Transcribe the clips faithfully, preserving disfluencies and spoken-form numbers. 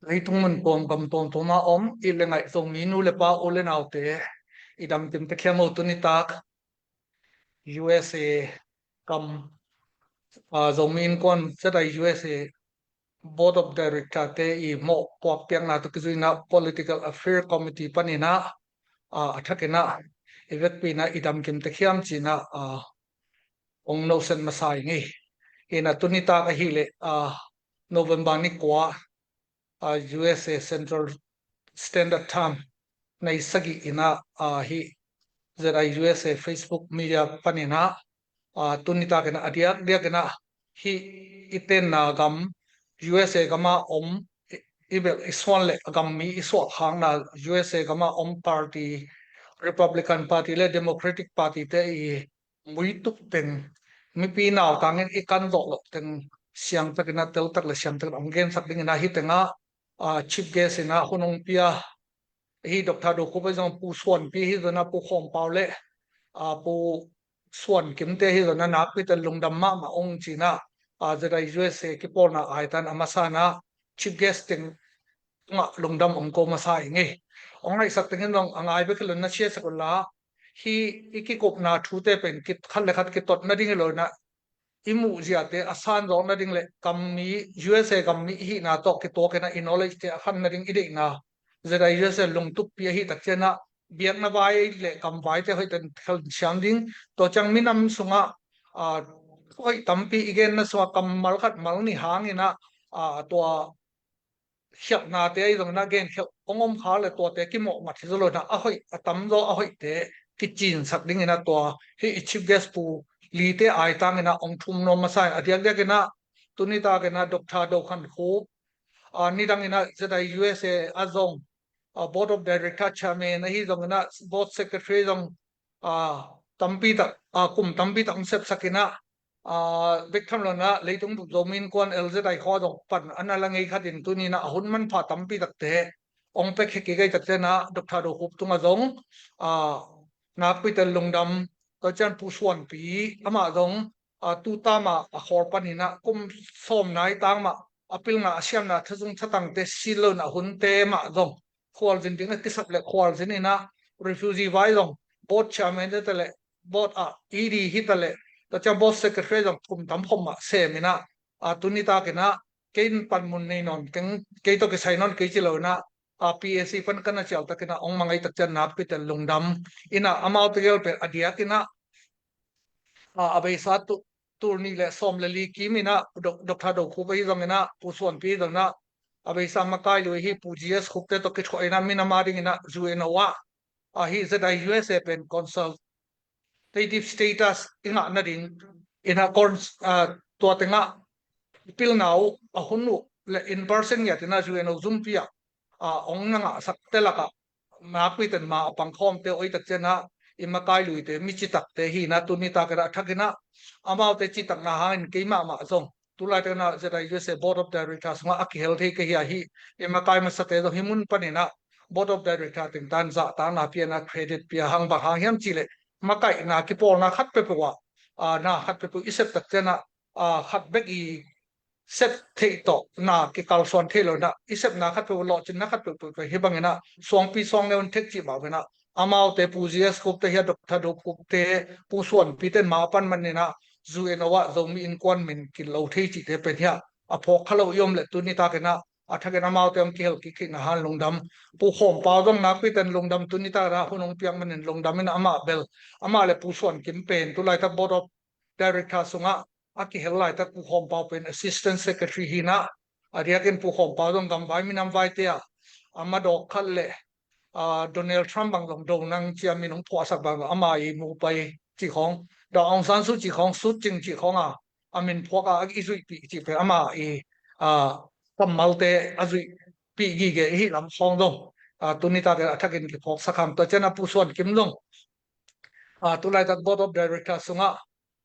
Leitung mun tuam gam tuamtuam a om i le ngaih Zomi nu le pa u le naute, i damkim tek hiam? Aw, tuni tak U S A gam, ah, Zomi Innkuan Z I U S A Board of Director te i mawh puak piakna tawh kizuina Political Affair Committee paninah, ah, a thakinah i vekpinah i damkim tek hiam cinah, ah, ong nosen masa i ngei. Inah tuni tak ahileh, ah, November ni kua, ah, U S A Central Standard Time nei sagih inah, ah, hih Z I U S A Facebook media paninah, ah, tuni tak inah a diakdiak inah hih i tenna gam U S A gama om i, i bel i suan le a gam mi i suak hangna U S A gama om party, Republican Party le Democratic Party te i muituk teng, mipi nautangin i kan zawh loh teng siangtakin a teltak le siangtakin ong gensak dingin a hih tengah, ah, chief guest inah hun ong pia hi Doctor Do Khup ahi zong, Pu Suan Pi ahi zong a, Pu Khawm Pau le, ah, Pu Suan Kim te ahi zong a, nakpi ten lungdam mahmah ong cinah, ah, Z I U S A kipawlna aitan a masa inah chief guest teng tungah lungdam ong ko masa i ngei. Ong ngaihsak tengin zong a ngai bek hi lo inah siasak unla, hih i kikupna thute pen kit, khat le khat kitot nading hi lo inah i muh ziate a san zawk nading le gam mi, U S A gam mi i hihna tawh kituak inah i knowledge te a khan nading i deihna Z I U S A lungtukpi ahi tak cianah biakna vai le gam vaite hoih ten khelsiam ding. Tua ciang minam sungah, ah, hoih tampi i genna sungah kammal khat mal nih hanginah, ah, tua khialhnate ahi zong inah genkhialh ong om kha le tuate kimawh mat hi zaw lo inah a hoih a tamzaw a hoihte kicinsak dingin a tua hih i chief guest Pu Li te aitang inah ong thum nuam masa in a diakdiak inah tuni tak inah Doctor Do Khan Khup, ah, nidang inah Z I U S A a zong, ah, Board of Director Chairman ahi zong inah Board Secretary zong, ah, tampi tak, ah, kum tampi tak ong sepsak inah, ah, bek tham lo inah leitung bup Zomi Innkuan L Z I khua zong pan a na la ngei khatin tuni inah a hun manpha tampi takte ong pek hi kik ei tak cianah Doctor Do Khup tungah zong, ah, nakpi ten lungdam. Tua ciang Pu Suan Pi amah zong, ah, tu tama a khawl paninah kum sawm nai tang mah a pilna a siamna thazung thatangte si lo inah hunte mah zong khualzin ding a kisap le khualzin inah refugee vai zong board chairman te le board ah E D hi ta le tua ciang board secretary zong kum tam khawm mah sem inah, ah, tuni tak inah kei in panmun nei nawn keng, kei tawh kisai nawn kei ci lo inah, ah, P A C pan ka na cial tak inah ong mang ei tak ciang nakpi ten lungdam inah amaute gel pen a diak inah, ah, a beisa tu, tul nih le sawm le li kim inah Doc-, Doctor Do Khup ahi zong inah Pu Suan Pi ahi zong inah a beisa makai lui hi Pu G S Khup te tawh kithuah inah minam a ding inah U N O ah, ah, hih Z I U S A pen consultative status i ngah nading inah cons-, ah, tua tengah pilna uh a hun uh le in person ngiat inah U N O zumpi ah, ah, ong na ngahsak te lakah nakpi ten ma a pangkhawmte oi tak cianah i makai luite mi citakte hi inah tuni tak inah a thak inah amaute citakna hangin kei mahmah zong tulai tak inah Z I U S A Board of Director sungah a kihel thei ka hi a, hih i makai masate zong hih mun pan inah Board of Director teng tan zahtakna pia inah credit pia hang bang hang hiam cih leh makaihna kipawlna khat peuhpeuh ah, ah, na khat peuhpeuh i sep tak cianah, ah, khat bek i sep theih tawh na kikalsuan thei lo inah i sepna khat peuh lawhcinna khat peuhpeuh hi bang inah suangpi suang neun thek cih mah bang inah amaute Pu G S Khup te hi a, Doctor Do Khup te, Pu Suan Pi ten ma a pan man inah U N O ah Zomi Innkuan min kilo thei cihte pen hi a, a phawk kha lo i om le tuni tak inah a thakin amaute ong kihel kik theihna hang lungdam. Pu Khawm Pau zong nakpi ten lungdam, tuni tak inah hun ong piak manin lungdam inah amah bel, amah le Pu Suan Kim pen tulai tak Board of Director sungah a kihel laitak Pu Khawm Pau pen Assistant Secretary hi inah a diakin Pu Khawm Pau zong gamvai minam vaite ah a madawk khat le, ah, Donald Trump bang zong do nang cia min ong phuahsak bang zong ama i mupai cih khawng, Daw Aung San Suu cih khawng, Suu Cing cih khawng a, a min phuak a i zuihpih cih pen ama i, ah, kammalte a zuihpih gige i hih lam khawng zong, ah, tuni tak a thakin kiphawksak hang. Tua cianah Pu Suan Kim zong, ah, tulaitak Board of Director sungah,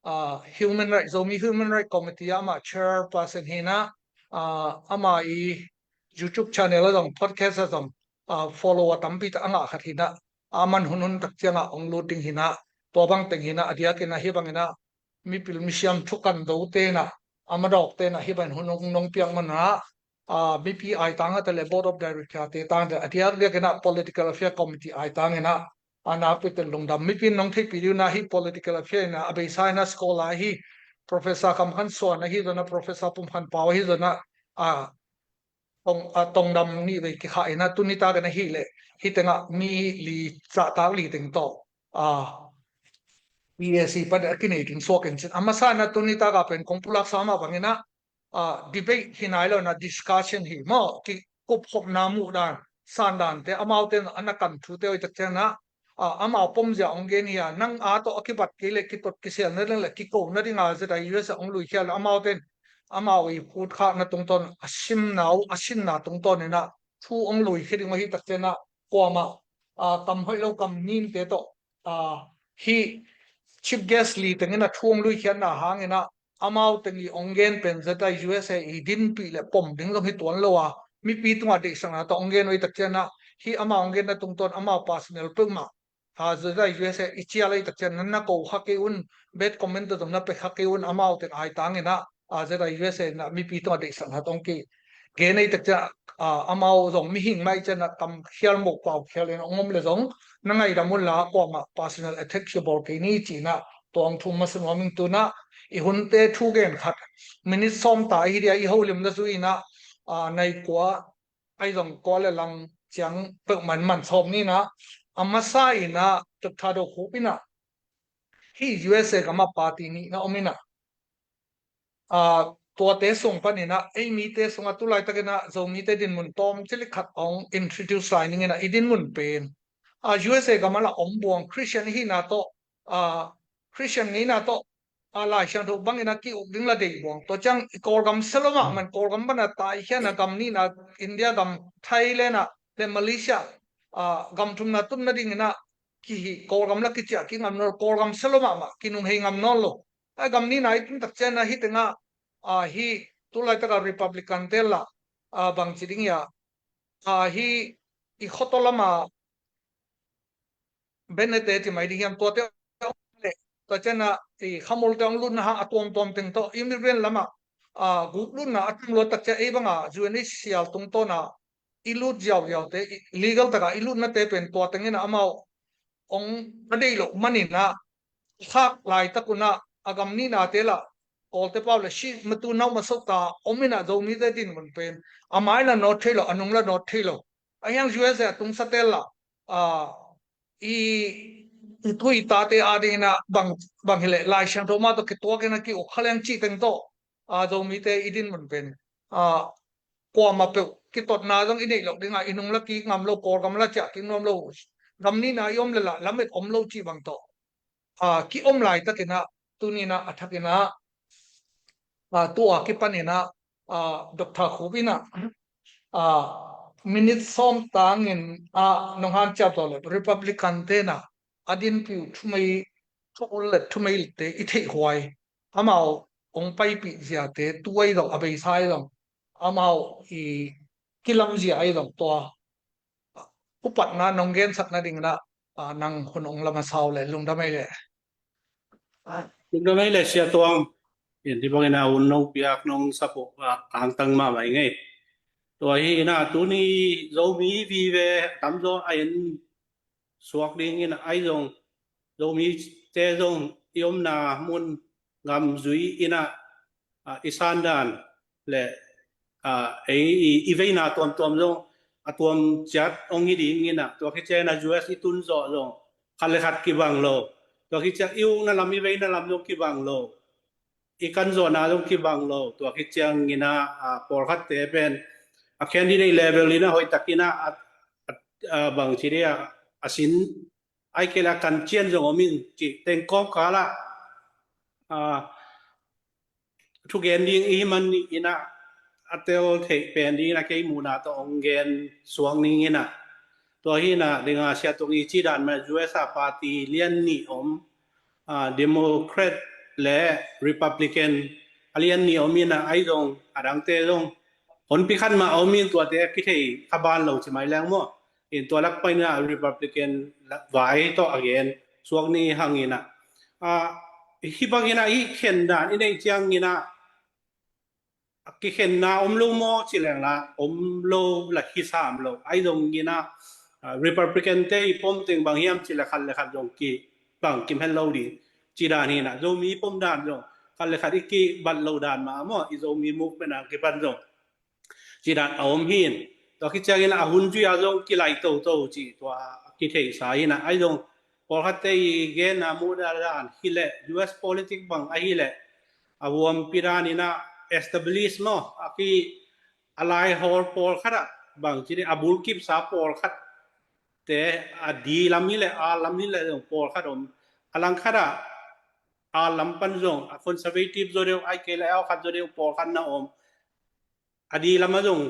ah, Human Right, Zomi Human Right Committee ah amah chairperson hi inah, ah, ama i YouTube channel ah zong, podcast ah zong, ah, follower tampi tak a ngah khat hi inah, a man hunhun tak ciangah ong lut ding hi inah, tua bang teng hi inah a diakin ah hih bang inah mipil misiam thukan dote inah a madawkte inah hih bang in hun ong nong piak man inah, ah, mipi ai tang a te le Board of Director te tang te a diak diak in ah Political Affair Committee ai tang in ah a nakpi ten lungdam. Mipi in nong theihpih ding un ah hih Political Affair in ah a beisa in ah scholar hi Professor Kam Khan Suan ahi zong ah Professor Pum Khan Pau ahi zong ah, ah, tong, ah, tongdam nih vei kikhah in ah tuni tak in ah hih leh hih teng ah mi li, zahtak li teng tawh, ah, P A C pan a kinei ding suak in cin. A masa in ah tuni tak ah pen kong pulak sa mah bang in ah, ah, debate hi nai lo in ah discussion hi maw, kikup khopna muh dan, san dan te, amaute in ah na kan thu te oi tak ciang ah, ah, amau pom zia ong gen hi a, nang a tawh a kibat kei leh kitot kisel na ding leh kiko na ding a Z I U S A ong lui khia leh amaute in amau i phut khakna tungtawn a simna uh, a sinna tungtawn in ah thu ong lui khia ding uh hi tak ciang ah kuamah, ah, kam hoih lo kam nin te tawh, ah, hih chief guest li teng in ah thu ong lui khiatna hang in ah amau teng i ong gen pen Z I U S A i dinpih leh pom ding zong hi tuan lo a, mipi tungah deihsakna tawh ong gen uh hi tak ciang ah hih amau ong genna tungtawn amau personal peuhmah, ah, Z I U S A i cial a hi tak ciang ah na ko kha kei un, bad comment tawh zong na pe kha kei un, amau teng ai tang in ah, ah, Z I U S A in ah mipi tungah deihsakna tawh ong ki gen a hi tak ciang ah, ah, amau zong mihing mah hi ciang ah kam khial mawh pau khial in ong om leh zong na ngaidam un la kuamah personal attack hi bawl kei ni ci in ah tua ong thum masa nuam ing. Tu in ah i hunte thu gen khat minute sawm ta ahi dia i holimna zui in ah, ah, nai kua ahi zong kua le lang ciang peuhmah in man sawm ni in ah, a masa in ah Doctor Do Khup in ah hih U S A gam ah party nih na om in ah, ah, tuate sung pan in ah ei mite sung ah tu laitak in ah Zomite dinmun tawm cilik khat ong introduce lai ning in ah i dinmun pen, ah, U S A gam ah la om buang Christian i hihna tawh, ah, Christian ngeina tawh, ah, Lai Siangtho bang in ah ki-uk ding la deih buang. Tua ciang i Kawlgam sia lo mahmah in Kawlgam pan a tai khian ah gam nihna India gam, Thailand ah le Malaysia, ah, gam thumna tun nading in ah kihi, Kawlgam la kiciah kik ngam nawn lo, Kawlgam sia lo mahmah, kinunghei ngam nawn lo. A gam nihna i tun tak ciang ah hih teng ah, ah, hih tu laitak ah Republican te la, ah, bang ci ding hiam, ah, hih i khuataw lam ah Bennett te ci mai ding hiam, tuate ong leh, tua ciang ah i Khamul te ong lutna hang a tuamtuam teng tawh immigrant lam ah, ah, guk lutna a tam lua tak ciang ei bang ah U N H C R tungtawn ah i lut ziauziau te, i legal tak ah i lutna te pen tua teng in ah amau ong a deih loh man in ah, khak laitak un ah a gam nihna te la Kawlte pau le si matu nau maso ta om in ah Zomite dinmun pen a mai la nawt thei lo, a nung la nawt thei lo. A hiang U S A a tungsa te la, ah, i, i tu i tate a ding in ah bang, bang hi leh Lai Siangtho mah tawh kituak in ah ki-uk kha leng cih teng tawh, ah, Zomite i dinmun pen, ah, kuamah peuh kitotna zong i neih loh ding ah i nung la kik ngam lo, Kawlgam la ciah kik nuam lo, gam nihna i om leh la lamet om lo cih bang tawh, ah, ki-om laitak in ah tuni in ah a thak in ah, ah, tua kipan in ah, ah, Doctor Khup in ah, ah, minute sawm tang in ah nong hanciam tawh leh Republican te in ah a dinpih uh thumei, thu ul le thumei te i theih huai, amau ong paipih ziate tu ahi zong a beisa ahi zong amau i kilam zia ahi zong tua upatna nong gensak nading in ah, ah, nang hun ong la masa uh leh lungdam ei leh. Lungdam ei leh Sia Tuang. In ti bang in ah hun nong piak nong sap uh, ah, a hangtang mahmah ing ei. Tua hi in ah tuni Zomi vive tamzaw a en suak ding in ah ahi zong Zomite zong i omna mun gam zui in ah, ah, i sandan le, ah, ei i, i veina tuamtuam zong a tuam ciat ong hi ding in ah, tua khit ciang in ah U S i tun zawh zong khat le khat kibang lo. Tua khit ciang i ukna lam i veina lam zong kibang lo. I kan zawhna zong kibang lo. Tua khit ciang in ah, ah, pawlkhatte pen a candidate level in ah hoih tak in ah, a, a, a bang ci ding a, a sin ai kei la kan cian zong om in cih teng kawmkal ah, ah, thugen ding i hih man in ah a tel theih pen ding in ah kei muhna tawh ong gen suak ning in ah. Tua hi in ah ding a Sia Tuang i cih dan mah U S a party lian nih om, ah, Democrat le Republican a lian nih om in ah ahi zong a dangte zong honpi khat mah om in tuate a kithei kha ban lo ci mai leng maw. In tua lak pan in ah Republican vai tawh a gen suak ni hang in ah, ah, hih bang in ah hih khen dan i neih ciang in ah kikhenna om lo maw ci leng la om lo la kisam lo. Ahi zongin ah, ah, Republican te i pom teng bang hiam ci le khat le khat zong ki bang kim het lo ding ci dan hi na. Zomi pom dan zong khat le khat i kibat lo dan mah maw, i Zomi movement a kipan zong ci dan a om hi in. Tua khit ciangin a hun zui a zong kilai toto ci tua kitheisa hi na. Ahi zong pawlkhatte i genna muh dan hileh, U S politic bang ahileh a huampi dan in ah establish maw, a ki a laihawl pawlkhat ah bang ci ding, a bulkipsa pawlkhat te, a di lam hileh a lam hileh zong pawlkhat om. A langkhat ah a lam pan zong a conservative zaw deuh, ahih kei leh a khat zaw deuh pawlkhat na om. A di lam ah zong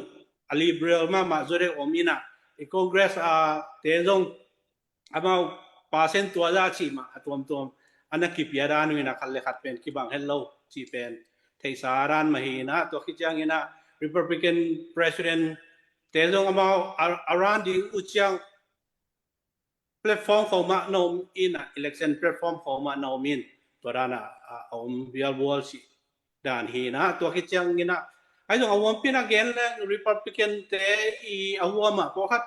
a liberal mahmah zaw deuh om in ah, i Congress a te zong amau percent tua za cih mah a tuamtuam a na kipia dan uh in ah khat le khat pen kibang het lo cih pen theihsa dan mah hi in ah. Tua khit ciangin ah Republican president te zong amau a, a run ding uh ciang platform khawng mah na om in ah, election platform khawng mah na om in, tua dan ah a om vialvual cih dan hi na. Tua khit ciangin ah, ahi zong a huampi in a gen leng Republican te i a huam ah pawlkhat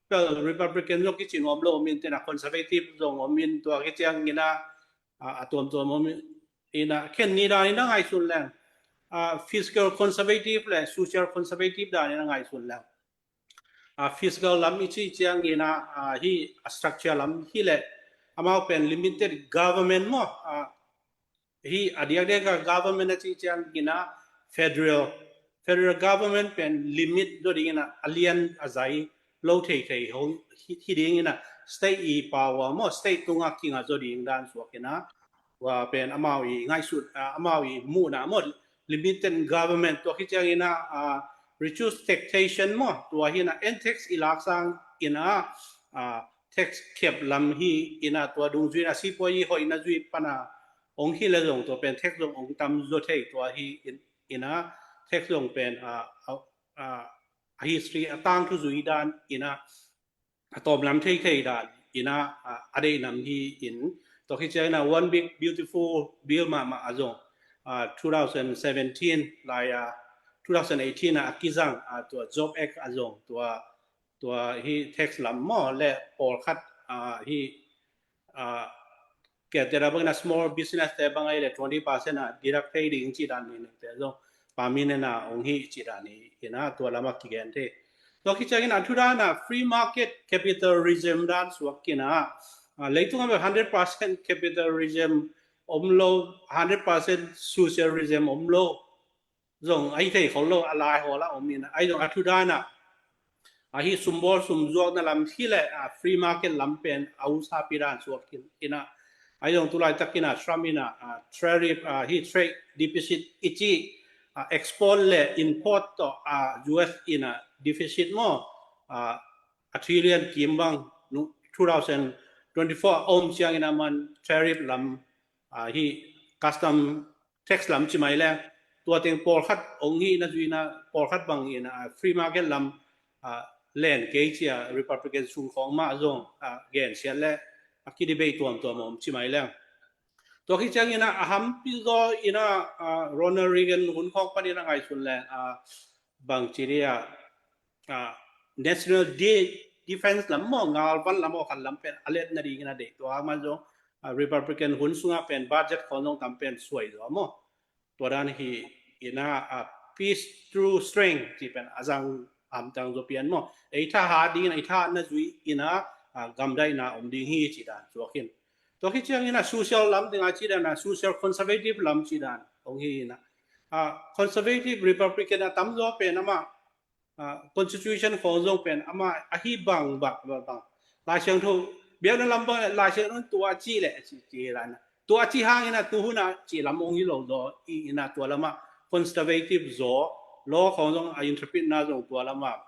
pel Republican zong kici nuam lo om in, te in ah conservative zong om in, tua khit ciangin ah a, a tuamtuam om in ah, khen ni dan in a ngaihsun leng, ah, fiscal conservative le social conservative dan in a ngaihsun leng, ah, fiscal lam i cih ciangin ah, ah, hih a structure lam hileh amau pen limited government maw, ah, hih a diakdiak a government a cih ciangin ah federal, federal government pen limit zaw ding in ah a lian a zai lo theithei ho hi, hi ding in ah state i power maw, state tungah kingah zaw ding dan suak in ah, tua pen amau i ngaihsut, ah, amau i muhna maw, limited government. Tua khit ciangin ah, ah, reduce taxation maw, tua hi in ah en tax i laksang in ah, ah, tax cap lam hi in ah, tua dungzui in ah sipuai i hoihna zui pan a ong hi le zong tua pen tax zong ong tam zaw thei tua hi in, in ah tax zong pen, ah, ah, ah, a history a tangthu zui dan in ah a tawm lam theithei dan in ah, ah, a deih nam hi in. Tua khit ciangin ah One Big Beautiful Bill mahmah a zong, ah, two thousand seventeen lai a, two thousand eighteen ah a kizang, ah, tua Job Act a zong tua, tua hih tax lam maw le pawlkhat, ah, hih, ah, kiate da bang in ah small business te bang ahileh twenty percent ah deduct thei ding cih dan ni te zong permanent ah ong hi cih dan hi in ah tua lam ah kigen thei. Tua khit ciangin a thu dan ah free market capitalism dan suak in ah, ah, leitung ah bel hundred percent capitalism om lo, hundred percent socialism om lo zong ahi thei khol lo, a laihawl ah om in ah, ahi zong a thu dan ah, ah, hih sumbawl sumzuakna lam hileh, ah, free market lam pen a usapi dan suak in, in ah, ahi zong tulaitak in ah Trump in ah, ah, tariff, ah, hih trade deficit i cih, ah, export le import tawh, ah, U S in ah deficit maw, ah, a trillion kim bang, nu, two thousand twenty-four a om ciangin ah man tariff lam, ah, hih custom tax lam ci mai leng, tua teng pawlkhat ong hih na zui in ah pawlkhat bang in ah free market lam, ah, len kei ci a Republican sung khawng mah zong, ah, gensiat le a kidebate tuamtuam om ci mai leng. Tua khit ciangin ah a hampi zaw in ah, ah, Ronald Reagan hun khawng pan in ah ngaihsun leng, ah, bang ci ding ah, ah, national de-, defense lam maw, ngalvan lam aw khat lam pen a let nading in a deih, tua man zong, ah, Republican hun sungah pen budget khawng zong tam pen suai zaw maw. Tua dan hi in ah, ah, peace through strength cih pen a zang hamtang zaw pian maw. Ei thahat ding in ah, ei thahat na zui in ah, ah, gamdaihna om ding hi cih dan suak in. Tua khit ciangin ah social lam ding ah cih dan ah social conservative lam cih dan ong hi in ah, ah, conservative Republican a tamzaw pen amah, ah, constitution khawng zong pen amah ahi bang bang bang bang, Lai Siangtho biakna lam bang Lai Siangtho tua cih leh cih, cih dan ah, tua cih hangin ah tu hun ah cih lam ong hi lo zaw in ah tua lam ah conservative zaw, law khawng zong a interpret na zong tua lam ah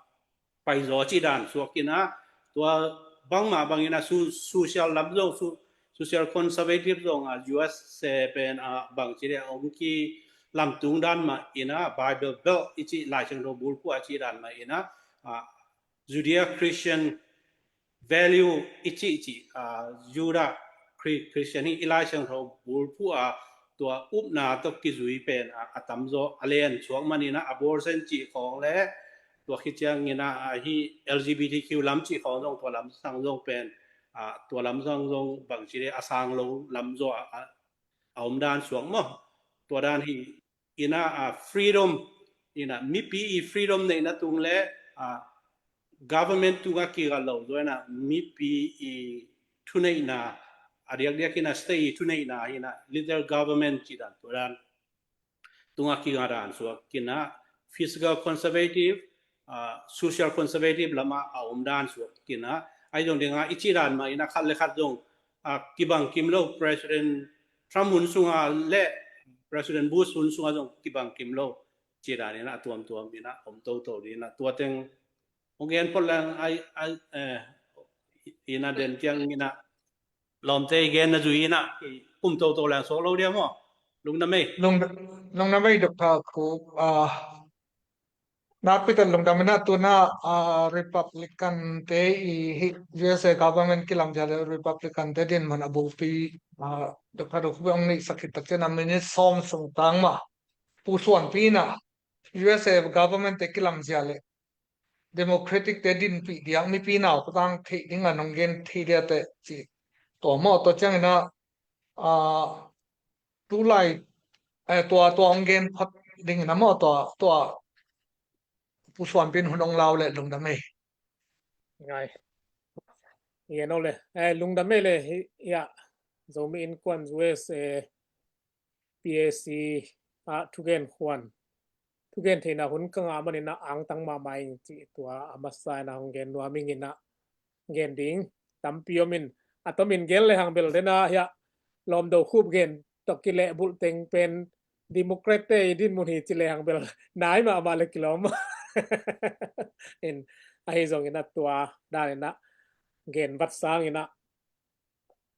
pai zaw cih dan suak in ah, tua bangmah bang in ah su-, social lam zong su-, social conservative zong ah U S pen ah bang ci ding ah ong kilamtung dan mah in ah Bible Belt i cih Lai Siangtho bulphuh a cih dan mah in ah, ah, Judeo Christian value i cih cih, ah, Judah Chri-, Christian hi i Lai Siangtho bulphuh a tua upna tawh kizui pen a, a tamzaw a len suak manin ah abortion cih khawng le tua khit ciangin ah, a hi L G B T Q lam cih khawng zong tua lam sang zong pen a, tua lam sang zong bangci le a sang lo lam zaw a, a, a om dan suak maw? Tua dan hi in ah, a, freedom in ah, mipi i freedom neihna tung le a, government tungah kigal lo zaw in ah, mipi i thuneihna a diakdiak in ah, state i thuneihna in ah, little government cih dan tua dan tungah kigal dan suak in ah, physical conservative, a, social conservative lamah a om dan suak in ah, ahi zong ding ah i cih dan mah in ah khat le khat zong a, kibang kim lo, President Trump hun sungah le President Bush hun sungah zong kibang kim lo cih dan in ah a tuamtuam in ah om toto ding in ah, tua teng hong gen phot leng ai, ai, eh, in ah den ciang in ah lawmte i gen na zui in ah i kum toto leng suak lo dia maw? Lungdam ei. Lung, lungdam ei, Doctor Khup. Ah, nakpi tak lungdam in ah tu in ah, ah, Republican te i hi U S A government kilamzia le Republican te dinmun a bulpi, ah, Doctor Khup hong neihsak khit tak ciang a minute sawm sung tang mah pusuanpi in ah U S A government te kilamzia le Democratic te dinpih diak mipi nautang theih ding a nong gen thei dia teh ci. Tua maw, tua ciangin ah, ah, tulai, eh, tua, tua hong gen phot ding in ah maw, tua, tua pusuanpi in hun hong lau le lungdam ei. Ngai. Ngen o le. Eh, lungdam ei le hi, ya. Zomi Innkuan U S A, eh, P A C ah thugen khuan, thugen theihna hun ka ngah manin ah angtang mahmah ing cih tua a masa in ah hong gen nuam ing in ah gen ding tampi om in, a tomin gen le hang bel den ah hiah Lawm Do Khup gen tawh kilehbulh teng pen Democrat te i dinmun hi ci le hang bel nai mahmah le kilawm in, ahi zongin ah tua dan in ah gen vat sangin ah,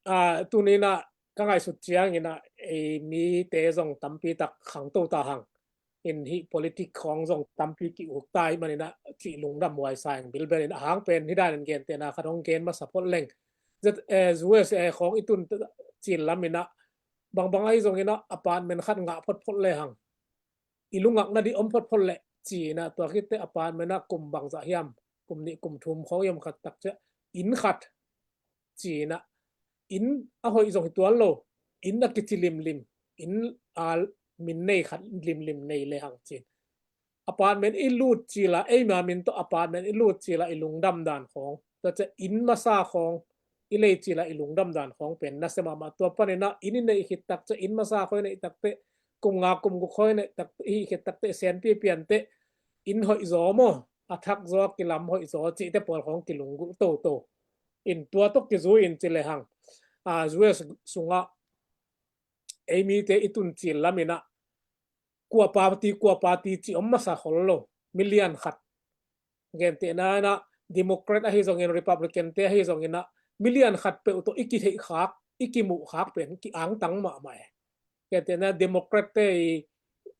ah, tuni in ah ka ngaihsut ciangin ah ei mite zong tampi tak khangto ta hang. In hih politic khawng zong tampi ki-uk ta ahih manin ah cih lungdam huai sa ing bilbel in, a hang pen hih dan in gentehna khat hong gen masa phot leng. Zet, eh, U S A khawng i tun cil lam in ah bangbang ahi zongin ah apartment khat ngah photphot le hang i lungakna dih om photphot leh ci in ah tua khit teh apartment ah kum bangzah hiam, kum nih kum thum khawng i om khat tak ciah inn khat ci in ah, inn a hoih zong hi tuan lo, inn a kici limlim, inn a min nei khat limlim nei le hang ci in. Apartment i lut cil a, eima min tawh apartment i lut cil a i lungdam dan khawng, tua ciah inn masa khawng i lei cil a i lungdam dan khawng pen nasia mahmah. Tua panin ah inn i neih khit tak ciah inn masa khawng i neih tak teh, kum nga kum guk khawng i neih tak, i hih khit tak teh, senpi pian teh inn hoih zaw maw, a thak zaw, a kilam hoih zaw cihte pawl khawng kilunggulh toto. In tua tawh kizui in ci le hang, ah, U S sungah ei mite i tun cil lam in ah kua party, kua party cih om masa khol lo, milian khat. Gentehna in ah Democrat ahi zongin, Republican te ahi zongin ah milian khat peuh tawh i kitheih khak, i kimuh khak pen ki-angtang mahmah e. Gentehna Democrat te i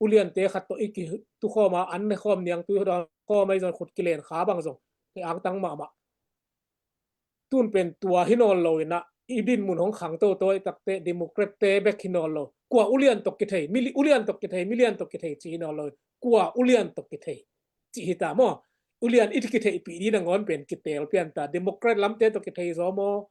uliante khat tawh i kitukhawm a, an ne khawm, niangtui khawm ahi zong, khut kilen kha bang zong ki-angtang mahmah. Tun pen tua hi nawn lo in ah i dinmun hong khang toto i tak teh Democrat te bek hi nawn lo. Kua ulian tawh kithei, mili-, ulian tawh kithei, milian tawh kithei cih hi nawn lo. Kua ulian tawh kithei cih hi ta maw. Ulian i kitheihpih ding nangawn pen kitel pian ta. Democrat lamte tawh kithei zaw maw,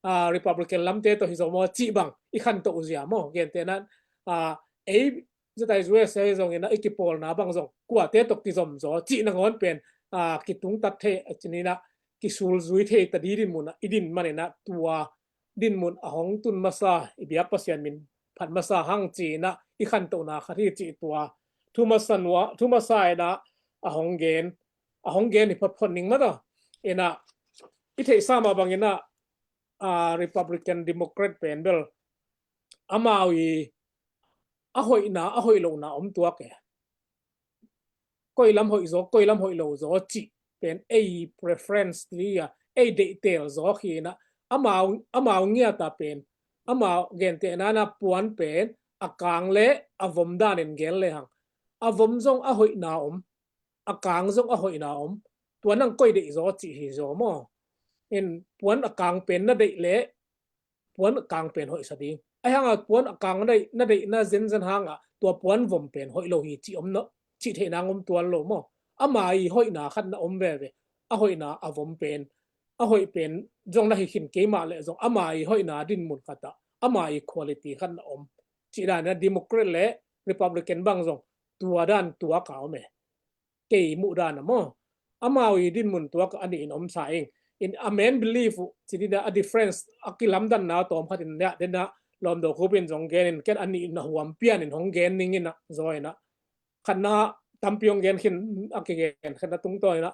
ah, Republican lamte tawh hi zaw maw cih bang i khanto uh zia maw. Gentehna in ah ei Zetai U S A zongin ah i kipawlna bang zong kuate tawh kizom zaw cih nangawn pen, ah, kitungtat thei, a cih in ah kisulzui thei ta ding dinmun ah i din manin ah tua dinmun a hong tun masa, i biak Pasian min phat masa hang ci in ah i khantohna khat hi cih tua thu masa nuam, thu masa in ah a hong gen, a hong gen hi photphot ning mah ta. In ah i theihsa mah bangin ah, ah, Republican Democrat pen bel amau i a hoihna, a hoih lohna om tuak e. Koi lam hoih zaw, koi lam hoih lo zaw cih pen ei preference ti a, ei deihtel zaw hi in ah, amau, amau ngiat a pen, amau gentehna in ah puan pen a kang le a vom danin gen le hang. A vom zong a hoihna om, a kang zong a hoihna om. Tua nang koi deih zaw cih hi zaw maw. In puan a kang pen na deih leh puan a kang pen hoihsa ding. Ahi hanga puan a kang na deih, na deihna zenzen hanga tua puan vom pen hoih lo hi cih om na, cih theihna om tuan lo maw? Ama i hoihna khat na om veve. A hoihna a vom pen, a hoih pen zong na hi khin keimah leh zong ama i hoihna dinmun khatah ama i quality khat na om. Cih dan a Democrat le Republican bang zong tua dan tua ka om e. Kei muh dan a maw? Amau i dinmun tua ka a nih in om sa ing. In a main belief uh, ci dina a difference a kilamdanna tawm khat in nia dena lawm do khupin zong gen in ken a nih in a huam pian in hong gen ning in a zaw in a. Khatna tampi hong gen khin a kigen khatna tungtawn in a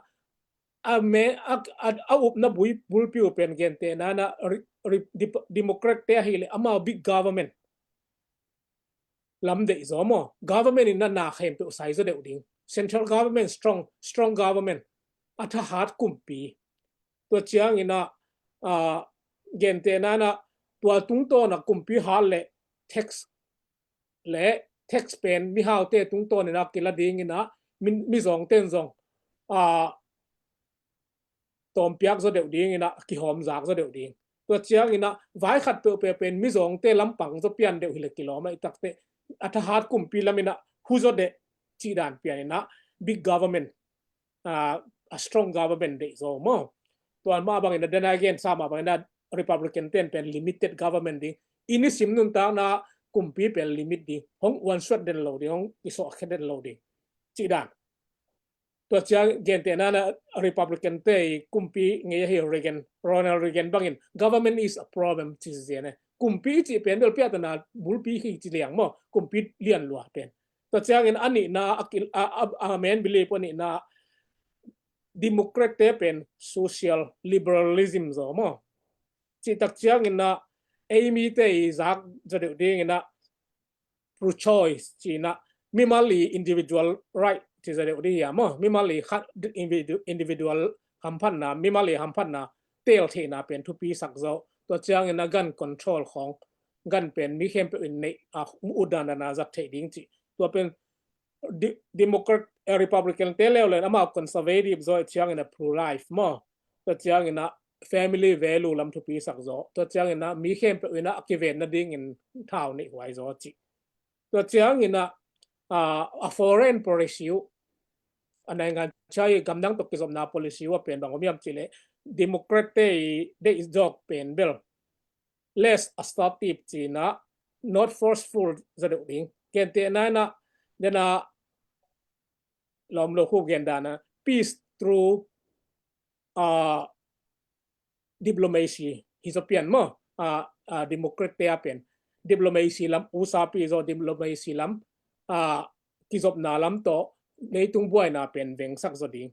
a me a, a, a upna bui bulpiu pen gentehna na ri, ri, dip- Democrat te ahileh amau big government lam deih zaw maw? Government in na na khempeuh sai zaw deuh ding. Central government strong, strong government. A thahat kumpi. Tua ciangin a, a, gentehna na tua tungtawn a kumpi hat le tax le tax pen mihaute tungtawn in a kila dingin a mi, mizawngten zong a tawmpiak zaw deuh dingin a kihawmzak zaw deuh ding. Tua ciangin a vai khat peuhpeuh pen mizawngte lampang zaw pian deuh hileh kilawm a i takte a thahat kumpi lamin a hu zaw deuh cih dan pian in a big government, a, a strong government deih zaw maw? Tua mah bangin a dena gen sa mah bangin a Republican ten pen limited government ding. I nisim nuntakna kumpi pen limit ding. Hong uansuat den lo ding, hong kisawhkhia den lo ding. Cih dan. Tua ciang gentehna na Republican te i kumpi ngei ahi Reagan, Ronald Reagan bangin government is a problem ci zian e. Kumpi cih pen bel piatana bulpi hi ci liang maw? Kumpi lian lua pen. Tua ciangin a nihna a, a, a, a main belief a nihna Democrat te pen social liberalism zaw maw? Cih tak ciangin a ei mite i zak zaw deuh dingin a pro-choice cih in a mimal i individual right ci zaw deuh ding hi a maw? Mimal i khat individu- individual hamphatna, mimal i hamphatna tel theihna pen thupi sak zaw. Tua ciangin a gun control khawng, gun pen mi khempeuh in neih a mu dan dan a zat theih ding cih. Tua pen de- Democrat, eh, Republican te leuleu in amau conservative zaw ciangin a pro-life maw? Tua ciangin a family value lam thupi sak zaw. Tua ciangin a mi khempeuh in a kiven nadingin thau neih huai zaw cih. Tua ciangin a, a, a foreign policy uh, a naingan chai gamdang tawh kizopna policy uh a pen bang om hiam cih leh Democrat te i deih zawk pen bel less assertive cih in a not forceful zaw deuh ding. Gentehna in a dena lawm lo khup gen dan a peace through, a, diplomacy hi zaw pian maw? A, a, Democrat te a pen diplomacy lam, U S A pi zaw diplomacy lam, a, kizopna lam tawh leitung buaina pen vengsak zaw ding.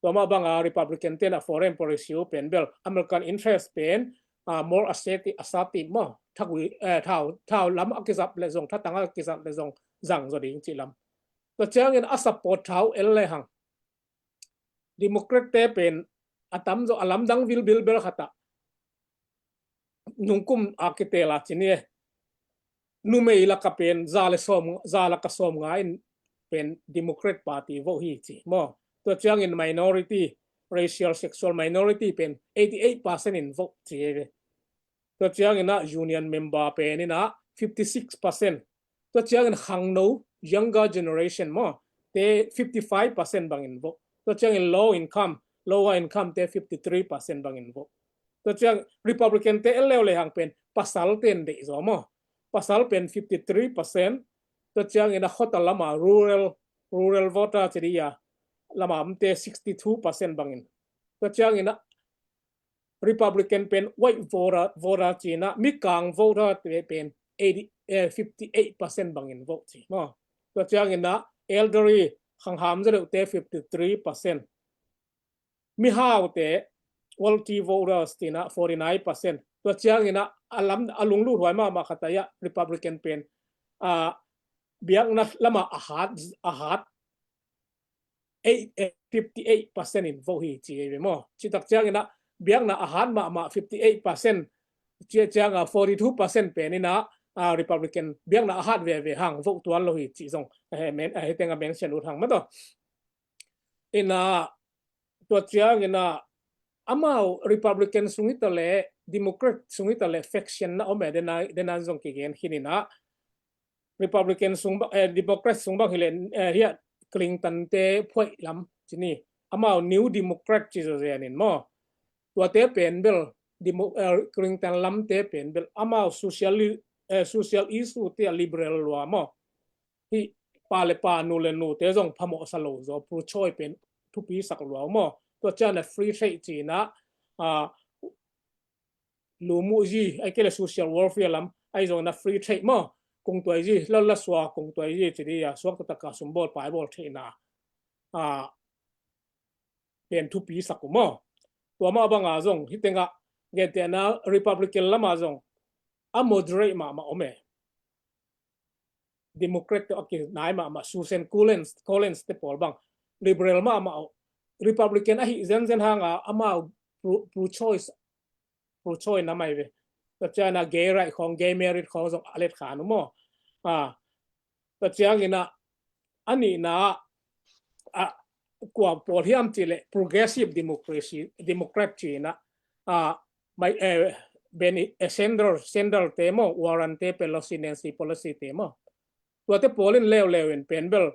Tua mah banga Republican ten a foreign policy uh pen bel American interest pen, a, more assertive, assertive maw? Thagui, eh, thau, thau lam a kizap le zong, thatang a kizap le zong zang zaw ding cih lam. Tua ciangin a support thau el le hang Democrat te pen a tamzaw a lamdang vilbil bel khatah nungkum a kitela cini e. Numei laka pen za le sawm, za laka sawm nga in pen Democrat Party vote hi ci maw? Tua ciangin minority, racial, sexual minority pen eighty eight percent in vote ci e. Tua ciangin a union member pen in a fifty six percent. Tua ciangin khangno, younger generation maw, te fifty five percent bangin vote. Tua ciangin low income, lower income te fifty three percent bangin vote. Tua ciang Republican te el leuleu hang pen pasal ten deih zaw maw? Pasal pen fifty three percent. Tua ciangin a khuata lama rural, rural voter ci dih a lama omte sixty two percent bangin. Tua ciangin a Republican pen white voter, voter ci in a mikang voter te pen eighty, eh, fifty eight percent bangin vote ci maw? Tua ciangin a elderly, khangham zaw deuh te fifty three percent. Mihaute, wealthy voters ci in a forty nine percent. Tua ciangin a a lam a lunglut huai mahmah khat a Republican pen, a, biakna lama a hat, a hat eight, eh, fifty eight percent in vote hi ci ei ve maw? Citak ciangin a biakna a hat mahmah fifty eight percent, cia cianga forty two percent pen in a, a, Republican biakna a hat veve hang vote tuan lo hi ci zong, eh, men, eh, teng a mention ut hang mah tawh. In a, tua ciangin a amau Republican sung hi ta leh Democrat sung hi ta leh faction na om e, dena, dena zong kigen khin in ah, Republican sung bang, eh, Democrat sung bang hi leh, eh, hiah Clinton te phuaih lam ci ni, amau New Democrat ci zawzen in maw. Tuate pen bel, Demo-, eh, Clinton lamte pen bel amau social, eh, social issue te ah liberal lua maw. Hih pa le pa, nu le nute zong phamawhsa lo zaw, pro-choice pen thupi sak lua maw. Tua ciang a free trade ci in ah, ah, lumuh zi, ahih kei leh social welfare lam, ahi zongin ah free trade maw, kungtuai zi, la, la suak kungtuai zi ci ding a, suak taktak a sumbawl paibawl theihna, ah, pen thupi sak uh maw. Tua mah bang a zong, hih teng ah, gentehna Republican lam a zong a moderate mahmah om e. Democrat tawh a kinai mahmah, Susan Collins, Collins te pawl bang, liberal mahmah uh. Republican ahih zenzen hang a, amau pro-, pro-choice, pro-choice nam ahi ve. Tua ciang a gay right khawng, gay marriage khawng zong a let khan uh maw. Ah, tua ciangin ah, a nihna ah, ah, kua pawl hiam cih leh progressive democracy, Democrat ci in ah, ah, mai, eh, Bernie, eh, Sanders, Sanders te maw, Warren te, Pelosi, Nancy Pelosi te maw. Tuate pawl in leuleu in pen bel,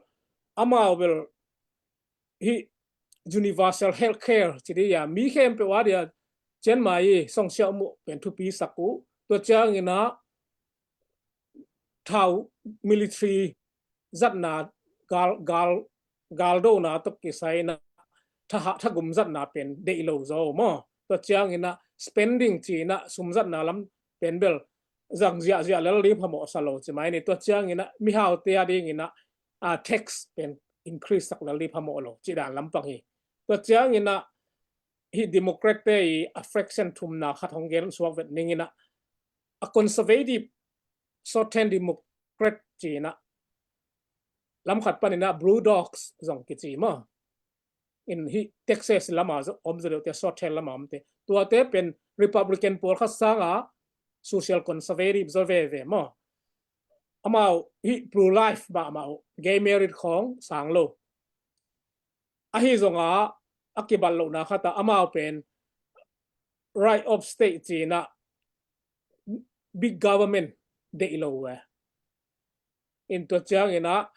amau bel hih universal health care ci ding a, mi khempeuh a dia cian mai i song siah muh pen thupi sak uh. Tua ciangin ah thau military zatna, gal, gal, galdona tawh kisai in ah tha-, thagum zatna pen deih lo zaw maw. Tua ciangin ah spending ci in ah sum zatna lam pen bel zang ziahziah lel ding phamawhsa lo ci mai ni. Tua ciangin ah mihaute a dingin ah, ah, tax pen increase sak lel ding phamawh lo cih dan lampang hi. Tua ciangin ah hih Democrat te i a faction thumna khat hong gen suak vet ning in ah, a conservative, short-term Democrat ci in ah, lam khat panin ah Blue Dogs zong kici maw. In hih Texas lam a zong om zaw deuh te, short-term lam a om te. Tuate pen Republican pawl khat sang a social conservative zaw veve maw. Amau hih pro-life mahmah uh, gay marriage khawng sang lo. Ahi zong a, a kibat lohna khat ah amau pen right of state ci in ah big government deih lo uh e. In tua ciangin ah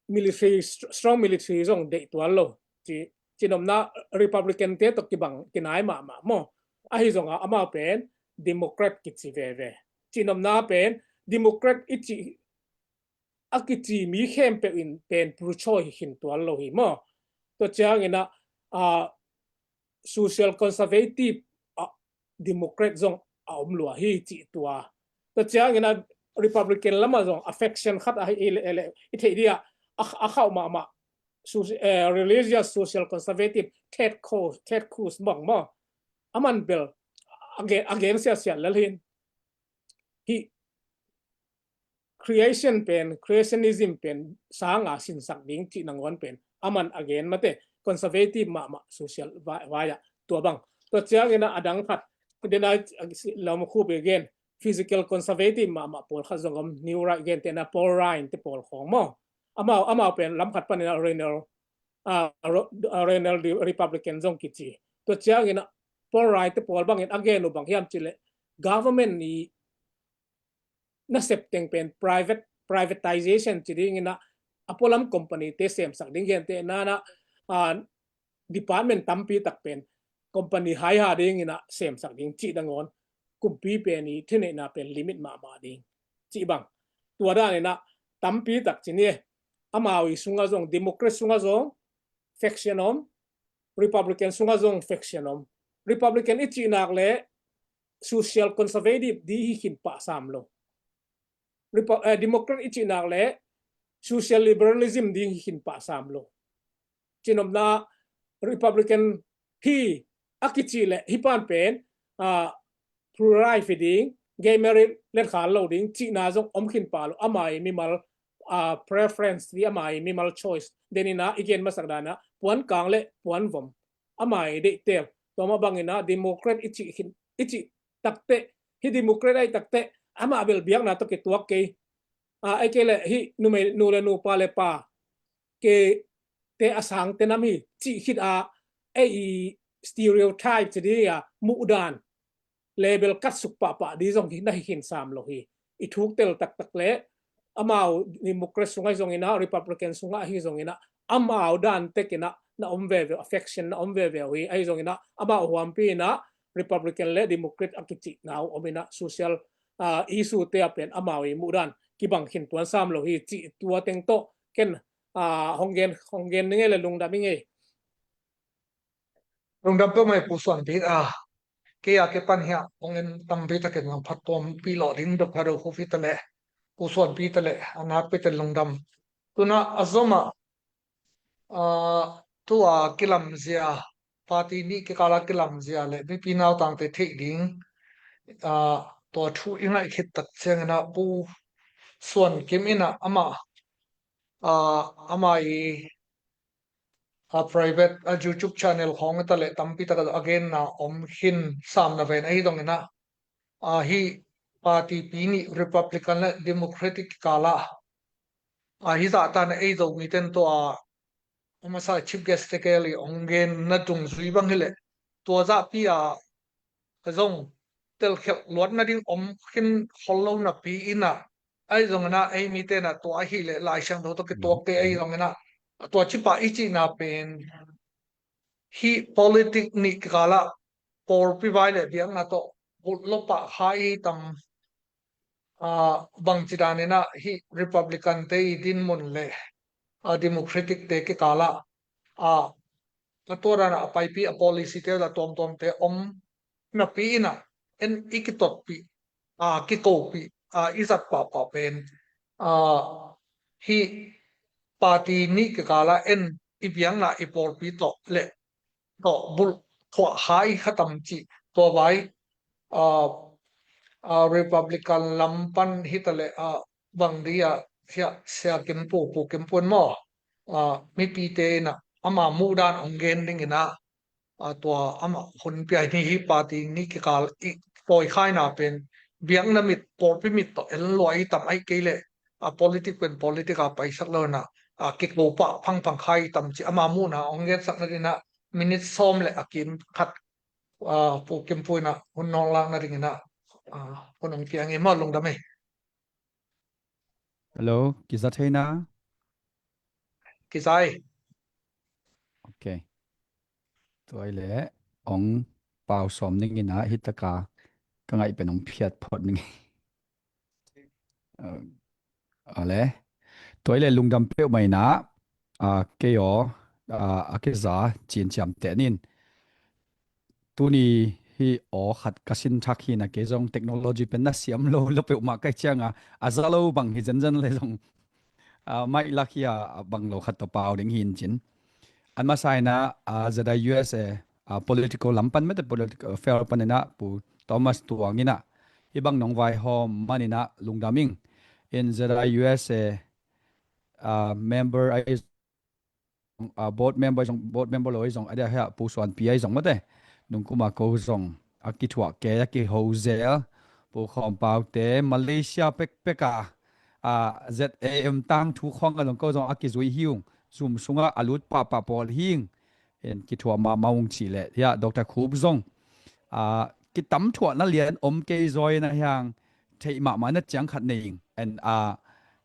military, str-, strong military zong deih tuan lo. Ci, cihnopna Republican te tawh kibang kinai mahmah maw. Ahi zong a amau pen Democrat kici veve. Cihnopna pen Democrat i cih a kici mi khempeuh in pen pro-choice hi khin tuan lo hi maw. Tua ciangin ah, ah, social conservative, ah, Democrat zong a om lua hi cih tua. Tua ciangin ah Republican lam a zong a faction khat ahi, i le, le, i theih dia, a, a khauh mahmah, so-, eh, religious social conservative, Ted Cruz, Ted Cruz bang maw. Aman bel a gen, a gen siasia lel hin. Hih creation pen, creationism pen sang a sinsak ding cih nangawn pen aman a gen mate, conservative mahmah social vai, vai ah tua bang. Tua ciangin ah a dang khat, dena lam khu be gen, physical conservative mahmah pawl khat zong om, New Right gentehna Paul Ryan te pawl khawng maw. Amau, amau pen lam khat panin ah renal, ah, ro-, ah, renal Republican zong kici. Tua ciangin ah Paul Ryan te pawl bangin a gen uh bang hiam cih leh, government i nasep teng pen private, privatization ci dingin ah, a pualam company te semsak ding, gentehna in ah, ah, department tampi tak pen company hai ha dingin ah semsak ding cih nangawn, kumpi pen i thuneihna pen limit mahmah ding cih bang. Tua danin ah tampi tak ci ni e. Amau i sungah zong, Democrat sungah zong faction om, Republican sungah zong faction om. Republican i cih nak leh social conservative ding hi khin pah sam lo. Repu-, eh, Democrat i cih nak leh social liberalism ding hi khin pah sam lo. Cihnopna Republican hi a kici leh hih pan pen, ah, pro-life hi ding, gay marriage let khal lo ding cihna zong om khin pah lo. Amau i mimal, ah, preference ding, amau i mimal choice. Denin ah i gen masak dan ah puan kang le puan vom, amau i deihtel. Tua mah bangin ah Democrat i cih khin, i cih takteh, hih Democrat ahih takteh amau bel biakna tawh kituak kei. Ah, ahih kei leh hih numei, nu le nu, pa le pa, kei te a sang te nam hi cih khit a, ei i stereotype ci di a, muhdan, label kat suk pahpah di zong hi na hi khin sam lo hi. I thuk tel taktak le amau Democrat sung ahi zongin ah, Republican sungah ahi zongin ah, amau dan tekin ah na om veve uh, faction na om veve uh hi. Ahi zongin ah amau huampi in ah Republican le Democrat a kicihna uh om in ah, social, ah, issue te ah pen amau i muhdan kibang khin tuan sam lo hi cih tua teng tawh ken, ah, hong gen, hong gen ning ei le lungdam ing ei. Lungdam peuhmah ei Pu Suanpi. Ah, kei a kipan hiah hong en tampi takin zong phat tuampi lawh ding Doctor Do Khup hi ta leh, Pu Suanpi ta leh, a nakpi takin lungdam. Tuna a zomah, ah, tua kilamzia, party nih kikala kilamzia le mipi nautangte theih ding, ah, tua thu i ngaih khit tak ciangin ah Pu Suan Kim in ah amah, ah, amah i, ah, private, ah, YouTube channel khawng ta le tampi tak a genna om khin sam na ven ahi zongin ah, ah, hih party pi nih Republican le Democratic kikala, ah, hih zahtan a ei Zomite in tua a masa chief guest te kel i hong genna dungzui bang hi leh tua zahpi a zong telkhialh luat nading om khin khol lo napi in ah, ahi zongin ah ei mite in ah tua ahi leh Lai Siangtho tawh kituak te ahi zongin ah tua cipah i cihna pen hih politic nih kikala pawlpi vai le biakna tawh bulh lo pah kha i tam, ah, bangci danin ah hih Republican te i dinmun le, ah, Democratic te kikala, ah, a tua dan a paipi a policy te la tuamtuamte om napi in ah en i kitotpih, ah, kikopih, ah, i zat pahpah pen, ah, hih party nih kikala en i biakna i pawlpi tawh le tawh bulh thuah kha i kha tam cih tua vai, ah, ah, Republican lam pan hi ta leh, ah, bang di ah, sia, Sia Kim Pu, Pu Kim Pu in maw, ah, mipite in ah ama muhdan hong gen dingin ah, ah, tua amah hun piai ni hi party nih kikal i tawikhaina pen biakna mit, pawlpi mit tawh en lua i tam aih kei leh, ah, politic pen politic a paisak lo in ah, ah, kiko pah phangphang kha i tam cih ama muhna hong gensak nadin ah minute sawm le a kim khat, ah, Pu Kim Pu in ah hun nong lak nadingin ah, ah, hun hong piang i maw, lungdam ei. Hello, kiza thei na? Kiza ei. Ok. Tua i le hong pau sawm ning in ah hi taka ka ngaih pen hong phiat phot ning. Ah, a le. Tua i le lungdam peuhmah in ah, ah, kei aw, ah, a kiza cin ciamteh nin. Tuni hi aw khat ka sin thak hi na, kei zong technology pen na siam lo, lo peuhmah kai cianga a za lo bang hi zenzen le zong, ah, maih lak hi a, a bang lo khat tawh pau ding hi in cin. An masa in ah, ah, Z I U S A, ah, political lam pan mete political affair pan in ah Pu Thomas Tuang in ah hi bang nong vaihawm man in ah lungdam ing. In Z I U S A, ah, member ahi, ah, board member zong, board member lo ahi zong, a dia hia Pu Suanpi ahi zong mate. Nungkuma ko zong a kithuah ke, a kiho zel. Pu Khawm Pau te Malaysia pekpek a, ah, Z A M tangthu khawng a zong ko zong a kizui hi ung. Zoom sungah a lut pahpah pawl hi ing. En kithuah mahmah ung cih leh. Hia Doctor Khup zong, ah, kitam thuahna lian om kei zaw in ah hiang theih mahmah na ciang khat nei ing. En, ah,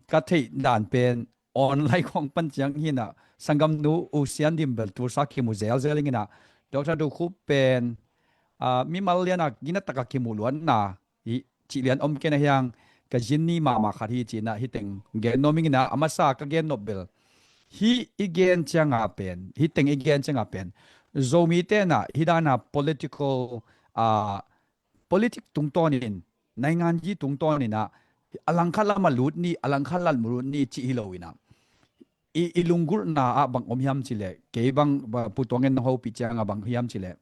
ka theih dan pen online khawng pan ciang hi na, sanggamnu U Sian Dim bel tulsa kimu zelzel ing in ah, Doctor Do Khup pen, ah, mimal lian a gina taka kimu luanna hi cih lian om kei na hiang ka zin ni mahmah khat hi ci in ah hi teng gen nuam ing in ah, a masa ka gen nop bel hi i gen cianga pen, hi teng i gen cianga pen Zomite in ah hi dana political, ah, politic tungtawnin, nainganji tungtawnin ah a langkhat lam a lut ni, a langkhat lam lut ni cih hi lo in ah i, i lunggulhna ah bang om hiam cih leh, kei bang, ba, Pu Tuang in nong hopih cianga bang hiam cih leh,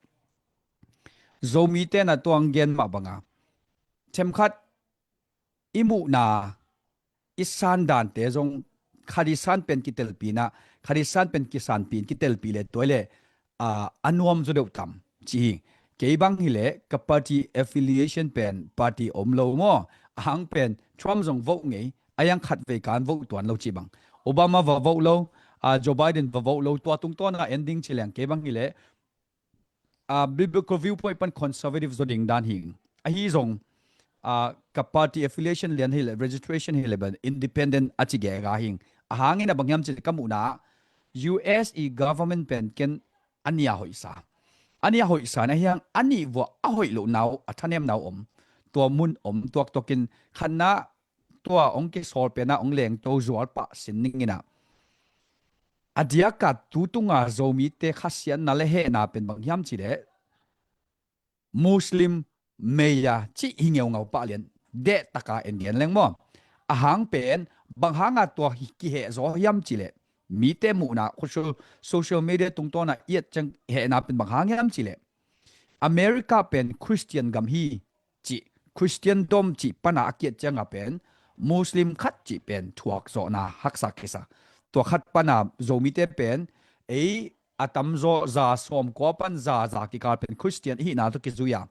Zomite in ah tuang gen mah banga themkhat i muhna, i sandante zong khat i san pen kitelpina, khat i san pen kisanpin kitelpi le tua i le, ah, a nuam zaw deuh tam ci hi. Kei bang hi le ka party affiliation pen party om lo maw, a hang pen Trump zong vote ngei, a yang khat vei kan vote tuan lo ci bang. Obama va vote lo, ah, Joe Biden va vote lo, tua tungtawna en ding ci leng kei bang hi le uh, biblical viewpoint pan conservative zaw ding dan hing. Ahi zong uh, ka party affiliation lian hi le registration hi le ban independent a ci gega hing. Ahangin a bang hiam ci le ka muhna U S i government pen ken a nia hoihsa. A nia hoihsa na hiang a nih vua a hoih loh nau a thanem nau om. Tua mun om tuak tuakin khatna tua ong kisawl pena ong lengto zual pah sin ningina. A diaka tu tunga Zomite khasiatna le hehna pen bang hiam ci le Muslim meya ci hi ngeungau pah lian dehtaka en gen leng maw. Ahang pen bang hanga tua hi kiheh zaw hiam ci le mite muhna social, social media tungtawna iat ciang hehna pen bang hang hiam ci le America pen Christian gam hi ci Christian dom ci pana a kiat cianga pen Muslim khat ci pen thuak zawhna haksa kisa. Tua khat pana Zomite pen ei a tamzaw za sawm kua pan za za kikal pen Christian ihina tawh kizui a.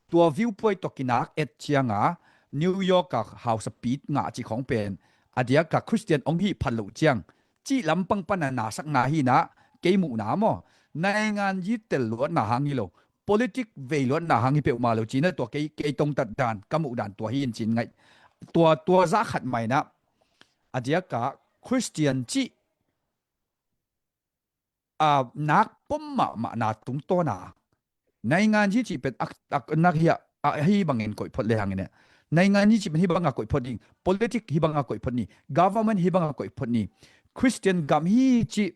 Tua viewpoint tawh kinak et cianga New York a hausa pit ngah ci khong pen a diaka Christian ong hih phat loh ciang cih lampang pana nasakna hina kei muhna maw. Naingan yi tel luatna hang hi lo. Politic vei luatna hang hi peuhmah lo cina tua kei, kei tongtat dan ka muh dan tua hi in cin ngaih. Tua, tua zah khat maina a diaka Christian cih a nak pom mahmahna tungtawna naingan yi cih pen ak, ak nak hi a, a, hi bangin koih phot le hangin e. Naingan yi cih pen hi banga koih phot ding, politic hi banga koih phot ni, government hi banga koih phot ni, Christian gam hi cih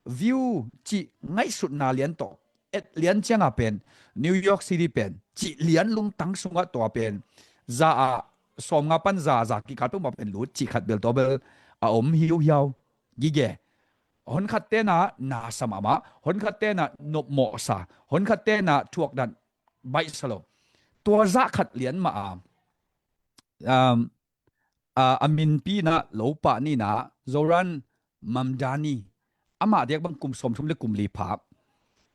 view cih ngaihsutna lian tawh et lian cianga pen New York City pen cih lian lungtang sungah tua pen za a sawm nga pan za za kikal peuhmah pen lut cih khat bel tua bel a om hiuhiau gige. Hon khat tena nasa mahmah, hon khat tena nopmawhsa, hon khat tena thuakdan baihsa lo. Tua zah khat lian mah a um, a, a minpi na lopa nina Zoran Mamdani amah diak bang kum sawm thum le kum li pha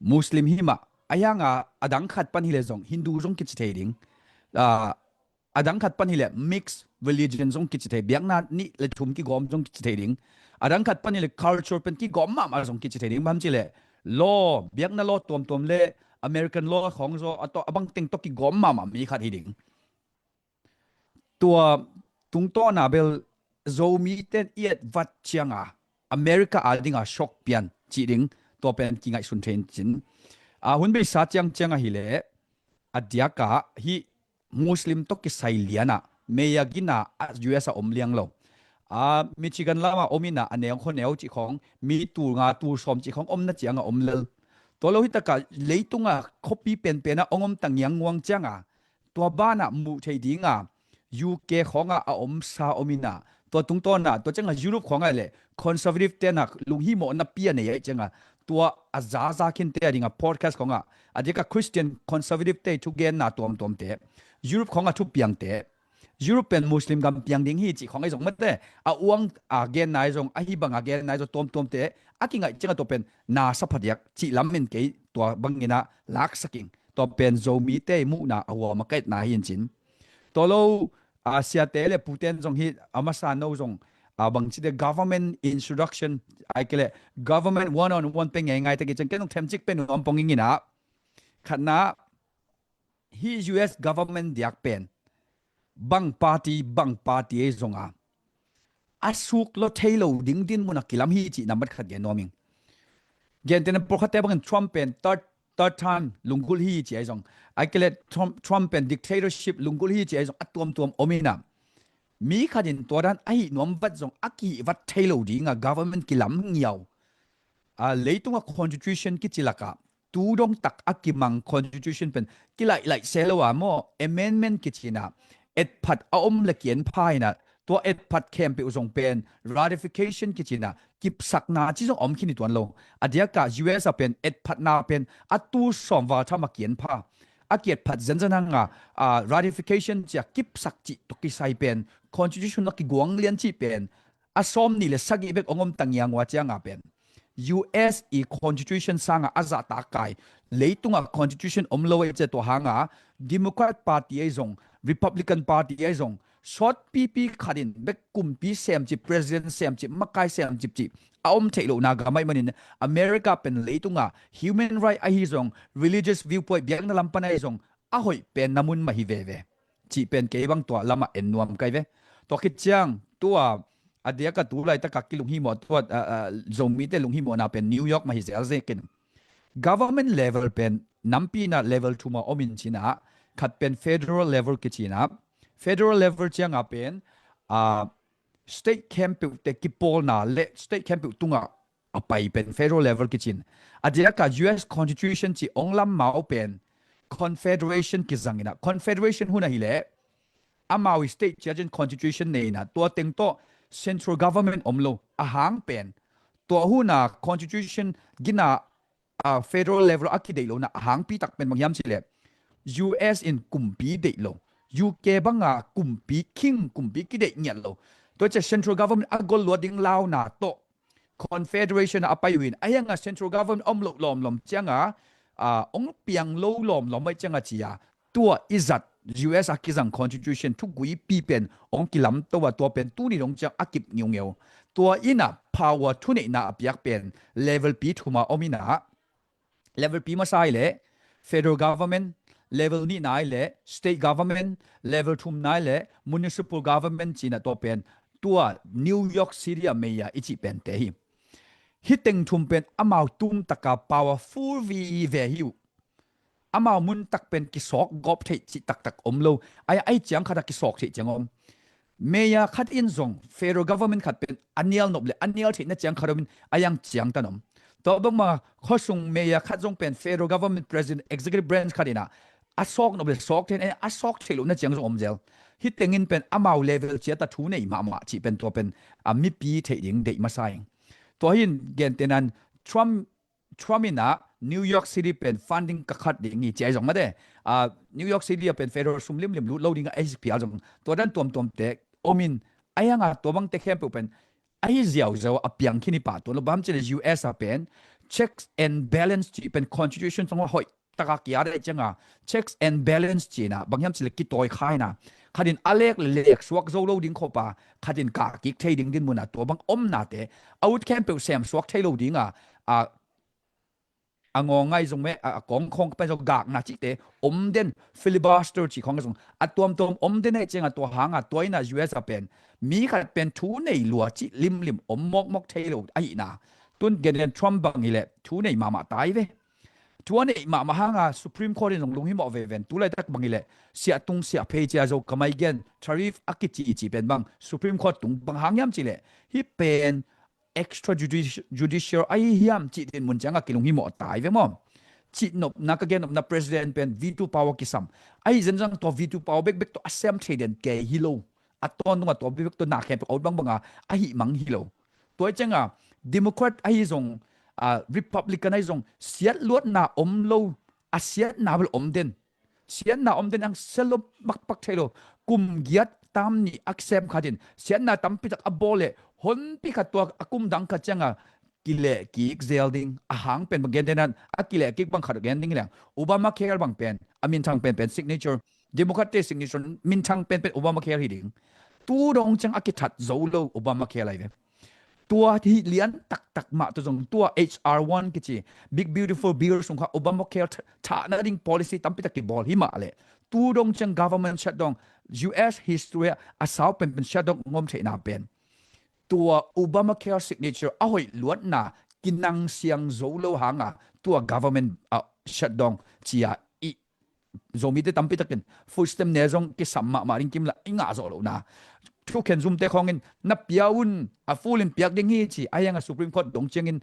Muslim hi mah a hianga a dang khat pan hi le zong Hindu zong kici thei ding. A, a dang khat pan hi le mixed religion zong kici thei, biakna nih le thum kigawm zong kici thei ding. A dang khat pan hi le culture pen kigawm mahmah zong kici thei ding. Bang ci le law, biakna law tuamtuam le American law khawng zaw a bang teng tawh kigawm mahmah mi khat hi ding. Tua tungtawna bel Zomi ten iat vat cianga America a dinga shok pian cih ding tua pen kingaihsun thei in cin. A hun beisa ciang cianga hi le a diaka hi Muslim tawh kisai liana meya gina a U S a om liang lo. A Michigan lama om ina a neu kho neu cih khawng mi tul nga tul sawm cih khawng omna cianga om lel. Tua lo hitaka leitunga khuapi penpena ong om tangiang nguang cianga tua bana muh thei dinga U K khawnga a omsa om ina tua tungtawna tua cianga Europe khawnga le conservative tena lunghimawhna pia nei ai cianga tua a zaza khinte a dinga podcast khawnga a dika Christian conservative te thugenna tuamtuamte Europe khawnga thupiangte Europe pen Muslim gam piang ding hi cih khawng ai zong mate a uang a gen nai zong a hi bang a gen nai zong tuamtuamte a kingaih cianga tua pen na saphadiak cih lam in kei tua bangina laksaking tua pen Zomite muhna a huam a kaitna hi in cin. Tua lo a siate le puten zong hi a masa no zong a bangcite government introduction ai kele government one on one pe ngei ngai taki cang ken zong themcik pen nuam pong ingina khatna hi U S government diak pen bang party bang party ei zonga a suk lo thei lo ding din muna kilam hi cih nambat khat gen nuam ing. Gentena pawlkhatte bangin Trump pen third third time lunggulh hi ci ai zong ai kele Trump, Trump pen dictatorship lunggulh hi ci ai zong a tuamtuam om ina mi khatin tua dan a hih nuam vat zong a kihih vat thei lo dinga government kilam ngiau a leitunga constitution kici laka tu dong tak a kimang constitution pen kilaihlaih se lo a maw amendment kicina etphat a om le kian pha ina tua etphat khempeuh zong pen ratification kicina kipsakna ci zong om khin i tuan lo. A diaka U S a pen etphatna pen a tu sawm val tham a kian pha a kiatphat zenzen hanga a ratification cia kipsak cih tua kisai pen constitution a kiguang lian cih pen a sawm ni le sagih bek ong om tangiang ua cianga pen U S i constitution sanga a zahtak kai leitunga constitution om lo ei cia tua hanga Democrat Party ei zong Republican Party ei zong sawtpipi khat in bek kumpi semcip, president semcip, makai semcip cih a om theih lohna gam ahih manin America pen leitunga human right ahi zong, religious viewpoint biakna lam pan ahi zong a hoih pen na mun mah hi veve. Cih pen kei bang tua lamah en nuam kai ve. Tua khit ciang tua a diaka tu laitaka kilunghimawh tua, a, a, Zomite lunghimawhna pen New York mah hi zelzekin. Government level pen nampi inah level thuma om in cinah, khat pen federal level kicinah. Federal level cianga pen, a, state khempeuhte kipawlna le state khempeuh tungah a pai pen federal level kicin. A diaka U S Constitution ci ong lammau pen Confederation kizang inah. Confederation hun ahileh amau i state ciacin Constitution nei inah, tua teng tawh central government om lo, a hang pen tua huna Constitution gina, a, federal level a kideih lo na a hangpi tak pen bang hiam cileh U S in kumpi deih lo, U K banga kumpi, king kumpi kideih ngiat lo. Tua cia central government a gol luat ding launa tawh Confederation a pai uh in, a hianga central government om loh lawmlawm cianga, a, ong piang lo lawmlawm mai cianga cia tua i zat U S a kizang Constitution thuguipi pen ong kilamto a, tua pen tuni dong ciang a kip ngiungeu. Tua inah power thuneihna a piak pen level pi thuma om inah, level pi masa ileh federal government, level nihna ileh state government, level thumna ileh municipal government cinah tua pen tua New York City a mayor i cih pente hi. Hih teng thum pen amau tumtaka powerful vive hi uh. Amau muntak pen kisawk gawp theih cih taktak om lo. Ai, ai ciang khata kisawk theih ciang om. Mayor khat in zong federal government khat pen a nial nop le a nial theihna ciang khat om in a yang ciang tan om. Tua bangma khuasung mayor khat zong pen federal government president executive branch khat inah a sawk nop le sawk theihna, a sawk theih lohna ciang zong om zel. Hih tengin pen amau level ciata thu nei mahmah cih pen tua pen a mipi theih ding deih masa ing. Tua hin gentenan Trump Trump inah New York City pen funding ka khat ding hi ci ahi zong mate. A, New York City a pen federal sum limlim lut lo ding a ahi pial zong tua dan tuamtuamte om in, a hianga tua bangte khempeuh pen ahi ziauziau a piang khin hi pah tuan lo. Bang hiam cileh U S a pen checks and balance cih pen Constitution song a hoih taka kia dai cianga checks and balance cina bang hiam cileh kitawi khaina, khatin a lek le lek suak zo lo ding khopa khatin kah kik thei ding din muna tua bang omnate a ut khempeuh sem suak thei lo dinga, a a ngawngai zong meh, a, a kawngkhawng pen zong gakna cihte om den, filibuster cih khawng zong a tuamtuam om den ahi cianga tua hanga tua ina U S a pen mi khat pen thu nei lua cih limlim om mawkmawk thei lo ahihna. Tun gen den Trump bang hileh thu nei mahmah tai ve. Thu a neih mahmah hanga Supreme Court in zong lunghimawh veven tu laitak bang hileh siah tung siah phei cia zo kamai gen tariff a kici i ci pen bang Supreme Court tung bang hang hiam cileh hih pen extrajudicial ahi hiam cih din mun cianga kilunghimawh tai ve maw? Cihnopna ka gennopna president pen veto power kisam. Ahi zenzang tua veto power bekbek tua a sem thei den kei hi lo. A tawn dunga tua bekbek tua na khempeuh a ut bangbanga ahi mang hi lo. Tua hi cianga Democrat ahi zong, a, Republican ahi zong siatluatna om lo, a siatna bel om den. Siatna om den ang selo makpak thei lo. Kum giat tam nih a kisem khatin siatna tampitak a bawl leh honpi khat tua a kum dang khat cianga kileh kik zel ding a hang pen bang gen den an a kileh kik bang khat gen ding leng Obamacare bang pen a minthang penpen signature, Democrat te signature minthang penpen Obamacare hi ding. Tu dong ciang a kithat zo lo Obamacare lai ve. Tua hi lian taktak mah tu zong tua H R one kici Big Beautiful Bill sung kha Obamacare thahna ding policy tampitak kibawl hi mah leh tu dong ciang government shutdown, U S history a sau penpen shutdown ngom theihna pen tua Obamacare signature a hoih luatna kinang siang zo lo hanga tua government a shutdown cia i Zomite tampi takin food stamp ne zong kisam mahmah ding kimla i ngah zawh lohna. Thukhen zumte khawngin na pia un a full in piak ding hi ci a hianga Supreme Court dong ciangin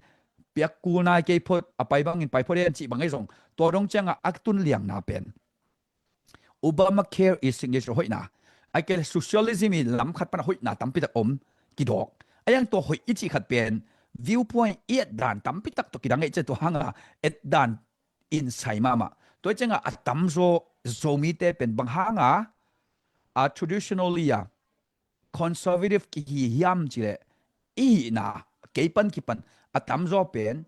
piak kul nai kei phot a pai bangin pai phot en cih bang ahi zong tua dong cianga a tun liangna pen Obamacare i signature hoihna a kei socialism i lam khat pana hoihna tampitak om kidawk a hiang tua hoih i cih khat pen viewpoint i et dan tampitak tua kidang ei cia tua hanga et dan in sai mahmah. Tua cianga a tamzaw Zomite pen bang hanga a traditionally a conservative kihi hiam cileh i hihna kei pan kipan a tamzaw pen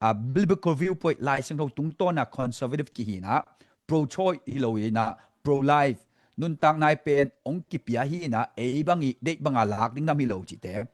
a biblical viewpoint Lai Siangtho tungtawna conservative kihina pro choice hi lo ina pro life nuntak nai pen hong kipia hi inah, ei bang i deih banga lak ding nam hi lo cihte.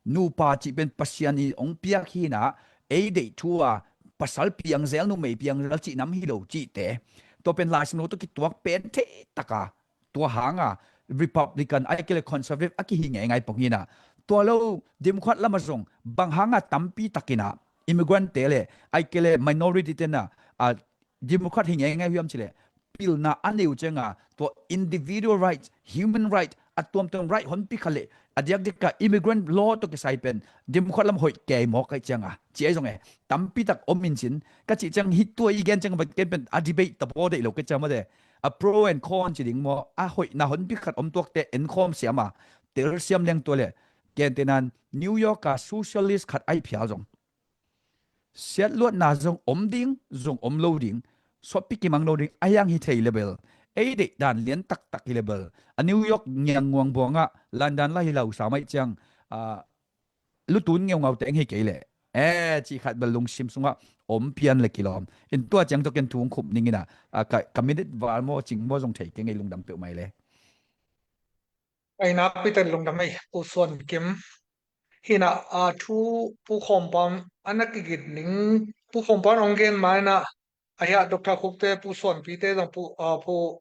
Nupa cih pen Pasian i hong piak hi inah, ei deih thu a pasal piangzel, numei piangzel cih nam hi lo cihte. Tua pen Lai Siangtho tawh kituak pen thei taka, tua hanga Republican ai kele conservative a kihi ngeingai pong hi inah. Tua lo Democrat lama zong bang hanga tampi takinah immigrant te le ai kele minority tena, a, Democrat hi ngeingai hiam cih leh, pilna a neu cianga tua individual rights, human right, a tuamtuam right honpi kha leh, a diakdiaka immigrant law tawh kisai pen Democrat lam hoih kei mawk kai cianga ci ai zong e, tampi tak om in cin, ka cih ciang hi tua i gen ciang va ken pen a debate tabaw deih lo ka ciang mate, a pro and con ci ding maw, a hoihna honpi khat om tuakte enkhawm siama, telsiam leng tua le, kente nan New York a socialist khat ai phial zong siatluatna zong om ding, zong om lo ding, suahpi kimang lo ding, a hiang hi thei le bel, ei deih dan lian taktak hi le bel, a New York ngiangnguang buangah London la hi lo sa mai ciang, a, lutun ngeungau teng hi kei leh, e, cih khat bel lungsim sungah om pian le kilawm. In tua ciang tawh ken thu hong khup ning inah, a, ka, ka minute val maw, cing maw zong thei kei ngei, lungdam peuhmai le. Ai nakpi ten lungdam ei, Pu Suan Kim. Hi inah, a, thu Pu Khawm Pau a na kigit ning, Pu Khawm Pau hong gen ma inah, a hiah Doctor Khup te, Pu Suan Pi te zong, Pu, a, Pu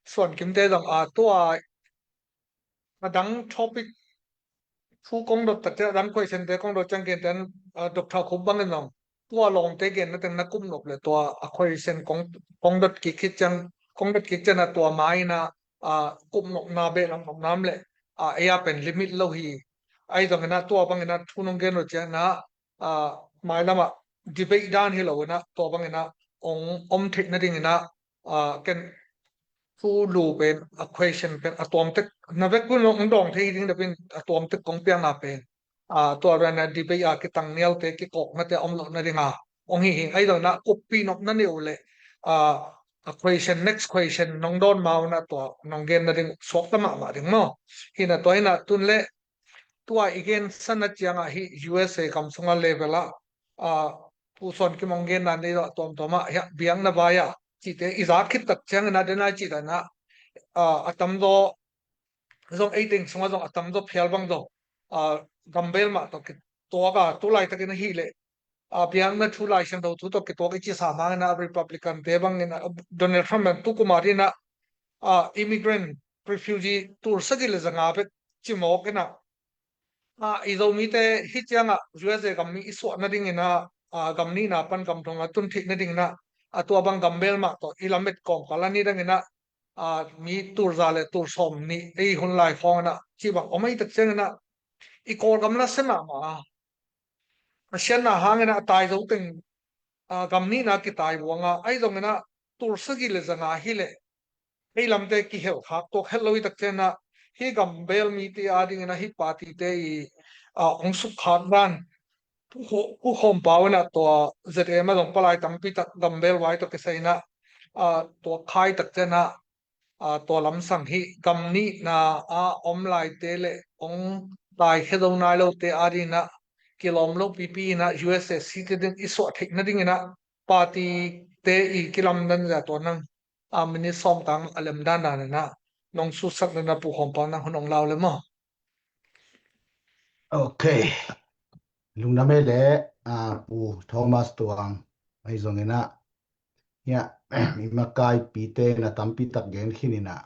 Suan Kim te zong, a, tua a dang topic thu kong dot takte, a dang question te kong dot ciang kenten, a, Doctor Khup bangin zong tua lawngte genna teng na kup nop le tua a question kong, kong dot kik khit ciang, kong dot kik ciang a tua ma inah, a, kup nopna, beh lam nopna om le, a, ei a pen limit lo hi. Ai zong inah tua bang inah thu nong gen lo ciang inah, a, mailamah debate dan hi lo inah, tua bang inah hong om theih nading inah, a, ken thu lu pen, a, question pen a tuamtek, na vek pun hong dawng thei ding dapin a tuamtek kong piakna pen, a, tua rian a debate a kitang nialte, kikawknate a om loh nadinga hong hi hi. Ai zong inah kuppih nopna nei uh le, a, a question, next question nong dawn ma uh inah tua nong gen nading suakta mahmah ding maw. Hi inah tua hi inah tun le tua i gensan a ciangah hih U S A gam sunga level ah, a, Pu Suan Kim hong genna nei lo a tuamtuamah hiah biakna vai ah cihte i zak khit tak ciangin a den a cih dan ah, a, a tamzaw zong ei teng sungah zong a tamzaw phial bang zong, a, gambel mah tawh kituak a, tu laitakin ahih leh, a, biakna thu, Lai Siangtho thu tawh kituak i cisa mangin a, Republican te bangin a, Donald Trump in tu kum a dingin a, a, immigrant, refugee tul sagih le zanga bek cimawk in a, a, i Zomite hih ciangah U S A gam mi i suah nadingin a, a, gam nihna pan gam thonga tun theih nadingin a, a, tua bang gambel mah tawh i lamet kawmkal a ni dangin a, a, mi tul za le tul sawm nih ei hun lai khawng in a, cih bang om ahih tak ciangin a, i Kawlgam la sia mahmah a, a siatna hangin a, a tai zo teng, a, gam nihna kitai buang a, ahi zongin a, tul sagih le zanga hi leh ei lamte kihel khak tuak het lo i tak ciangin a, hih gambel mite a dingin a, hih party te i, a, hong sukkhak dan, Pu Kho-, Pu Khawm Pau in a, tua Z M a zong palai tampi tak gambel vai tawh kisai in a, a, tua khai tak ciangin a, a, tua lamsang hih gam nihna a om laite le hong taikhia zo nai lote a dingin a, kilawm lo pipi in a, U S A citizen i suah theih nadingin a, party te i kilamdan zia tua nang, a, minute sawm tang a lem dandan in a, nong susak dan a, Pu Khawm Pau, nang hun hong lau le maw? Ok. Lungdam ei le, a, Pu Thomas Tuang, ahi zongin a, hiah, i makaipite in a tampi tak gen khin in a,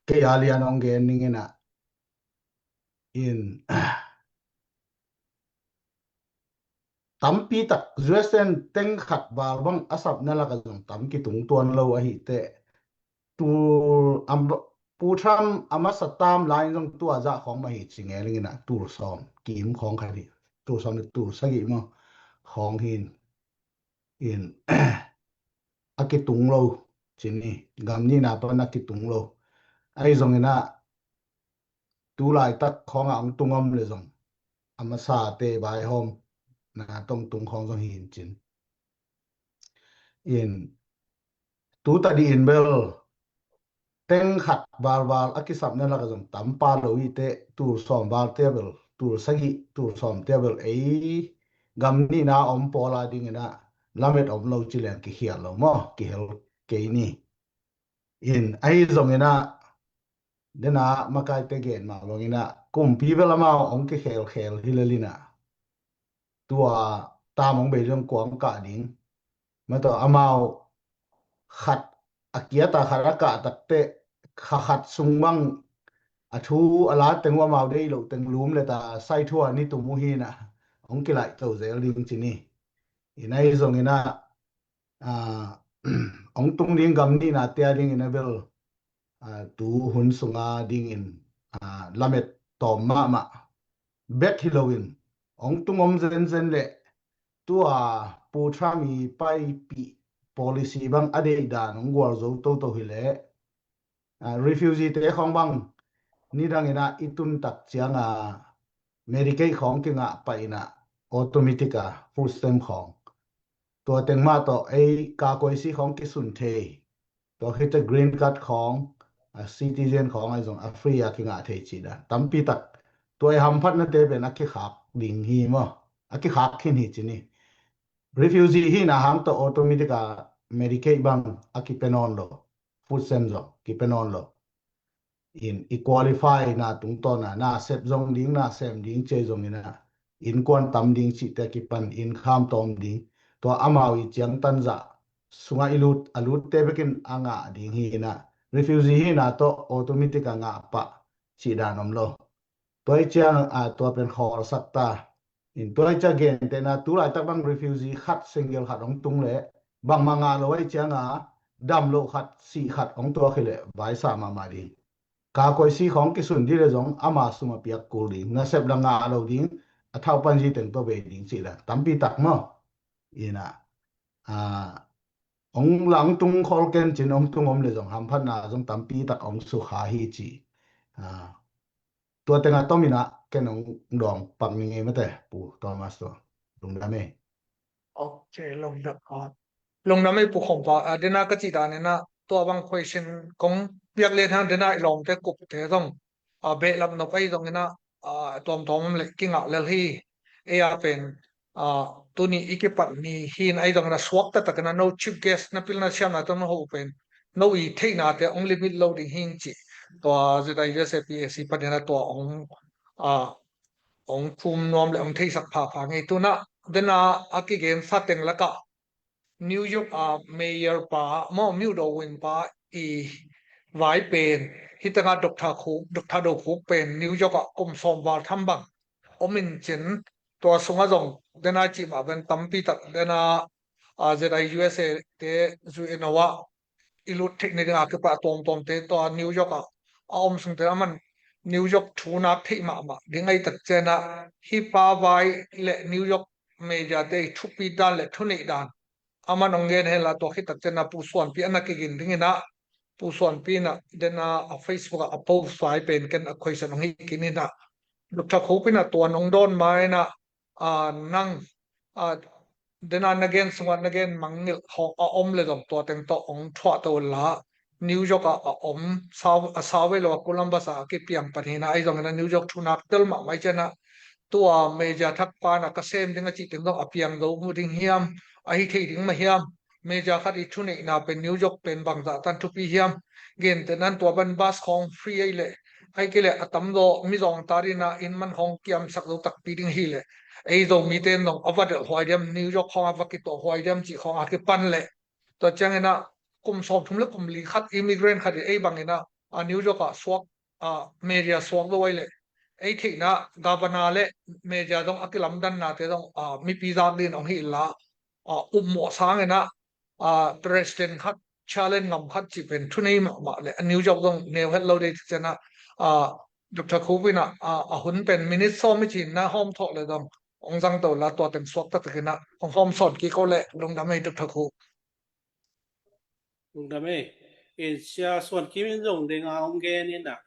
kei a lian hong gen ning in a, in, tampi tak U S A in teng khat val bang a sapna lak a zong tam kitung tuan lo ahih teh, tul, am, Pu Trump a masa tam lai in zong tua zah khawng mah hi ci ngel ing in a, tul sawm kim khawng khat hi, tul sawm le tul sagih maw khawng hi in, a kitung lo ci ni, gam nihna pan a kitung lo. Ahi zongin a, tu laitak khawng a hong tung om le zong, a masate vaihawmna tawh tung khawng zong hi in cin. In, tu ta dih in bel, teng khat valval a kisapna lak a zong tam pah lo i teh, tul sawm val te bel, tul sagih, tul sawm te bel, ei gam nihna om pawl a dingin a, lamet om lo ci leng kikhial lo maw, kihel kei ni. In ahi zongin ah, dena makaite gen mah bangin ah kumpi bel amau hong kikhelkhel hi lel in ah, tua tam hong bei ding, kua hong kah ding. Mah tawh amau khat a kiat a khat a kah takteh kha khat sung bang a thu a la teng uh amau deih loh teng lum le ta sai thu a ni tum uh hi in ah hong kilaih to zel ding ci ni. In ahi zongin ah, ah, hong tung ding gam nihna te adingin a bel, ah, tu hun sunga dingin, ah, lamet tawm mahmah bek hi loin hong tung om zenzen leh tua Pu Trump i paipih policy bang a deih dan hong gualzo toto hi leh, ah, refugee te khawng bang nidangin ah i tun tak ciang a Medicaid khawng kingah pah in ah automatic a food stamp khawng, tua teng mah tawh ei ka koisi khawng kisun thei. Tua khit a green card khawng, a citizen khawng ahi zong a free a kingah thei cih dan tampi tak. Tua i hamphatnate pen a kikhak ding hi maw? A kikhak khin hi ci ni. Refugee hihna hang tawh automatic a Medicaid bang a kipia nawn lo, food stamp zong kipia nawn lo. In i qualify na tungtawn a na sep zong ding, na sem ding ci zongin ah innkuan tam ding cihte a kipan, inn kham tawm ding, tua amau i ciangtan zah sungah i lut, a lutte bekin a ngah ding hi in ah, refugee hihna tawh automatic a ngah pah cih dan om lo. Tua i ciang, a, tua pen khawlsak ta. In tua i ciang gentehna tu laitak bang refugee khat, single khat hong tung leh bangmah ngah lo a i ciang a dam loh khat, sih khat hong tuak hi leh vaisa mahmah ding. Ka koisi khawng kisun dih leh zong ama sum a piak kul ding, nasep la ngah lo ding, a thau panzi teng tawh bei ding cih dan tampi tak maw? In ah, a, hong la hong tung khawl ken cin, hong tung om leh zong hamphatna zong tampi tak hong sukha hi ci. A, tua teng a tom in ah ken hong dawng pak ni ngei mate, Pu Thomas tawh. Lungdam ei. Ok, lungdam, ah, lungdam ei Pu Khawmpa, ah, dena ka cih dan in ah tua bang question kong piak lian hang dena i lawmte kupte zong, ah, behlap nop ahi zongin ah, ah, tuamtuam om leh kingah lel hi. Ei a pen, ah, tuni i kipat ni hi in ahi zongin ah suak taktakin ah no chief guest na pilna siamna tawh na hoh pen no i theihnate hong limit lo ding hi ing cih tua ZIUSA PAC panin ah tua hong, ah, hong phum nuam leh hong theisak phapha ngei. Tu in ah dena a kigensa teng lakah New York a mayor pa maw, Myodo Win pa i vai pen, hih tengah Doctor Khuk, Doctor Do Khuk pen New York ah kum sawm val tham bang om in cin, tua sungah zong dena cih mah pen tampi tak dena, a, ZIUSA te zu in a wah i lut theih nading a kipat tuamtuamte tua New York ah a om sungte a man New York thunak theih mahmah ding ahi tak ciangin ah hih pa vai leh New York media te i thupi dan leh thuneih dan a man hong gen hen la, tua khit tak ciangin ah Pu Suanpi a na kigin dingin ah, Pu Suanpi in ah dena a Facebook ah a post vai pen ken a question hong hi kik in ah, Doctor Khuk in ah tua nong dawn ma in ah, a, nang, a, dena na gen sungah na gen mangngilh khawng a om leh zong tua teng tawh hong thuah to la. New York ah a om, sau, a sau vei lo a Columbus ah a kipiang pan hi in ah, ahi zongin ah New York thunak tel mahmah ciangin ah tua media thak pa in ah ka sem ding a cih teng zong a piang zo mu ding hiam, a hi thei ding mah hiam, media khat i thuneihna pen New York pen bangzah tan thupi hiam, gentehna in tua bang bus khawng free ahi leh, ahi kei leh a tamzaw mizawngte adingin ah inn man khawng kiamsak zo takpi ding hi leh, ei Zomite in zong a va delh huai diam, New York khawng a va kituah huai diam cih khawng a kipan leh, tua ciangin ah kum sawmthum leh kum li khat immigrant khat in ei bangin ah, a, New York ah suak, a, media suak zo ahi leh, ei theihna governor leh media zong a kilamdannate zong, a, mipi zak dingin hong hi in la, a, upmawh sangin ah, a, president khat challenge ngam khat cih pen thunei mahmah leh, a, New York zong neu het lo ding ahi tak ciangin ah, a, Doctor Khuk in ah, a, a hun pen minute sawm i cih in na hawm thawh leh zong hong zang to la, tua teng suak taktakin ah hong hawm sawn kik o leh. Lungdam ei Doctor Khuk. Lungdam ei. In Sia Suan Kim in zong ding a hong gen in ah,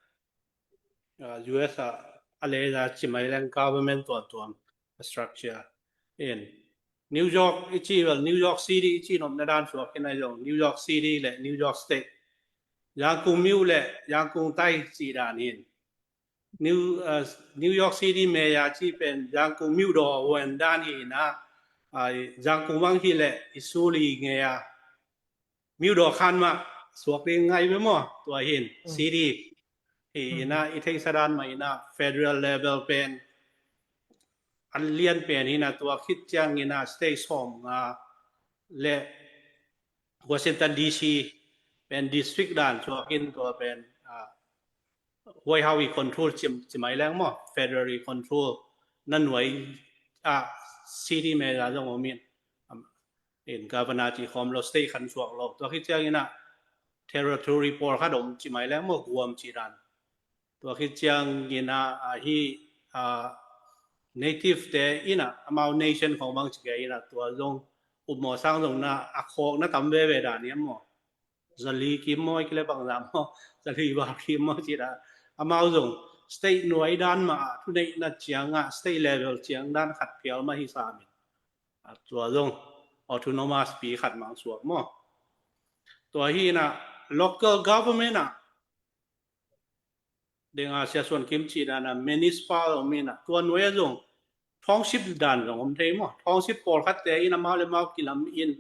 ah, U S ah a leh a ci mai leng government tuamtuam a structure in New York i ci, well, New York City i ci nopna dan suak in ahi zong New York City leh New York State, Yangon myo leh Yangon tae cih dan in New, uh, New York City mayor cih pen Yangon myodaw huan dan hi in ah, uh, Yangon bang hi leh i suli ngei a myodaw khan mah suak ding ngai ve maw, tua hin, mm, city. Hi, mm, ina, i theihsa dan mah ina federal level pen a lian pen ina, tua khit ciang ina state sawmnga le Washington D C pen district dan suak in, tua pen, ah, huai hau i control ci, ci mai leng maw, federal i control, na nuai ah city mayor zong om in, um, in governor ci khawm lo, state khat suak lo. Tua khit ciang ina territory pawlkhat om ci mai leng maw, guam ci dan. Tua khit ciang ina, ah, hi, ah, native te ina amau nation khawng bang ci kei ina, tua zong upmawh sang zong na a khawk na tam veve dan hiam maw. Zali kim maw, i kile bang zam maw, zali val kim maw ci dan. Amau zong state nuai dan mah a, thuneihna ciang a state level ciang dan khat phial mah hi sam in, a, tua zong autonomous pi khat mang suak maw. Tua hi ina local government a, deng a Sia Suan Kim ci dan a municipal om ina, tua nuai a zong township dan zong om thei maw. Township pawlkhat te ina mau le mau kilam in,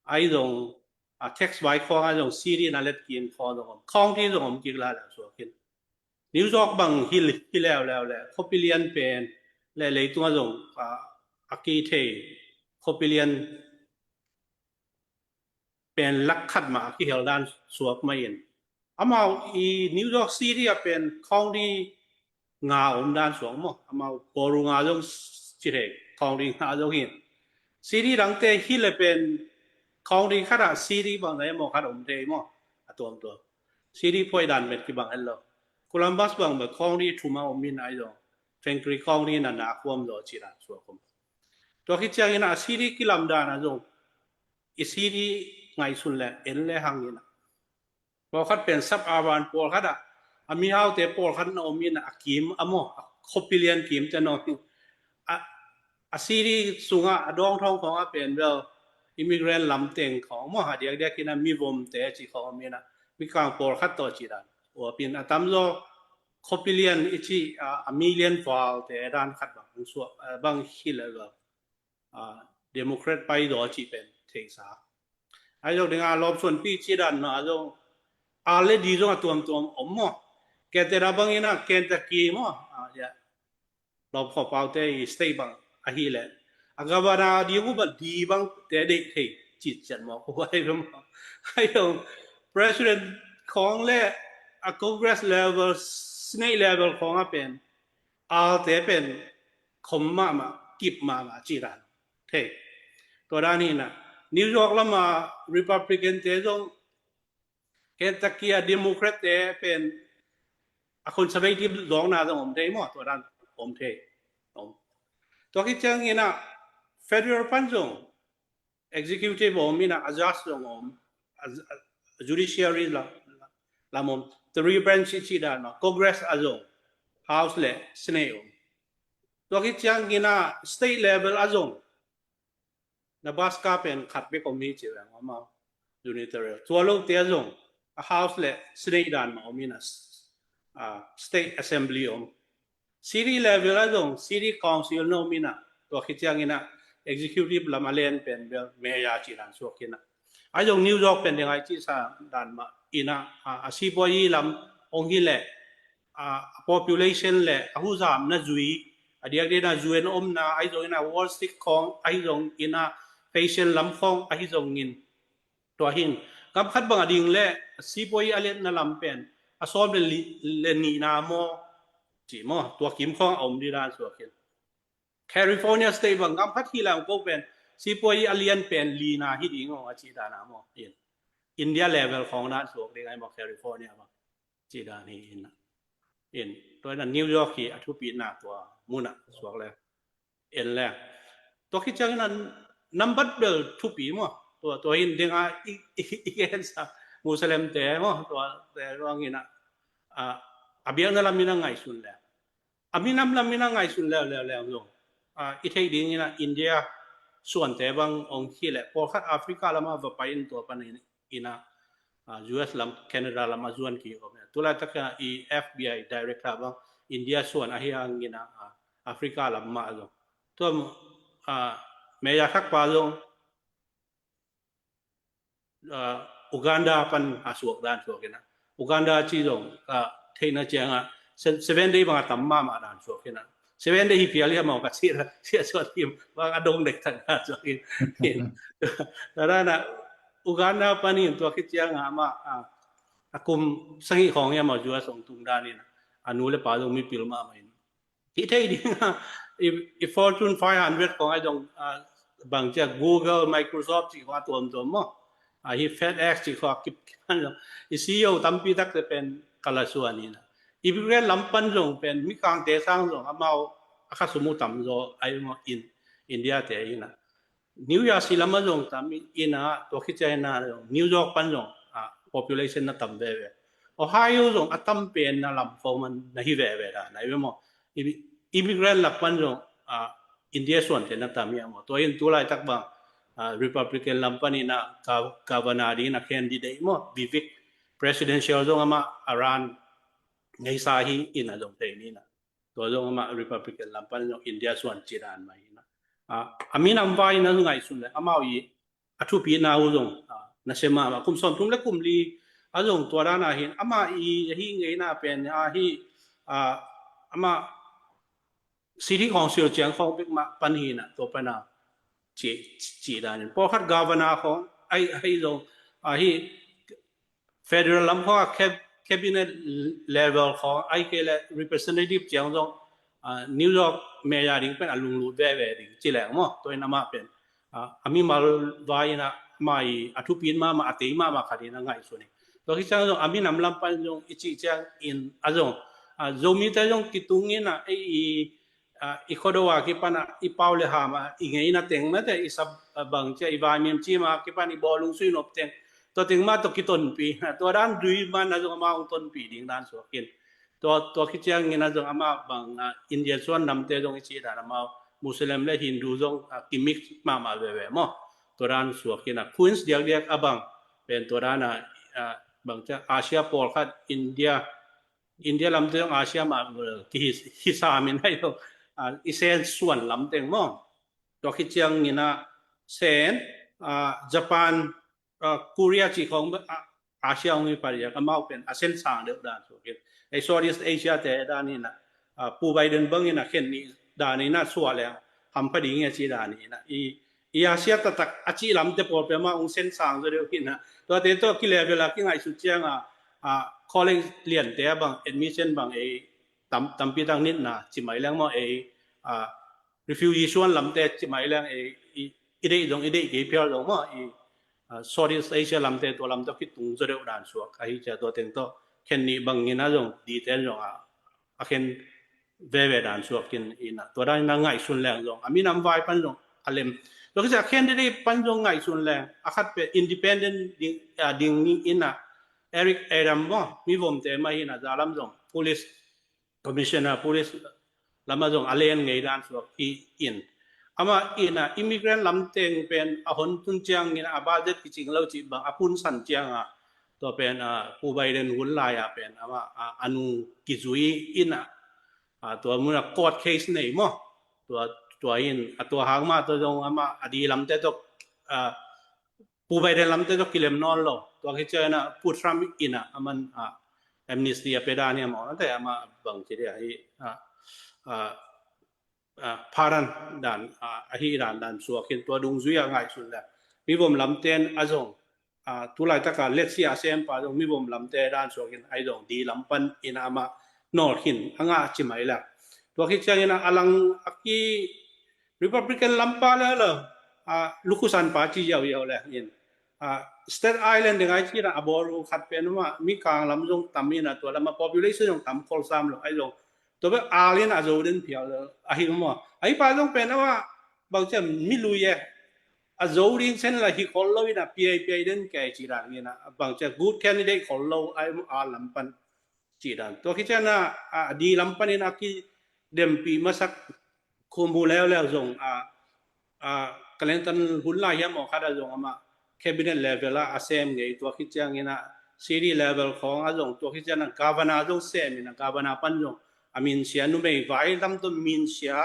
ai zong, a, tax vai khawng a zong city na let kin khawng zong om, county zong om kik la le suak in. New York bang hi, hi leuleu le khuapilian pen le leitung a zong, a, a ki thei khuapilian pen lak khat mah a kihel dan suak mah in. Amau i New York City a pen county nga om dan suak maw. Amau ballroom nga zong ci thei, county nga zong hin. City dangte hi le pen county khat a city bang zai maw khat om thei maw. A tuamtuam. City phuai dan met kibang het lo. Columbus bang bel county thum a om in ai zong. Fengkri county na na kuam zo ci dan suak om. Tua khit ciang ina a city kilam dan a zong i city ngaihsun le en le hang ina. Pawlkhat pen sub-urban pawlkhat a, a mihaute pawlkhat na om ina a kim a maw, a khuapilian kim te na om. A, a city sungah a dawng thawng khawng a pen bel immigrant lam teng khawng maw, a diakdiak ina mi vom te ci khawng om ina, mi kang pawlkhat tawh ci dan. Ua pen a tamzaw khuapilian i ci, a, a million val te dan khat bang suak, a, bang hi le bel. A, Democrat pai zaw ci pen theisa. Ai zong ding a lawp suan pi ci dan ma a zong a le di zong a tuamtuam om maw. Kente na bang ina Kentucky maw. A, ya. Lawp khawpaute i state bang ahi le. A governor di hu bang di bang te dei thei ci ciat maw. Ko ai zong. Ai zong president khawng le a Congress level, state level khawng a pen. Alte pen khom mahmah, kip mahmah ci dan. Thei. Tua dan hi na. New York lama Republican te zong Kentucky a Democrat te pen a conservative zawkna zong om thei maw, tua dan om thei. Om. Tua khit ciang ina federal pan zong executive om ina a judge zong om, a, a judiciary lam, lam om, three branch ci dan maw, Congress a zong, House le Senate om. Tua khit ciang ina state level a zong, Nebraska pen khat bek om hi ci veng om a, unitary. Tua lo te a zong, a House le Senate dan ma om ina, a, State Assembly om. City level a zong, City Council na om ina, tua khit ciang ina, executive lam a len pen bel, mayor ci dan suak ina. A zong New York pen deng ai ci sa dan ma ina, a, a sipuai lam ong hi le, a, a population le, a huzam na zui, a diak dina U N omna, a hi zong ina Wall Street khawng, a hi zong ina fashion lam khawng, a hi zong in. Tua hin, kam khat bang a ding le, a sipuai a letna lam pen, a sawm le li, le nihna maw, ci maw, tua kim khawng a om di dan suak hin. California State bang kam khat hi lang ko pen, sipuai a lian pen lina hi ding ong a ci dan a maw. In. India level khawng dan suak ding ai maw California bang. Ci dan hi in. In. Tua ina New York hi a thupi na tua muna suak le. En le. Tua khit ciang ina nambat bel thupi maw. Tua, tua hin ding a i, i, i, i, Muslim te maw. Tua, te ruang ina. A, a biakna lam ina ngaihsun le. A minam lam ina ngaihsun leuleu leu zong. A, i theih ding ina India suante bang ong hi le pawlkhat Africa lama va pai in tua pan ina, ina, a, U S lam, Canada lama zuan ki om. Tulai tak ina i F B I director bang India suan ahi ang ina, a, Africa lam ma zong. Tua, a, meya thak pa zong, a, Uganda pan a suak dan suak ina. Uganda ci zong ka theihna cianga Seven Day bang a tam mahmah dan suak ina. Seven Day hi phial hi a mau ka ci sia suak tim bang a dong dek thang dan suak ina. Tua dan a Uganda pan in tua khit cianga ama a kum sangih khawng hi a mau zua song tung dan ina. A nu le pa zong mipil mahmah ina. Hi thei ding a, i, i Fortune five hundred khawng ai zong bang cia Google, Microsoft ci khawng a tuamtuam maw. A hi FedEx ci khawng a kip kip an zong. I C E O tampi takte pen ka la suan ina. I Bikren lam pan zong pen Mikangte sang zong amau a kha sum uh tam zaw ai maw in India te ina. New Jersey lam a zong tam ina tua khit ciang ina zong New York pan zong a population na tam veve. Ohio zong a tam pen na lam khawng man na hi veve da na i ve maw. Immigrant lak pan zong a India suante na tam hi a maw. Tua in tu laitak bang a Republican lam pan ina governor ding ina candidate maw Vivek presidential zong ama a run ngeisa hi ina zong thei ni na. Tua zong ama Republican lam pan zong India suan ci dan mah hi na. A minam vai na ngaihsun le amau i a thupina uh zong na sem a kum sawm thum le kum li a zong tua dan a hin ama i a hi ngeina pen a hi ama City Council ciang khawng bek mah pan hi na tua pan a ci dan in pawlkhat governor khawng ai zong a hi federal lam khawng a cabinet level khawng ai kei le representative ciang zong New York mayor ding pen a lunglut veve ding ci leng maw tua in amah pen a mimal vai ina ama i a thupin mahmah a tei mahmah khat ina ngaihsun hi. Tua khit ciang zong a minam lam pan zong i cih ciang in a zong Zomite zong kitung ina ei i i khuado a kipan a i pau le ham a i ngeina teng mate i sap bang cia i vaimim cim a kipan i bawlung sui nop teng tua teng mah tua kitonpi tua dan dui man a zong amah hong tonpi ding dan suak in. Tua tua khit ciangin a zong amah bang India suan namte zong i cih dan amah Muslim le Hindu zong kimix mahmah veve maw. Tua dan suak in a Queens diakdiak a bang pen tua dan a bang cia Asia pawlkhat India India lamte zong Asia mah kihi hi samin hai lo i sen suan lamteng maw. Tua khit ciangin a sen Japan Korea ci khawng Asia hong hi pariak amau pen a sen sang deuh dan suak in ei Southeast Asia te dan in a Pu Biden bangin a khen nih dan in a suah leng hampha ding a ci dan in a i i Asia taktak a cih lamte pawl pia mah hong sen sang zaw deuh hi na. Tuate tawh kilevel a kingaihsut cianga college liante a bang admission bang ei tampi tak nitna ci mai leng maw ei refugee suan lamte ci mai leng ei i deih zong i deih kei phial zong maw i Southeast Asia lamte tua lam tawh kitung zaw deuh dan suak ahi cia tua teng tawh khen nih bangin a zong diten zong a a khen veve dan suak in ina tua dan ina ngaihsun leng zong a minam vai pan zong a lem. Tua khit ciang a candidate pan zong ngaihsun leng a khat pe independent ding ni ina Eric Adam maw mi vomte mah hi na zalam zong police commissioner police lamah zong a len ngei dan suak hi in. Amah ina immigrant lamteng pen a hon tun ciangin a budget kicing lo cih bang a punsan cianga tua pen Pu Biden hun lai a pen amah a nu kizui ina tua mun a court case nei maw. Tua tua in a tua hang mah tua zong amah a di lamte tok Pu Biden lamte tawh kilem nawn lo. Tua khit ciangin a Pu Trump in a aman amnesty a pia dan hi a mawh nate ama bang ci dia hi pardon dan ahi dan dan suak hin tua dungzui a ngaihsun le mi vom lamten a zong tulaitaka letsia a sempa zong mi vom lamte dan suak hin ai zong di lam pan in a ama nawl khin a ngah ci mai le. Tua khit ciangin a lang a ki Republican lampa le lo lukhusan pa ci ziauziau le in Staten Island ding ai ci a bawl uh khat pen mah mi kang lam zong tam in a tua lam a population zong tam khol sam lo ai zong tua bek al in a zo den phial lo ahi maw ahi pa zong pen mah bang ciam mi lui e a zo ding sen la hi khol lo in a piai piai den kei ci dan in a bang ciam good candidate khol lo ai al lam pan ci dan tua khit ciang a di lam pan in a ki dempi masak khum bu leuleu zong a Clinton hun lai hiam aw khat a zong ama cabinet level a a sem ngei tua khit ciangin a city level khawng a zong tua khit ciang a governor zong sem in a governor pan zong a minsia numei vai lam tawh minsia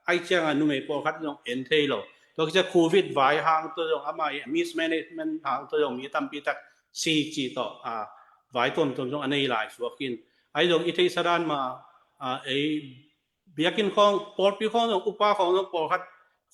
ai ciang a numei pawlkhat zong en thei lo tua khit ciang covid vai hang tawh zong ama i mismanagement hang tawh zong mi tampi tak si ci tawh a, vai tuamtuam zong a nei lai suak in. Ahi zong i theihsa dan ma a, ei biakinn khawng, pawlpi khawng zong, upa khawng zong pawlkhat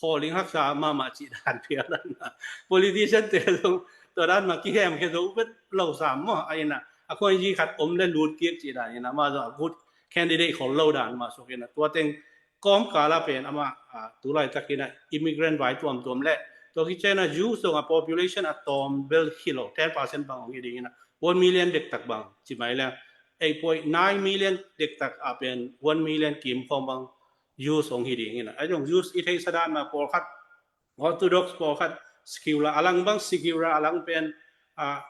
khawl ding haksa mahmah cih dan phial dan a, politician te zong tua dan ma kihem khe zo vet lo sam maw, a ina a khuainzi khat om le lut kik cih dan ina ma zong a good candidate khol lo dan ma suak ina tua teng kawmkal a pen ama a, tu laitak ina immigrant vai tuamtuam le tua kici ina Jews zong a population a tawm bel hi lo, ten percent bang ong hi ding ina one million dektak bang ci mai le eight point nine million dektak a pen one million kim khawng bang Jews ong hi ding ina. Ahi zong Jews i theihsa dan ma pawlkhat Orthodox, pawlkhat secular, a lang bang secular, a lang pen a,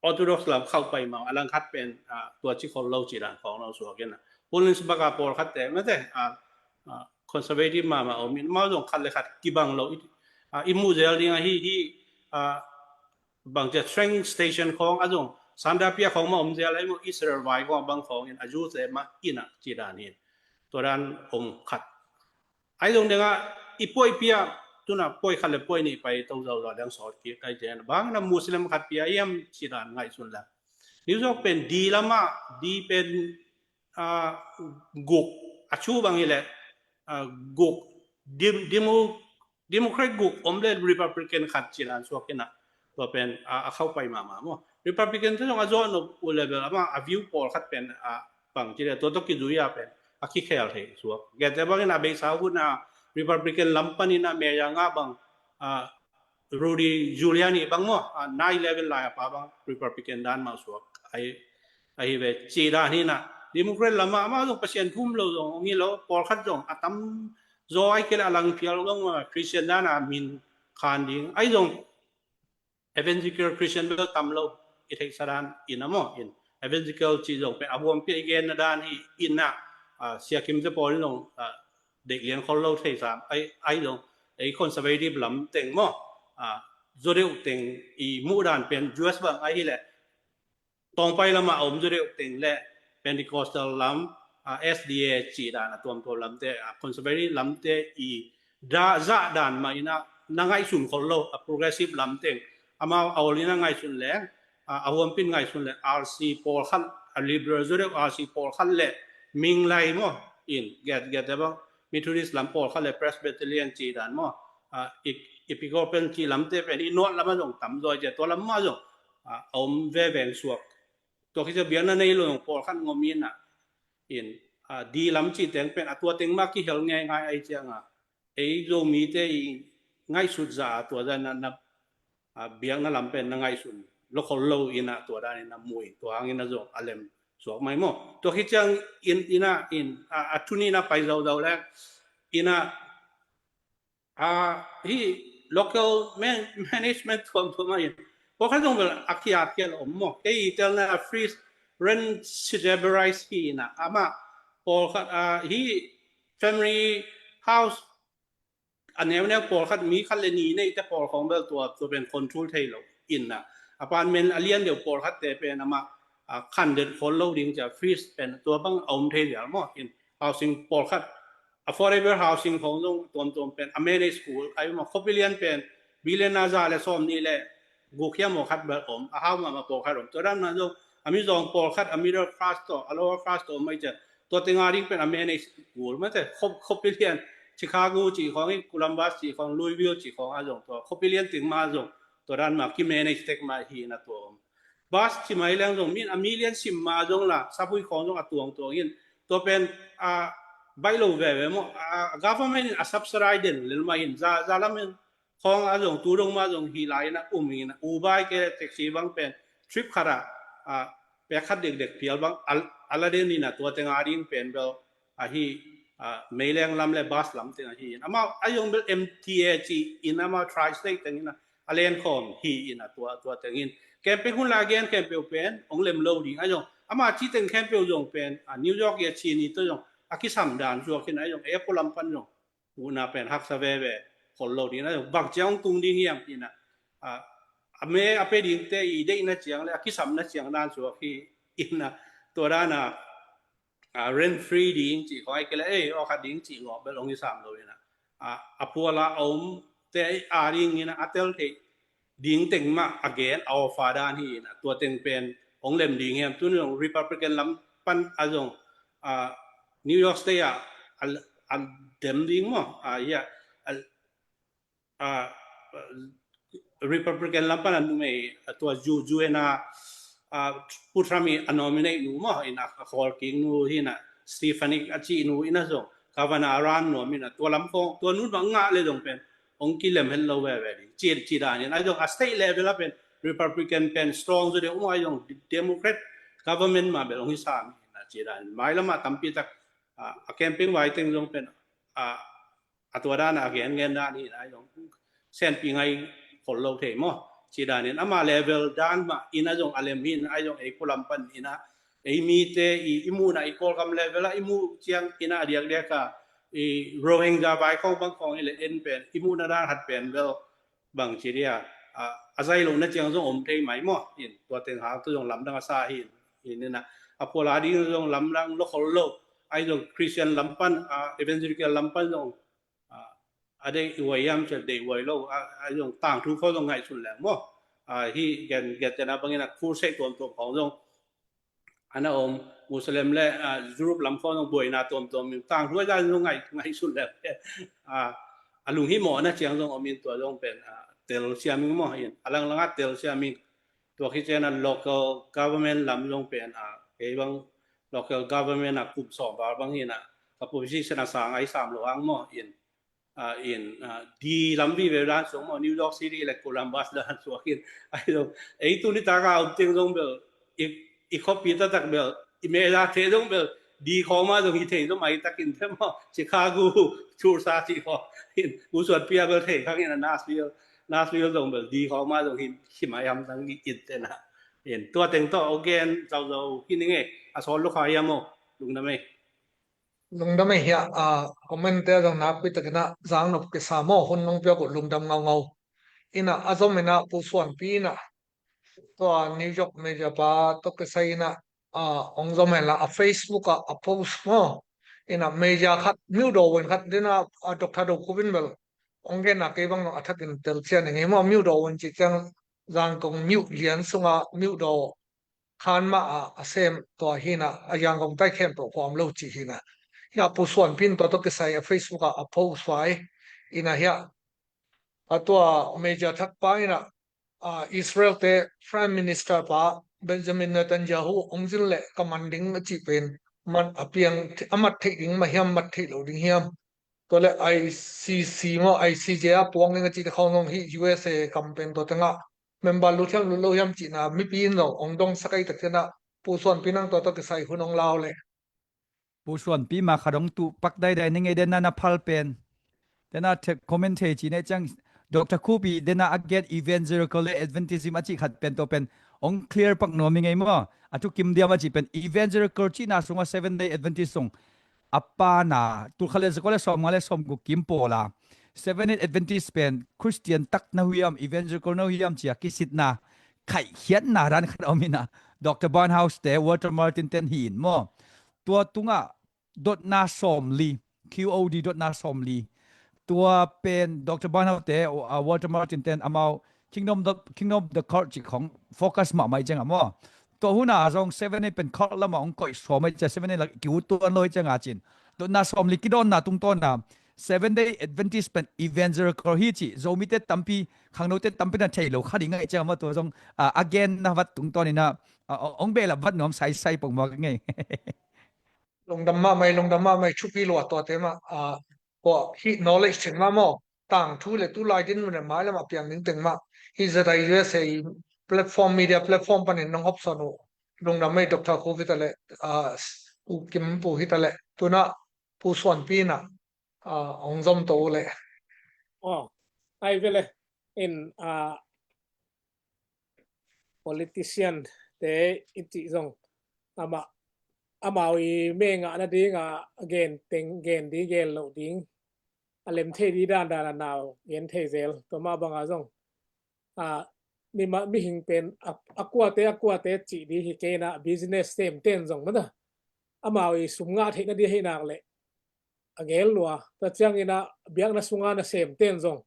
Orthodox lam khauh pai ma, a lang khat pen a, tua ci khol lo cih dan khawng lo suak ina. Pulintsbaka pawlkhat te mate a, a, conservative mahmah om in, amau zong khat le khat kibang lo i, a, i muh zel ding ahi hi a, bang cia train station khawng a zong Sandapia khawng ma om zel ahi maw, Israel vai khawng a bang khawng in a Jews te ma ina cih dan hi. Tua dan om khat. Ahi zong dengah i puai pia tuna puai khat le puai nih pai to zau zau deng sawt kik ahi cian bang na Muslim khat pia hiam cih dan ngaihsun le New York pen di lama di pen a, guk a cu bang hi le a, guk dim, dimu Democrat guk om le Republican khat cih dan suak ina tua pen a, a khauh pai mahmah maw. Republican te zong a zawh nop uh le bel ama a view pawlkhat pen a pang ci le tua tawh kizui a pen a kikhel thei suak. Gete bangin a beisa hun a Republican lam panin a mayor ngah bang a Rudy Giuliani bang maw, a nine eleven lai a pa bang Republican dan mah suak ahi, ahi ve cih dan hi ina. Democrat lam ah amau zong Pasian thum lo zong ong hi lo, pawlkhat zong a tam zaw ahi kei le a lang phial zong ma Christian dan a min khan ding ahi zong Evangelical Christian bel tam lo i theihsa dan ina maw in. Evangelical cih zong pen a huampi a i genna dan hi ina, a, siakim te pawl in zong a, deih lian khol lo thei sam ahi, ahi zong ei conservative lam teng maw a, zaw deuh teng i muh dan pen U S bang ahi le tawngpai lama a om zaw deuh teng le Pentecostal lam a, S D A cih dan a tuamtuam lamte a, conservative lamte i da zah dan mah ina na ngaihsun khol lo a progressive lam teng amau a ol ina ngaihsun leng a, a huampin ngaihsun le R C pawlkhat a liberal zaw deuh R C pawlkhat le Minglai maw in get get bang Methodist lam pawlkhat le Presbyterian cih dan maw a, Episcopal cih lamte pen i nuat lama zong tam zaw i cia tua lam mah zong a, a om veveng suak. Tua khi cia biakna nei lo zong pawlkhat ngom ina in a, di lam cih teng pen a tua teng mah kihel ngeingai ahi cianga ei Zomite i ngaihsut zah a tua zah na, na a, biakna lam pen na ngaihsun lo khol lo ina tua dan ina mui tua hang ina zong a lem suak mai maw. Tua khi ciang in ina in a, a thun ina pai zau zau le ina a, hi local man, management tuam tuam a in pawlkhat zong bel a kia kia lo om maw. Kei i telna a freeze rent stabilize hi ina ama pawlkhat a, hi family house a neuneu pawlkhat mi khat le ni neite pawl khawng bel tua tua pen control thei lo ina apartment a lian deuh pawlkhat te pen ama a, khan det khol lo ding cia freeze pen tua bang a om thei lial maw in housing pawlkhat affordable housing khawng zong tuamtuam pen a manage kul ahi maw. Khuapi lian pen billion a za le sawm nih le guk hiam maw khat bel om a hau mahmah pawlkhat om tua dan mah zong a mizawng pawlkhat a middle class tawh a lower class tawh om ahi cia tua teng a ding pen a manage kul mate khuapi lian Chicago cih khawng in Columbus cih khawng Louisville cih khawng a zong tua khuapi lian teng mah zong tua dan mah ki manage tek mah hi ina tua om. Bus ci mai leng zong min a million sim ma zong la sapui khawng zong a tuang tuang in tua pen a baih lo veve maw a government in a subsidize den lel mah in za za lam in khawng a zong tu dong mah zong hi lai in a um in a Uber ke taxi bang pen trip khat a a pek khat dekdek phial bang a la den in a tua teng a ding pen bel ahi a meileng lam le bus lam teng ahi in amau a zong bel M T A ci in amau tri-state teng in a a len khawm hi in a tua tua teng in campaign hun la gen khempeuh pen ong lem lo ding a zong ama ci teng khempeuh zong pen a New York i a ci ni to zong a kisam dan zuak in a zong e ko lam pan zong una pen haksa veve khol lo ding a zong bang ciang ong tung ding hiam in a a me a pe ding te i deihna ciang le a kisamna ciang dan zuak hi in a tua dan a a rent free ding ci khong ai kele ei aw khat ding ci ngawh bel ong i sam lo in a a puala a om te a ding in a a tel thei ding teng mah a gen a offer dan hi in a, tua teng pen hong lem ding hiam? Tuni zong Republican lam pan a zong, ah, New York State ah a, a dem ding maw? Ah, yeah. A, ah, Republican lam pan a numei, a tua Ju-, Juena, ah, Pu Trump i a nominate nu maw, in a, a khawl kik nu hi in a, Stefanik a cih nu in a zong, Governor a run nuam in a, tua lam khong, tua nu bang ngah le zong pen hong kilem het lo veve ding. Ci, ci dan in a zong a state level a pen Republican pen strong zaw deuh maw, a zong Democrat government mah bel hong hi sam in a, ci dan in. Mailam ah tampi tak, ah, a campaign vai teng zong pen, ah, a tua dan a gen gen dan hi in a, a zong senpi ngai khol lo thei maw? Ci dan in ama level dan mah in a zong a lem hi in a, a zong ei pualam pan in a, ei mite i, i muhna i Kawlgam level a i muh ciang in a, a diakdiak a i Rohingya vai khong bang khong i le en pen i muhna dan khat pen bel bang ci dia, a, a zai lo na ciang zong om thei mai maw? In tua teng hang tu zong lamdang a sa hi in, in a, a phual a ding zong lamdang lo khol lo, a zong Christian lam pan, a, Evangelical lam pan zong, a, a deih i uai hiam, ci a deih uai lo, a, a zong tangthu khong zong ngaihsun leng maw? A, hi gen, gen tena bangin a crusade tuamtuam khong zong a na om, Muslim le, a, Europe lam khong zong buaina tuamtuam in tangthu a zong ngai, ngaihsun leng, a, a lunghimawhna ciang zong om in tua zong pen, a, tel siam ing maw? In a langlanga tel siam ing. Tua khit ciang a local government lam zong pen, a, kei bang local government a kum sawm val bang hi in a, ka position a sang ai sam lo hang maw? In, a, in, a, di lam vive dan suak maw, New York City le Columbus dan suak in, a, zong ei tuni tak a om teng zong bel i, i khuapi taktak bel, i meh la thei zong bel di khong mah zong hi thei zong mai takin te maw, Chicago, Tulsa cih khong in, Pu Suanpi a bel thei khang in a, Nashville, Nashville zong bel di khong mah zong hi, hi mai hamtang in te na. In tua teng tawh a gen zauzau hi ning e, a sawl lo kha hiam maw? Lungdam e. Lungdam e. Hiah, a, comment te zong nakpi takin a zang nop kisa maw, hun nong piak uh lungdam ngaungau. In a, a zom in a Pu Suanpi in a tua New York media pa tawh kisai in a, a, hong zom hen la a Facebook ah a post maw. In a media khat, Myo Do Win khat, den a, a Doctor Do Khup in bel hong gen a, kei bang zong a thakin tel cian ing e maw. Myo Do Win cih ciang Zangkong Myo lian sunga Myo Do khan mah a, a sem tua hi in a, a Yangon tai khempeuh khuam lo cih hi in a. Hiah Pu Suanpi in tua tawh kisai a Facebook ah a post vai. In a hiah a tua media thak pa in a, a, Israel te Prime Minister pa Benjamin Netanyahu hong zin leh ka man ding a cih pen man a piang, a mat theih ding mah hiam, mat theih lo ding hiam? Tua le I C C maw, I C J a puang ding a cih te khong zong hi U S A kam pen tua tengah member lut hiam lut lo hiam cihna mipi in zong hong dong sak ei tak cian a, Pu Suanpi nang tua tawh kisai hun hong lau le. Pu Suanpi ma khat hong tuh pak daidai ning e, den a na phal pen. Den a thek comment thei ci ne ciang Doctor Khup i den a a gen Evangelical le Adventism a cih khat pen tua pen hong clear pak nuam ing e maw. A thukim diam a cih pen Evangelical cihna sungah Seventh Day Adventist sung a pana, tul khat le zakua le sawmnga le sawmguk kim pawl a, Seventh Day Adventist pen Christian tak na uh hiam, Evangelical na uh hiam ci a kisitna, khaihkhiatna dan khat a om in a, Doctor Barnhouse te, Walter Martin ten hi in maw. Tua tungah dotna sawmli, Q O D dotna sawmli. Tua pen Doctor Barnhouse te, uh, Walter Martin ten amau Kingdom of the, Kingdom of the Cult cih khong focus mahmah i ciang a maw. Tua hun a zong Seventh Day pen cult lamah hong koih sawm i ciang, Seventh Day la kiu tuan lo i ciang a cin. Dotna sawmli kidawnna tungtawn a Seventh Day Adventist pen Evangelical hi cih Zomite tampi, khangnote tampi na thei lo kha ding a i ciang a maw, tua zong, a, a genna vat tungtawn in a, a, hong behlap vat nuam saisai pong maw ka ngei. Lungdam mahmah, lungdam mahmah, thupi lua tuate mah, a, tua hih knowledge teng mah maw, tangthu le tulai din mun le mailam a piang ding teng mah, hih Z I U S A platform, media platform panin nong hopsawn uh lungdam ei, Doctor Khup hi ta le, a, Pu Kim Pu hi ta le, tuna Pu Suanpi na, a, hong zom to uh le. Oh, ai ve le, in, a, politician te i cih zong amah, amau i mengah nading a gen teng, gen ding, gen loh ding, a lem thei ding dandan a nau gen thei zel. Tua mah banga zong, a, mima, mihing pen a, a kuate, a kuate cih ding hi kei in a, business sem ten zong mata amau i sum ngah theih nading hi nak leh a gel lua. Tua ciangin a biakna sunga na sem ten zong,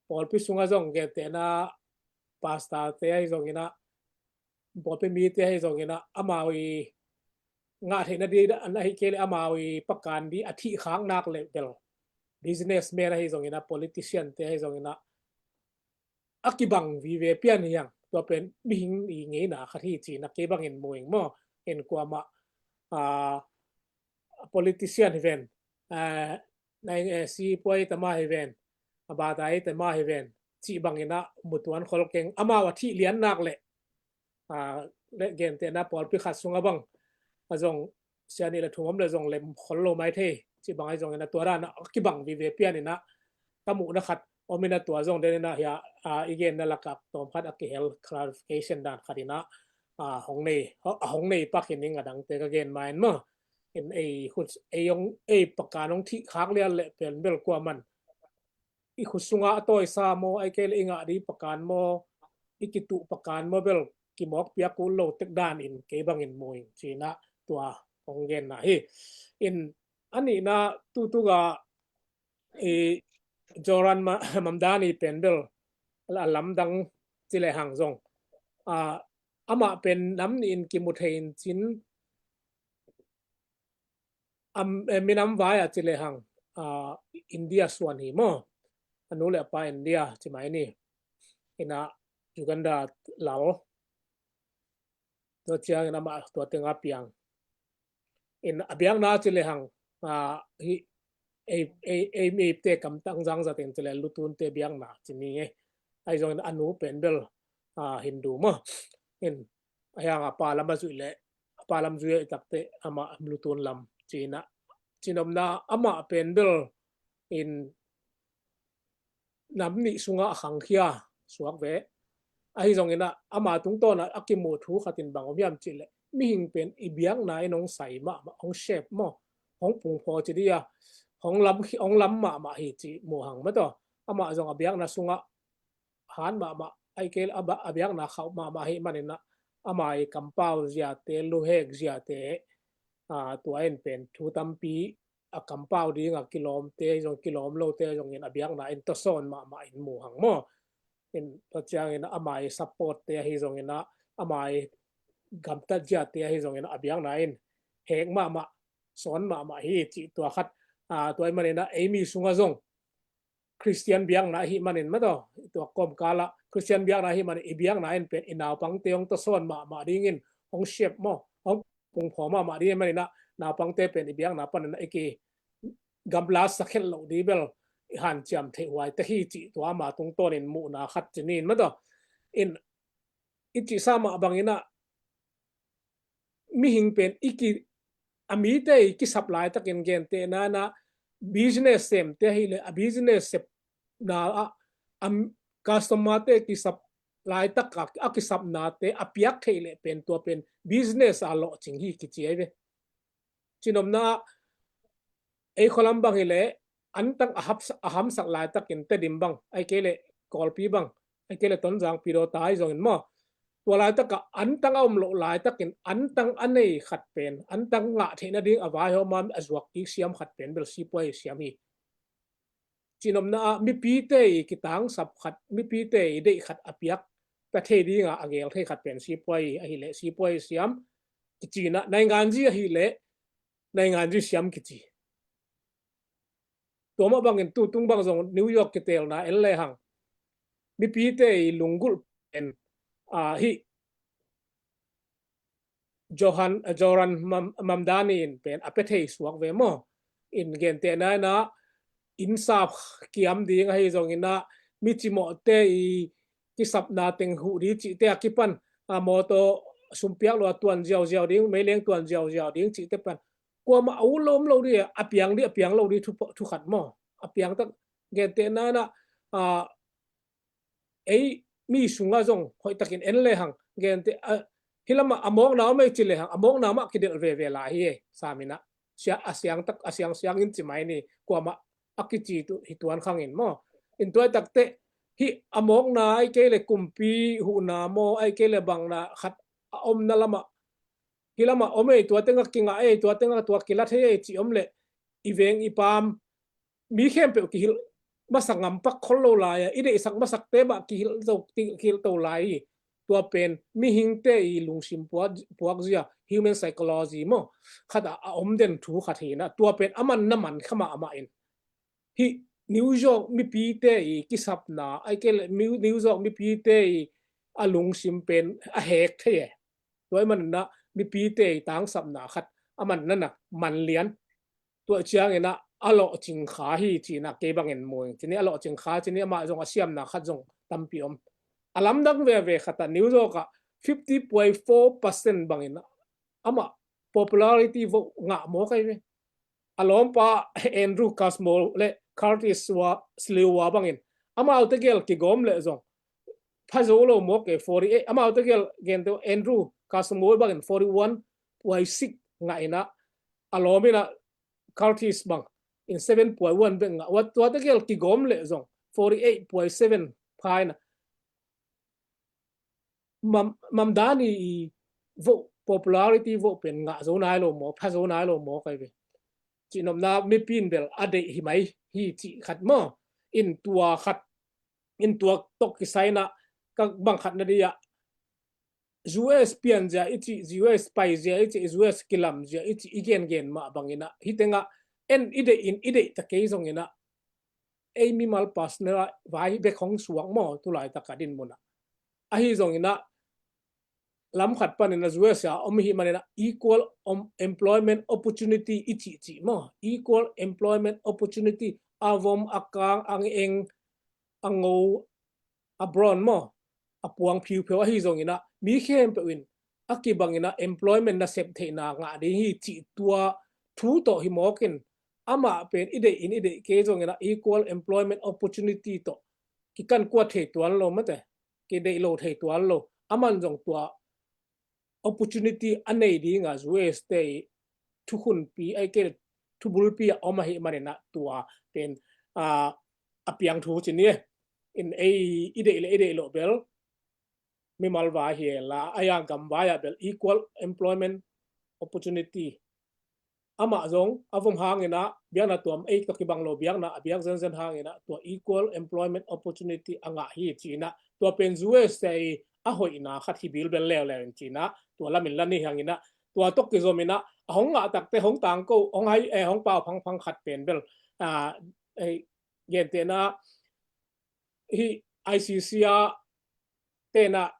pawlpi sunga zong gentehna pastor te ahi zongin ah, pawlpi mite ahi zongin ah, amau i ngah theihna di, an ahi kei le amau i pakan di a thih khak nak le bel businessman ahi zongin ah, politician te ahi zongin ah, a kibang vive pian hi hang. Tua pen mihing i ngeina khat hi ci-in ah kei bangin mu ing maw. In kuamah, ah, politician hi ven, ah, nai, eh, sipuai tama hi ven, a batai tama hi ven, cih bangin ah mutuan khol keng, amau a thih lian nak le, ah, le gentehna pawlpi khat sungah bang a zong sia nih le thum om le zong lem khol lo mai thei, cih bang ahi zongin ah tua dan ah a kibang vive pian in ah ka muhna khat om in ah tua zong den in ah hia, ah, i genna lakah tawm khat a kihel clarification dan khat in ah, ah, hong nei, a hong nei pak hi ning a dangte ka gen ma in maw. In ei khut, ei hong, ei pakan hong thih khak lian le pen bel kuaman i khut sungah a tawisa maw, ahi kei le i ngah di pakan maw, i kituh pakan maw bel kimawk piak kul lo tek dan in kei bangin mu ing ci-in ah tua hong genna hi. In a nihna tutuga i Joran ma, Mamdani pen bel a lamdang ci le hang zong, ah, amah pen nam nih in kimu thei in cin, am, eh, minam vai a ci le hang, ah, India suan hi maw. A nu le a pa India ci mai ni. In ah Uganda lal. Tua ciangin amah tua tengah piang. In a biakna ci le hang, ah, hi, ei, ei, ei, eite kamtang zangzat in ci le lutunte biakna ci ni ngei. Ahi zongin a nu pen bel, ah, Hindu maw. In a hiang a pa lam a zuih le, a pa lam zuih a i takte amah lutun lam ci-in ah, cinopna amah pen bel in nam nih sungah a khangkhia suak ve. Ahi zongin ah ama tungtawn ah a kimuh thu khat in bang om hiam cih leh mihing pen i biakna in hong sai mahmah, hong shape maw, hong pungphaw ci dih a, hong lam, hong lam mahmah hi cih mu hang mataw. Amah zong a biakna sungah han mahmah, ahi kei leh a ba-, a biakna khauh mahmah ahih manin ah ama i kampau ziate, luhek ziate, aa, tua in pen thu tampi a kampau ding a kilawmte zong, kilawm lote zongin a biakna in tawsawn mahmah in mu hang maw. In tua ciangin ama i supportte ahi zongin ah, ama i gamtat ziate ahi zongin ah a biakna in hek mahmah, sawn mahmah hi cih tua khat, aa, tua ahih manin ah ei mi sungah zong Khristian biakna ahih manin mataw, tua kawmkal ah Khristian biakna ahih manin i biakna in pen i naupangte hong tawsawn mahmah dingin hong shape maw, hong pungphaw mahmah ding ahih manin ah naupangte pen i biakna panin ah i kigamla sakhelh loh ding bel i hanciam theih huai tek hi cih tua ama tungtawnin muhna khat ci ni in mataw. In i cihsa mah bangin ah mihing pen i ki, a mite i kisap laitakin gentehna in ah business semte ahih leh a business sepna ah a customerte kisap laitak a, a kisapnate a piak theih leh pen tua pen business a lawhcing hi kici ahi ve. Cinopna ah ei khualam bang hi leh antang a hap, a hamsak laitakin Tedim bang, ahi kei leh Kawlpi bang, ahi kei leh Tonzang, Pidawta ahi zongin maw, tua laitakah antang a om loh laitakin antang a nei khat pen, antang ngah theih nading a vaihawm a zuak kik siam khat pen bel sipuai siam hi. Cinopna ah mipite i kitangsap khat, mipite i deih khat a piak pia thei dinga a gel thei khat pen sipuai ahih leh sipuai siam kici in ah, nainganzi ahih leh nainganzi siam kici. Tua mah bangin tutung bang zong New York kitelna en lehang mipite i lunggulh pen, aa, hih Johan, Joran Mam-, Mamdani in pen a pia thei suak ve maw. In gentehna in ah innsap kiam ding ahi zongin ah mi cimawhte i kisapna teng huh ding cihte a kipan, a mawtaw sumpiak lo a tuan ziauziau ding, meileng tuan ziauziau ding cihte pan kuamah a ut lo om lo ding, a piang ding, a piang lo ding thu, thu khat maw. A piang tak gentehna in ah, a, ei mi sungah zong hoihtakin en lehang gente, a, hih lamah a mawkna om ei ci lehang a mawkna mah kidelh veve lai hi ei, sam in ah. Sia, a siang tak, a siangsiang in ci mai ni, kuamah a kici tu hi tuan khang in maw. In tua i takteh hih a mawkna ahi kei leh kumpi huhna maw, ahi kei leh bangna khat a omna lamah, hih lamah om ei, tua tengah kingah ei, tua tengah tua kilat thei ei cih om leh i veng i paam mi khempeuh kihilh masa ngam pak khol lo lai a, i deihsak masakte mah kihilh to, kihilh to lai hi. Tua pen mihingte i lungsim puak, puak zia, human psychology maw, khat a, a om den thu khat hi na, tua pen aman na man kha mahmah in. Hih New York mipite i kisapna, ai ke le, New, New York mipite i a lungsim pen a hek thei e. Tua i man na mipite i tangsapna khat aman na na man lian. Tua ciangin a, a lawhcing kha hi cihna kei bangin mu ing. Cini a lawhcing kha, cini amah zong a siamna khat zong tampi om. A lamdang veve khat a New York ah fifty point four percent bangin amah popularity vote ngah mawk ahi ve. A lawmpa Andrew Cuomo le Curtis Wa, Sliwa bangin amau tegel kigawm le zong phazo lo mawk e, forty-eight. Amau tegel gente Andrew Cuomo bangin forty-one point six ngah ina, a lawm ina Curtis bang in seven point one bek ngah. Tua tegel kigawm le zong forty-eight point seven pha ina. Mam, mam dan i vote, popularity vote pen ngah zo nai lo maw, pha zo nai lo maw kai ve. Cihnopna mipin bel a deih hi mai hi cih khat maw. In tua khat, in tua tok kisai na ka bang khat na dia U S pian zia i cih, U S pai zia i cih, U S kilam zia i cih i gen gen mah bangin a, hi tengah en i deih in i deih ta kei zongin a, ei mimal personal vai bek hong suak maw, tulaitak a dinmun a. Ahi zongin a, lam khat panin a U S a om hi manin a equal employment opportunity i cihcih maw, equal employment opportunity, a vom, a kang, a eng, a ngo, a brown maw, a puang phiupheu ahi zongin a, mi khempeuh in a kibangin a employment nasep theihna ngah ding hi cih tua thu tawh hi mawkin, amah pen i deih in i deih kei zongin a equal employment opportunity tawh kikan kuat thei tuan lo mate, kideih lo thei tuan lo. Aman zong tua opportunity a nei dinga U S te i thukhunpi ai ke thubulpi a om ahi manin a tua pen a, a piang thu ci ni. In ei i deih le i deih loh bel mimal vai hi la, a yang gam vai a bel equal employment opportunity. Amah zong a vom hangin a biakna tuam ei tawh kibang lo biakna a biak zenzen hangin a tua equal employment opportunity a ngah hi cihna, tua pen U S te i a hoihna khat hi bilbel leuleu in cihna, tua lamin la ni hangin a tua tawh kizomin a, a hong ngah takte hong tangko, hong hai, eh, hong pau phangphang khat pen bel, ah, eh, gentehna hi I C C a tena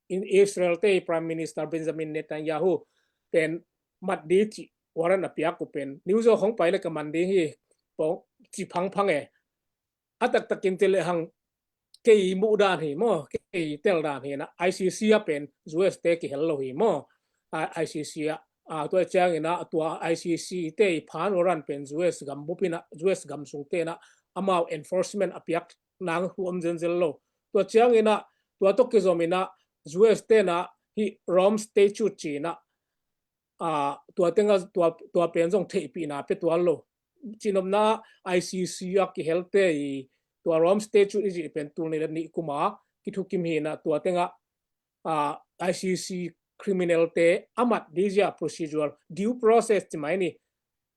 in Israel te Prime Minister Benjamin Netanyahu pen mat di cih warrant a piak uh pen New York hong pai le ka man ding hi pong ci phangphang e. A taktakin te le hang kei muh dan hi maw, kei tel dan hi na, I C C a pen U S te kihel lo hi maw. I C C a, a, tua ciangin a tua I C C te i phan warrant pen U S gam bupin a, U S gam sung te na amau enforcement a piak nang hu om zenzel lo. Tua ciangin a tua tawh kizomin a U S te na hi Rome Statute ci na, a, tua tenga tua, tua pen zong theihpihna pe tuan lo. Cihnopna I C C a kihel te i tua Rome Statute i cih pen tul nih le nih kuma kithukim hi na, tua tenga, a, I C C criminal te a mat di zia procedural due process ci mai ni.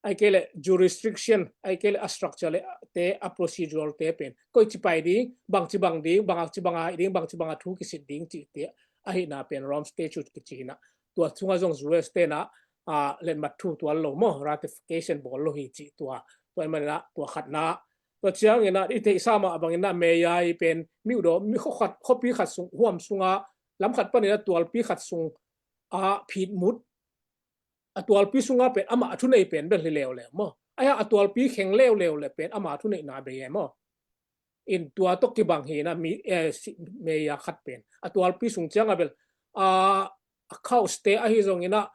Ai ke le jurisdiction, ai ke le a structure le te a procedural te pen koi ci pai ding, bang ci bang ding, bang ci bang a ding, bang ci bang a thu kisit ding cih te ahina pen Rome Statute kici hi na. Tua sunga zong U S te na, a, letmat thu tuan lo maw, ratification bawl lo hi cih tua. Tua i manina tua khatna. Tua ciangin a i theihsa mah bangin a meya i pen mi udaw, mi khuakhat, khuapi khat sung, huam sunga lam khat panin a tualpi khat sung a phitmut, a tualpi sunga pen amah a thunei pen bel hi leuleu maw. Ai a tualpi kheng leuleu le pen amah a thuneihna bei e maw. In tua tawh kibang hi na mi, eh, meya khat pen a tualpi sung cianga bel, a, a khaus te ahi zongin a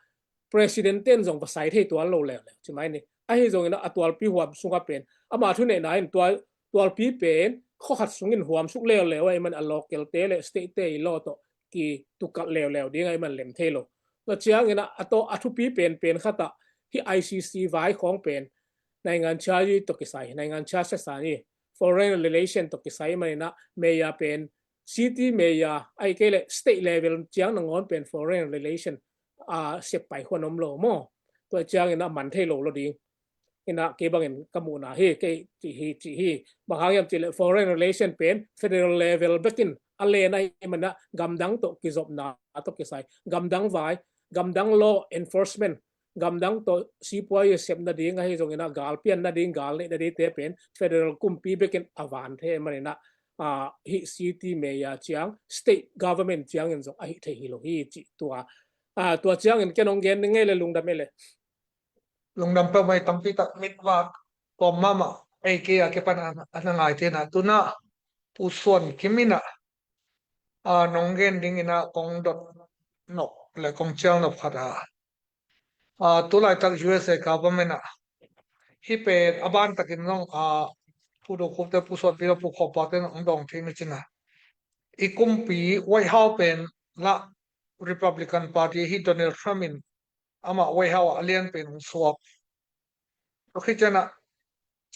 president ten zong va sai thei tuan lo leuleu ci mai ni. Ahi zongin a tualpi huam sunga pen amah a thuneihna in tua tualpi pen khuakhat sungin huam suk leuleu a i man a local te le state te i law tawh kitukalh leuleu ding a i man lem thei lo. Tua ciangin a, a tawh a thupi pen pen khat a hi I C C vai khawng pen naingan charge tawh kisai, naingan charge sesa ni, foreign relation tawh kisai manina meya pen city meya ai ke le state level ciang nangawn pen foreign relation a sep pai huan om lo maw. Tua ciangin a man thei lo lo ding. Ina kei bangin ka muhna hi, kei cih hi, cih hi. Bang hang hiam cih leh foreign relation pen federal level bekin a len ahih manin ah gamdang tawh kizopna tawh kisai, gamdang vai, gamdang law enforcement, gamdang tawh sipuai sep nading ahi zongin ah gal pian nading, gal neih nadingte pen federal kumpi bekin a van thei manin ah, ah, hih city mayor ciang, state government ciangin zong ahi thei hi lo hi cih tua. Ah, tua ciangin ken hong gen ning ei le, lungdam ei le. Lungdam peuhmah ei, tampi tak mit vak kawm mahmah ei, kei a kipan a, a na ngaite na. Tu-in ah Pu Suan Kim in ah, ah, nong gen dingin ah kong dot nop le kong cial nop khat ah, ah, tu laitak U S A government ah, hih pen a ban takin zong, ah, Pu Do Khup te, Pu Suan Pi te, Pu Khawm Pau te hong dawng thei ni cin ah, i kumpi White House pen lah Republican Party hi, Donald Trump in amah White House ah a lian pen hong suak. Tua khit ciangin ah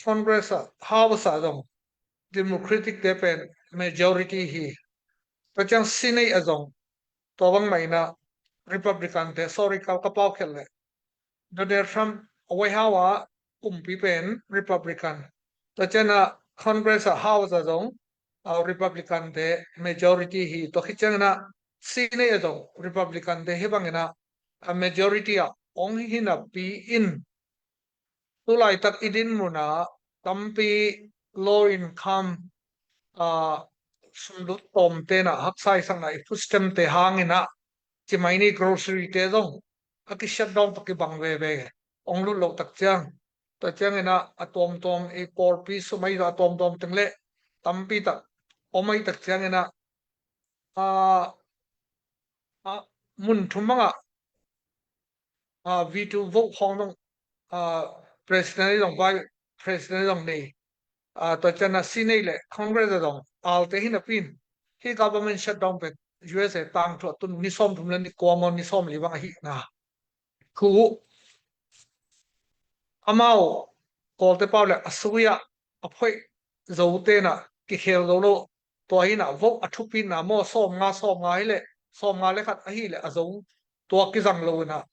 Congress ah, House ah zong Democratic te pen majority hi. Tua ciang Senate ah zong tua bangmah in ah Republican te, sorry, ka, ka pau khial leh, Donald Trump White House ah kumpi pen Republican. Tua ciangin ah Congress ah, House ah zong, ah, Republican te majority hi. Tua khit ciangin ah Senate ah zong Republican te hih bangin ah, ah, majority ah hong hi napi in, tu laitak i dinmun ah tampi low income, ah, sumlut tawmte in ah haksa i sakna, i food stamp te hangin ah, ci mai ni, grocery te zong a ki-shutdown, tawh kibang veve hong lut loh tak ciang, tua ciangin ah a tuamtuam, i pawlpi sum ahi zong a tuamtuam teng le tampi tak om ahih tak ciangin ah, ah, ah, mun thum bang ah, ah, veto vote khawng zong, ah, President ahi zong, Vice President ahi zong nei. Ah, tua ciangin ah Senate le Congress ah zong alte hi napi in, hih government shutdown pen U S A tangthu a tun ni sawmthum le ni kua maw, ni sawmli bang ahihna thu, amau Kawlte pau le a sui ah a phoih zote in ah kikhel zo lo. Tua hi in ah vote a thupina maw, sawmnga, sawmnga hi leh, sawmnga le khat ahi leh a zo, tua kizang lo in ah,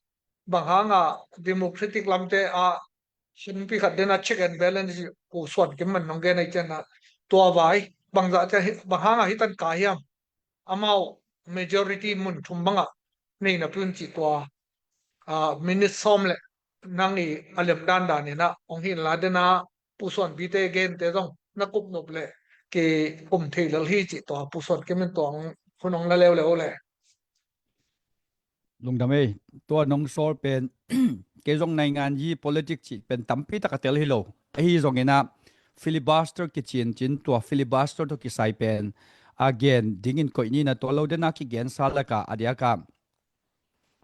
bang hang a Democratic lamte ah hempi khat den a check and balance, Pu Suan Kim in nong gen ahih ciangin ah, tua vai bangzah ciang hi, bang hang a hih tan kai hiam? Amau majority mun thum bang ah nei napi un cih tua, ah, minute sawm le nang i a lem dandan in ah hong hi inla, den a Pu Suan Pi te gente zong na kup nop le kikum thei lel hi cih tua Pu Suan Kim in tua hong, hun hong la leuleu le. Lungdam ei, tua nong sawl pen, kei zong naingan yi politics cih pen tampi tak a tel hi lo. Ahi zongin ah filibuster kicin cin, tua filibuster tawh kisai pen a gen dingin koih ni in ah, tua lo den a kigensa lak ah a diak ah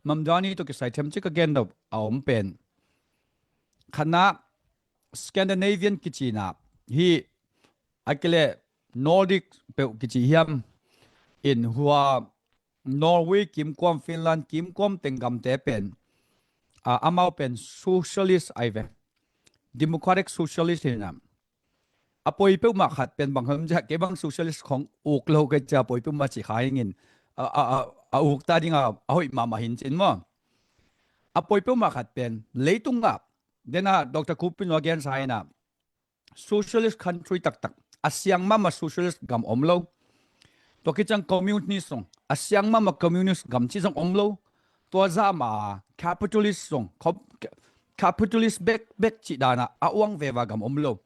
Mamdani tawh kisai themcik ka gen nop a om pen, khatna, Scandinavian kici in ah, hih a kile Nordic peuh kici hiam, in hua Norway kimkuam, Finland kimkuam teng gamte pen, ah, amau pen socialist ahi ve. Democratic socialist hi in ah, a poi peuhmah khat pen bang hiam cih leh, kei bang socialist khong uk lo kei cia, poi peuhmah cih kha hi ing in, a, a, a, a uk ta ding a, a hoih mahmah hi in cin maw. A poi peuhmah khat pen leitung ah, den a Doctor Khup in a gensa in ah, socialist country taktak, a siang mahmah socialist gam om lo. Tua khit ciang communist zong, a siang mahmah communist gam cih zong om lo. Tua zah mah capitalist zong, com-, capitalist bek, bek cih dan a, a uang veve gam om lo.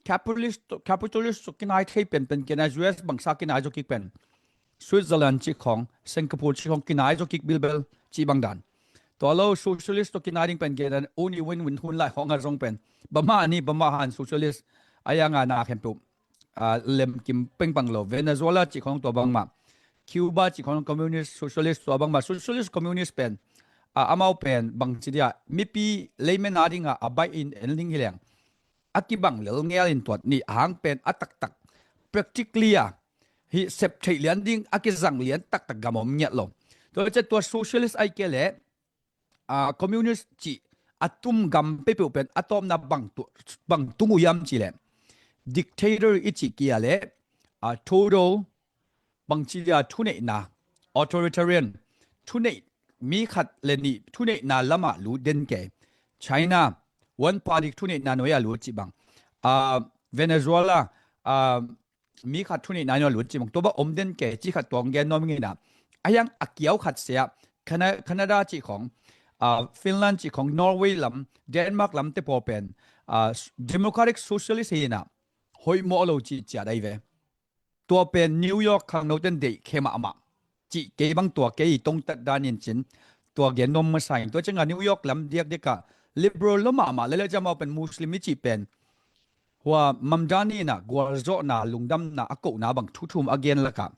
Capitalist, capitalist zong kinai thei penpen, kinai, U S bangsa kinai zaw kik pen, Switzerland cih khong, Singapore cih khong kinai zaw kik bilbel cih bang dan. Tua lo socialist tawh kinai ding pen, gen dan, only win-win hun lai khong a zong pen. Bama ni, bama han socialist a yang a na khempeuh, ah, lemkim pengpang lo. Venezuela cih khong tua bangmah. Cuba cih khong communist, socialist tua bangmah. Socialist, communist pen, ah, amau pen bangci dia, mipi layman a ding a, a bai in en ding hi leng, a kibang lel ngel in tuat ni, a hang pen a taktak practically a hih sep theih lian ding, a kizang lian taktak gam om ngiat lo. Tua ciang tua socialist ahih kei leh, ah, communist cih a tum gam peuhpeuh pen a tawpna bang tu, bang tung uh hiam cih leh, dictator i cih kei leh, ah, total, bangci dia, thuneihna, authoritarian, thuneih, mi khat le nih thuneihna lamah lut den kei. China, one party thuneihna nuai a lut cih bang, ah, Venezuela, ah, mi khat thuneihna nuai a lut cih bang, tua bang om den kei cih khat tuang gen nuam ing ina. A hiang a kiau khat sia, Cana-, Canada cih khong, ah, Finland cih khong, Norway lam, Denmark lam te pawl pen, ah, democratic socialist hi ina, hoih mawh lo cih ciat ahi ve. Tua pen New York khangno ten deih khe mahmah. Cih kei bang tua kei tongtat dan in cin. Tua gen nuam masa in. Tua ciangah New York lam diakdiak ah liberal lo mahmah. Lele ciamah pen Muslim i cih pen. Hua Mamdani ina gualzawhna, lungdamna, a kohna bang thu thum a gen lakah.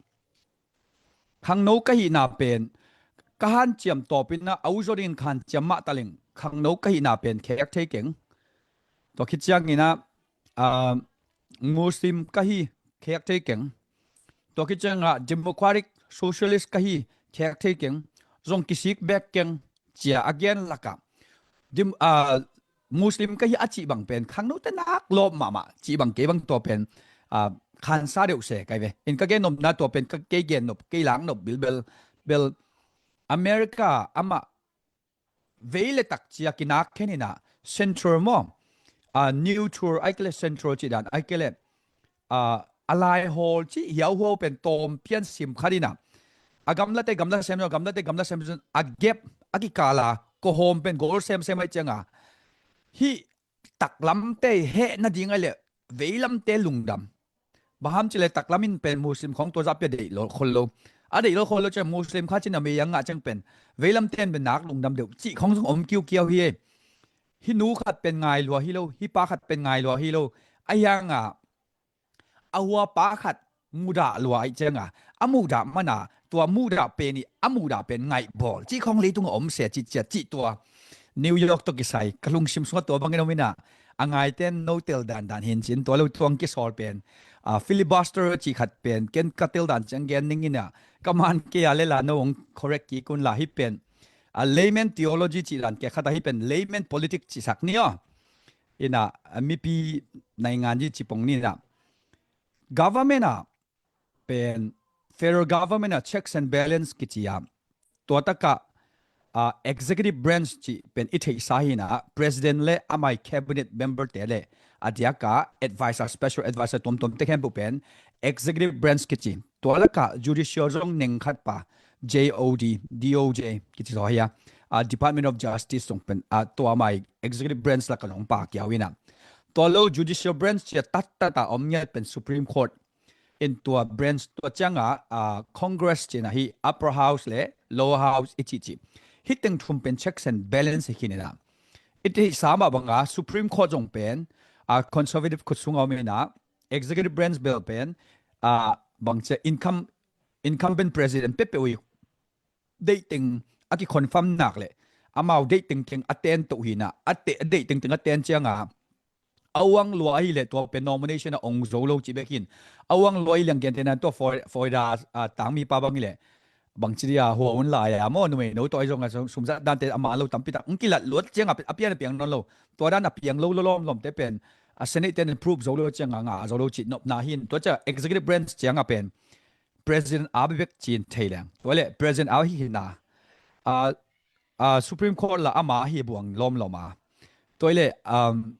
Khangno ka hihna pen, ka hanciam tawpin ah, a uzaw dingin ka hanciam mah taleng, khangno ka hihna pen khek thei keng. Tua khit ciangin ah, ah, Muslim ka hi khek thei keng. Tua khit ciangah democratic socialist ka hi khek thei keng. Zong kisik bek keng cia a gen lakah. Dim-, ah, Muslim ka hi a cih bang pen, khangno te nak lawp mahmah, cih bang kei bang tua pen, ah, khansa deuh se kai ve. In ka gen nopna tua pen, ka kei gen nop, kei lak nop bilbel, bel America amah vei le tak cia kinak khen ina, central maw, ah, neutral, ai kele central cih dan, ai kele, ah, a laihawl cih hiauhuau pen tawm pian sim khat ina. A gamlate gamla sem zong, gamlate gamla sem zong, a gap, a kikala, kawhawm pen goal semsem ai cianga. Hih taklamte heh nading ai le, veilamte lungdam. Bang ham cih le taklam in pen Muslim khong tua zah pia deih lo khol lo. A deih lo khol lo ciang Muslim kha cin a mei a ngah ciang pen. Veilamte in pen nak lungdam deuh. Cih khong zong om kiukiau hi. Hih nu khat pen ngai lua hi lo, hih pa khat pen ngai lua hi lo. A hianga, a hua pa khat mudah lua aih cianga, a mudah mana, tua mudah pen i, a mudah pen ngaih bawl. Cih khong leitung a om sia cih ciat cih tua. New York tawh kisai, ka lungsim sungah tua bangin om ina, a ngaiten no tel dandan hin cin, tua lo tuang kisawl pen. Ah, filibuster cih khat pen, ken ka tel dan ciang gen ning ina, ka man kei a lela no hong correct kik un la hi pen. Ah, layman theology cih dan ke khat a hi pen, layman politics cih sak ni aw. Ina, ah, mipi naingan ji cipong ni ina. Government ah pen federal government ah checks and balance kici a. Tua takah, ah, executive branch cih pen i theihsa hi ina, president le amai cabinet member te le a diaka advisor, special advisor tuamtuam te khempeuh pen executive branch kici. Tua lakah judicial zong neng khat pa, J O D, D O J kici zaw hi a, ah, Department of Justice zong pen, ah, tua mai executive branch lakah nong pa kiau ina. Tua lo judicial branch cia tattat a om ngiat pen Supreme Court in tua branch tua cianga, ah, Congress cina hi upper house le lower house i cih cih. Hih teng thum pen checks and balance hi khin ina. I theihsa mah banga Supreme Court zong pen, ah, conservative khut sunga om ina, executive branch bel pen, ah, bangcia income, incumbent president peuhpeuh i deih teng a kiconfirm nak le amau deih tengteng a ten toh hi ina, a te-, a deih tengteng a ten cianga a uang lua ahi le tua pen nomination a ong zo lo cih bek hin. A uang lua ahi liang gentehna tua Flor-, Florida, ah, tangmi pa bang hi le. Bangci dia hua un lai a maw, numei no tawh ahi zong a sum-, sumzat dante a man lo tampi tak. Ong kilat luat cianga a pian a piang nawn lo. Tua dan a piang lo lo lawmlawm te pen. A Senate ten approve zo lo cianga ngah zo lo cih nopna hin. Tua cia executive branch cianga pen. President a bebek cin thei leng. Tua le President a hi hina. Ah, ah, Supreme Court la ama hi buang lawmlawm a. Tua le, um,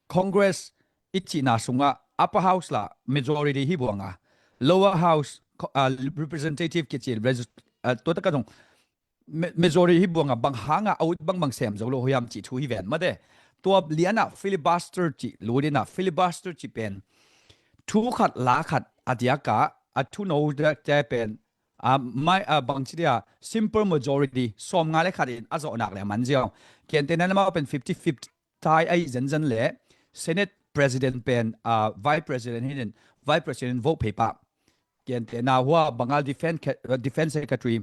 Congress i cihna sungah upper house la majority hi buang a. Lower house, co-, ah, representative kici, res-, ah, tua taka zong ma-, majority hi buang a bang hanga a ut bangbang sem zo lo hiam cih thu hi ven mate. Tua liana filibuster cih, lut ina filibuster cih pen. Thu khat la khat a diaka, a thu no te pen. Ah, mai, ah, bangci dia, simple majority, sawm nga le khat in a zawh nak le a man ziau. Gentehna amau pen fifty fifty tie ahi zenzen le, Senate President pen, ah, Vice President hi in, Vice President vote phei pa. Gentehna hua banga Defense, Defense Secretary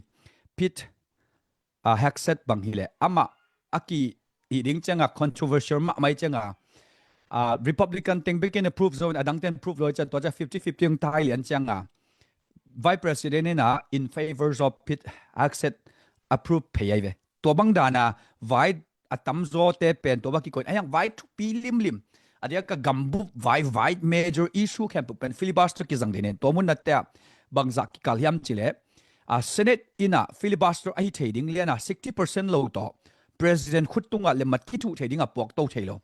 Pete, ah, Hegseth bang hi le. Amah a ki hi ding cianga controversial mahmah hi cianga, ah, Republican teng bekin approve zo in a dang ten approve lo hi ciang tua cia fifty fifty ong tie lian cianga Vice President ina in favor of Pete Hegseth approve phei ahi ve. Tua bang dana vai a tamzaw te pen tua bang kikoin a hiang vai thupi limlim. A dia ka gambup vai, vai major issue khempeuh pen filibuster kizang ding nen. Tua mun na te a bangzah kikal hiam cih le. A Senate ina filibuster ahi thei ding liana sixty percent lo tawh. President khut tungah le mat kithuh thei dingah puakto thei lo.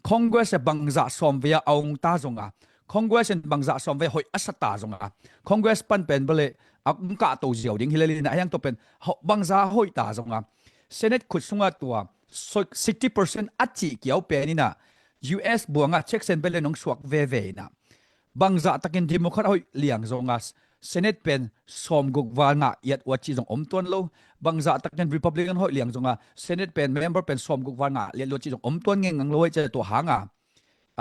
Congress e bangzah sawmvei a aung ta zonga, Congress in bangzah sawmvei hoih a sa ta zonga, Congress pan pen bale a um kahto ziau ding hi le lina a hiang tawh pen bangzah hoih ta zonga, Senate khut sungah tua sixty percent a cih kiau pen inah U S buangah checks and balance nong suak veve inah bangzah takin Democrat hoih liang zonga Senate pen sawmguk val ngah iat uat cih zong om tuan lo. Bangzah takin Republican hoih liang zonga Senate pen member pen sawmguk val ngah iat uat cih zong om tuan ngengang lo ai cia tua hanga,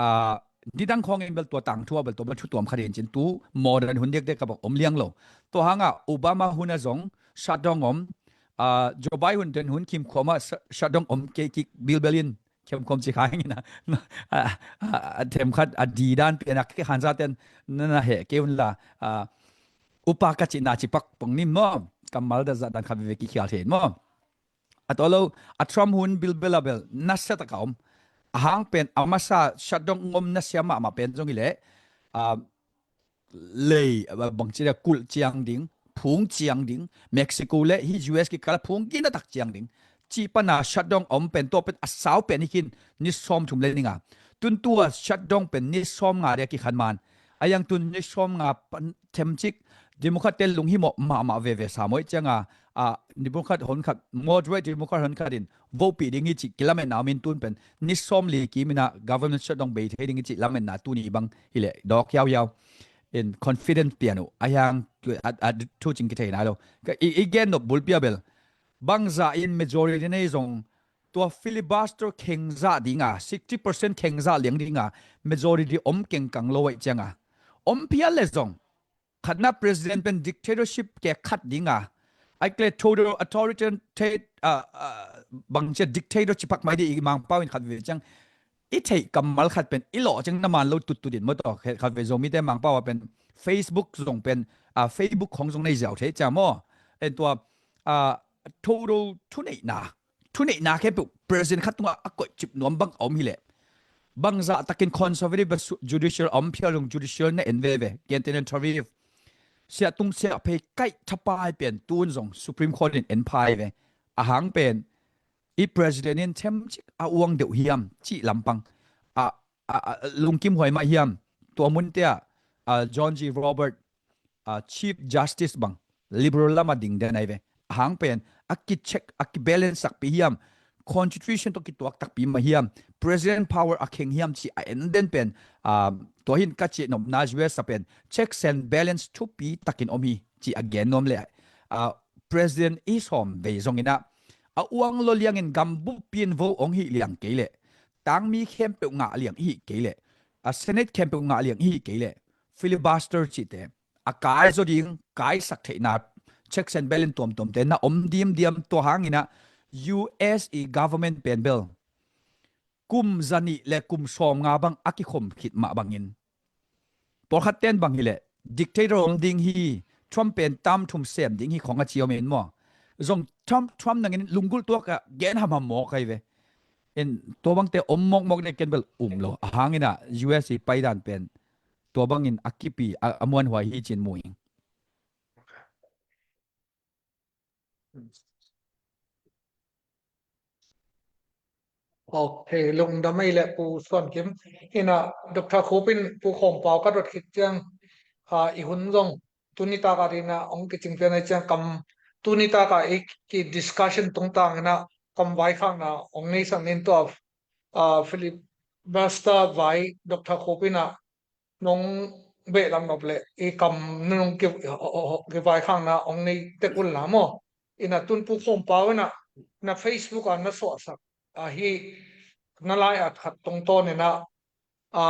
ah, nidang khawngin bel tua tangthua bel tua bel thutuam kha ding cin tu modern hun diakdiak ka bang om liang lo. Tua hanga Obama hun a zong shutdown om, ah, Joe Biden hun kim khuama shutdown om kei kik bilbelin khemkhom ci kha hengina, a, a, a, themkhat a di dan pianak ki khanzaten nana heh kei unla, a, upa ka cihna cipak pong nin maw, kammal da zah dan khat veve kikhial thei maw. A tawh lo, a Trump hun bilbela bel nasia taka om. A hang pen a masa shutdown ngom nasia mahmah pen zong hileh, a, lei, a, bangci dia kulh ciang ding, phung ciang ding, Mexico le hi U S kikala phung gina tak ciang ding. Cih pana shutdown om pen tua pen a sau pen hi khin ni sawm thum le ninga. Tuntua shutdown pen ni sawm nga dia kikhan man. A yang tun ni sawm nga pan themcik Democrat te lunghimawh mahmah veve sa mawh cianga, a, Democrat honkhat, moderate Democrat honkhat in vote pih ding hi cih kilametna min tun pen ni sawm li kimina government shutdown bei thei ding hi cih lametna tuni bang hileh dawk yauyau in confidence pian uh a hiang a, a thu cing kithei nai lo. Ka i, i gen nop bulpia bel bangzah in majority nei zong tua filibuster khengzah dinga, sixty percent khengzah liang dinga majority om kengkang lo aih cianga om phial le zong khatna president pen dictatorship ke khat dinga, ai kle total authoritarian, uh, uh, bangcia dictator cipak mai di i mangpau in khat ve ciang i theih kammal khat pen i lawh ciang na man lo tuttut in maw tawh khat ve Zomite mangpau a pen Facebook zong pen, a, Facebook khong zong nei ziau thei cia maw. En tua, a, thodo thuneihna, thuneihna khempeuh president khat tungah a koih cip nuam bang a om hileh bangzah takin conservative judicial a om phial zong judicial na en veve, gentehna Tariff siah tung siah phei kaih thapai pen tun zong Supreme Court in en phai ve. A hang pen i president in themcik a uang deuh hiam cih lampang a, a, a lungkim huai mah hiam. Tua munte ah, a, John G Robert, a, Chief Justice bang liberal lama ding den ai ve. A hang pen a kicheck a kibalance takpi hiam, constitution tawh kituak takpi mah hiam, president power a kheng hiam cih a en den pen, a, tua hin ka cih nopna U S a pen checks and balance thupi takin om hi cih a gen nuam le, a, president i sawm vei zonginah a uang lo liangin gambup pian vo ong hih liang kei leh, tangmi khempeuh ngah liang i hih kei leh, a Senate khempeuh ngah liang i hih kei leh, filibuster cihte a kai zaw ding, kaisak theihna checks and balance tuamtuamte na om diamdiam. Tua hanginah U S i government pen bel kum zanih le kum sawm nga bang a kikhom khit mah bangin pawlkhat ten bang hileh dictator om ding hi, Trump pen tam thum sem ding hi khong a ci om in maw. Zong Trump, Trump nangin lunggulh tuak ah gen hamham mawk ai ve. In tua bangte om mawkmawk dek ken bel um lo. A hanginah U S i paidan pen tua bangin a kipi a, a muanhuai hi cin mu ing. Ok, lungdam ei le Pu Suan Kim. Ina Doctor Khupin Pu Khawm Pau ka dot khit ciang, a, i hun zong tuni taka dina ong kicing pian ei ciang kam tuni taka i ki discussion tungtang ina kam vaikhakna ong nei sang nin tua, a, filibuster vai Doctor Khupin a nong behlam nop le i kam nung ki, ki vaikhakna ong nei tek un la maw. Ina tun Pu Khawm Pau ina na Facebook a na suahsak ahi na lai at khat tungtawn ina, a,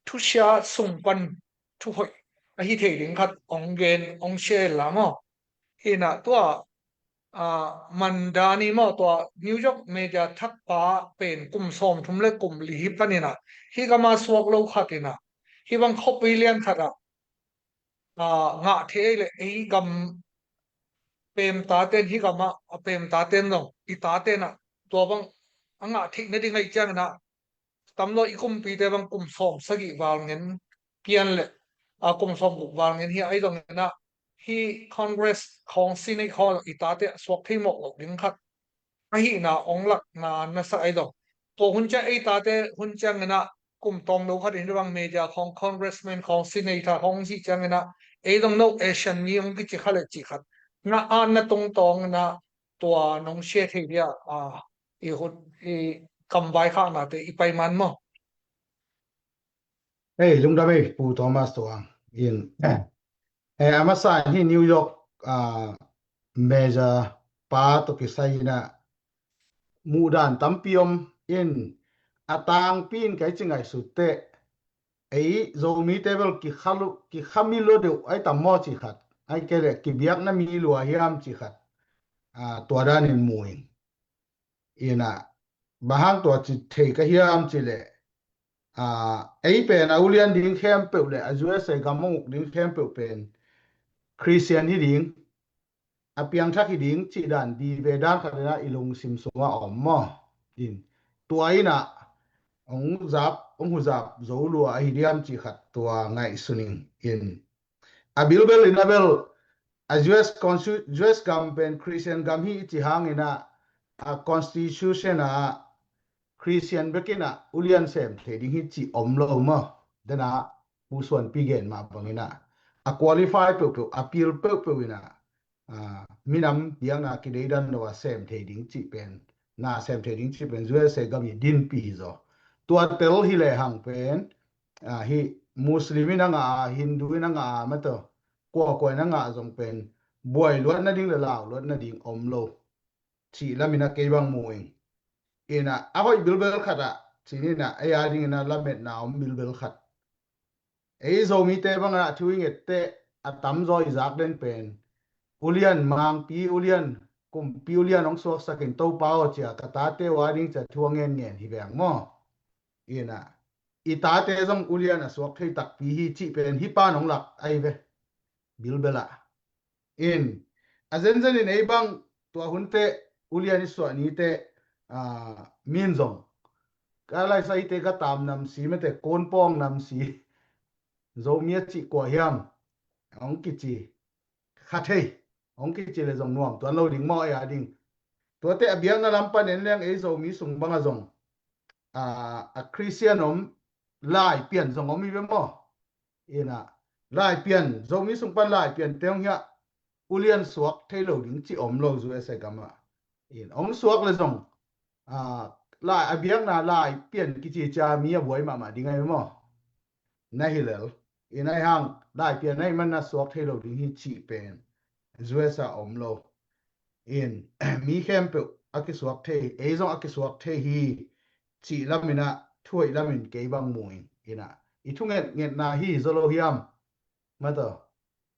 thusia sung pan thuhoih ahi thei ding khat ong gen ong share la maw. Ina tua, a, Mandani maw tua New York media thakpa pen kum sawm thum le kum li hi paninah hi gama suak lo khatinah hi bang khuapi lian khatah, a, ngah thei ei le ei gam pemtaten hi gamah a pemtaten zong i tatenah tua bang a ngah theih nading aih cianginah tamlo i kumpite bang kum sawm sagih val ngen pian le, a, kum sawm guk val ngen hi ahi zonginah hi Congress khawng Senate khawng i tate a suak thei mawk lo ding khat ahihna ong lakna na sak ahi zong. Tua hun ciang ei tate hun cianginah kum tawm lo khat in bang media khawng, congressman khawng, senator khawng cih cianginah ei zong no Asian mi ong kici kha le cih khat na an na tungtawnginah tua nong share thei dia, a, i hun i kam vaikhaknate i pai man maw? Hei, lungdam ei, Pu Thomas Tuang. In, eh, a masa in hi New York, ah, major pa tawh kisai inah muhdan tampi om in, a tangpi in kai ci ngaihsut teh, ei Zomite bel kikha lu, kikha mi lua deuh ai tam maw ci khat, ai kei leh kibiakna mi lua hiam ci khat, ah, tua danin mu in. Inah, bang hang tua ci thei ka hiam ci leh, ah, ei pen a ulian ding khempeuh le a U S A gam a uk ding khempeuh pen Christian hi ding, a piangthak hi ding cih dan di ve dan khat inah i lungsim sungah a om maw? In, tua inah ong zap, ong huzap zo lua ahi diam cih khat tua ngaihsun in. In, a bilbel inah bel a U S consti-, U S gam pen Christian gam hi i ci hanginah a constitution ah Christian bekinah ulian sem thei ding hi ci om lo maw? Dena Pu Suanpi gen mah banginah a qualify peuhpeuh, a pil peuhpeuh inah, ah, minam biakna kideidan lo a sem thei ding cih pen, na sem thei ding cih pen U S A gam i dinpi hi zaw. Tua tel hi lehang pen, ah, hi Muslim in a ngah a, Hindu in a ngah a, mataw, kuakua in a ngah zong pen buai luat nading le lau luat nading om lo cih lamin a kei bang mu ing. Inah a hoih bilbel khatah cih inah ei a dingin a lametna om bilbel khat. Ei Zomite bangah thu i ngette a tamzaw i zak den pen ulian, mangpi ulian, kumpi ulian hong suaksakin Topa aw cia ka tate uh a ding cia thu a ngenngen hi veng maw? Inah i tate zong ulian a suak thei takpi hi cih pen hi pan hong lak ahi ve. Bilbelah in, a zenzen in ei bang tua hun teh ulian i suah ni teh, ah, min zong ka laisa i te ka tam nam si mate, kun pawng nam si, Zomi a cih kua hiam hong kici kha thei, hong kici le zong nuam tuan lo ding maw ei a ding. Tuate a biakna lam pan en leng ei Zomi sung banga zong, ah, a Christian om, Laipian zong om hi ve maw? Inah Laipian, Zomi sung pan Laipian te hong hiah ulian suak thei lo ding ci om lo U S A gamah. In, hong suak le zong, ah, lai a biakna Laipian kici cia mi a buai mahmah ding ahi maw? Na hi lel. In, ahi hang Laipian ahi man na suak thei lo ding hi cih pen U S A om lo. In, mi khempeuh a kisuak thei, ei zong a kisuak thei hi cih laminah thu hoih lamin kei bang mu in. Inah i thu ngetngetna hi zaw lo hiam? Mataw.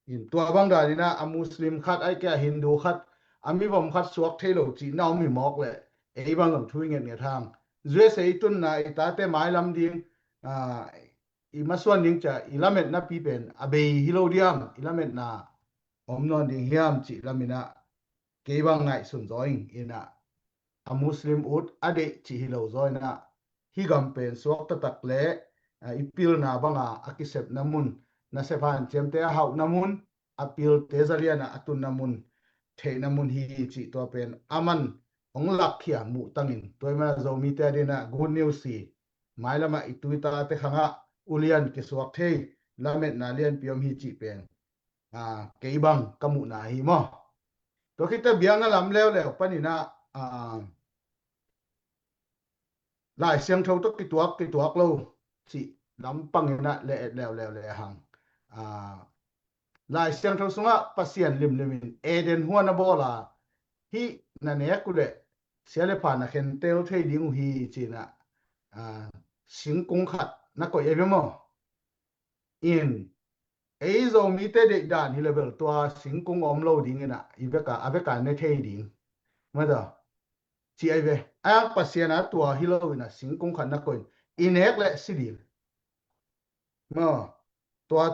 In, tua bang daninah a Muslim khat, ai kei a Hindu khat, a mivom khat suak thei lo cih na om hi mawk leh ei bang zong thu i ngetnget hang. U S A i tunna i tate mailam ding, ah, i masuan ding cia i lametna pi pen a bei hi lo diam, i lametna om nawn ding hiam cih laminah kei bang ngaihsun zaw ing. Inah a Muslim ut a deih cih hi lo zaw inah hi gam pen suak taktak le, ah, i pilna banga a kisepna mun, nasep hanciamte a hauhna mun, a pilte zaliana a tunna mun, theihna mun hi cih tua pen a man hong lakkhia muh tangin tua i mana Zomite a dinah good news hi. Mailamah i tuitate khangah ulian kisuak thei, lametna lianpi om hi cih pen, ah, kei bang ka muhna hi maw? Tua khit teh biakna lam leuleu paninah, ah, Lai Siangtho tawh kituak, kituak lo cih lam panginah le et leuleu le hang. Ah, Lai Siangtho sungah Pasian limlimin Eden huan a bawl a, hih na nek uh leh sia le pha na khentel thei ding uh hi cinah, ah, singkung khat na koih ahi ve maw? In, ei Zomite deih dan hi le bel tua singkung a om lo dinginah i veka, a veka ne thei ding. Mata ci ahi ve. A Pasian a tua hi lo inah singkung khat na koih in i nek leh si ding. Maw, tua,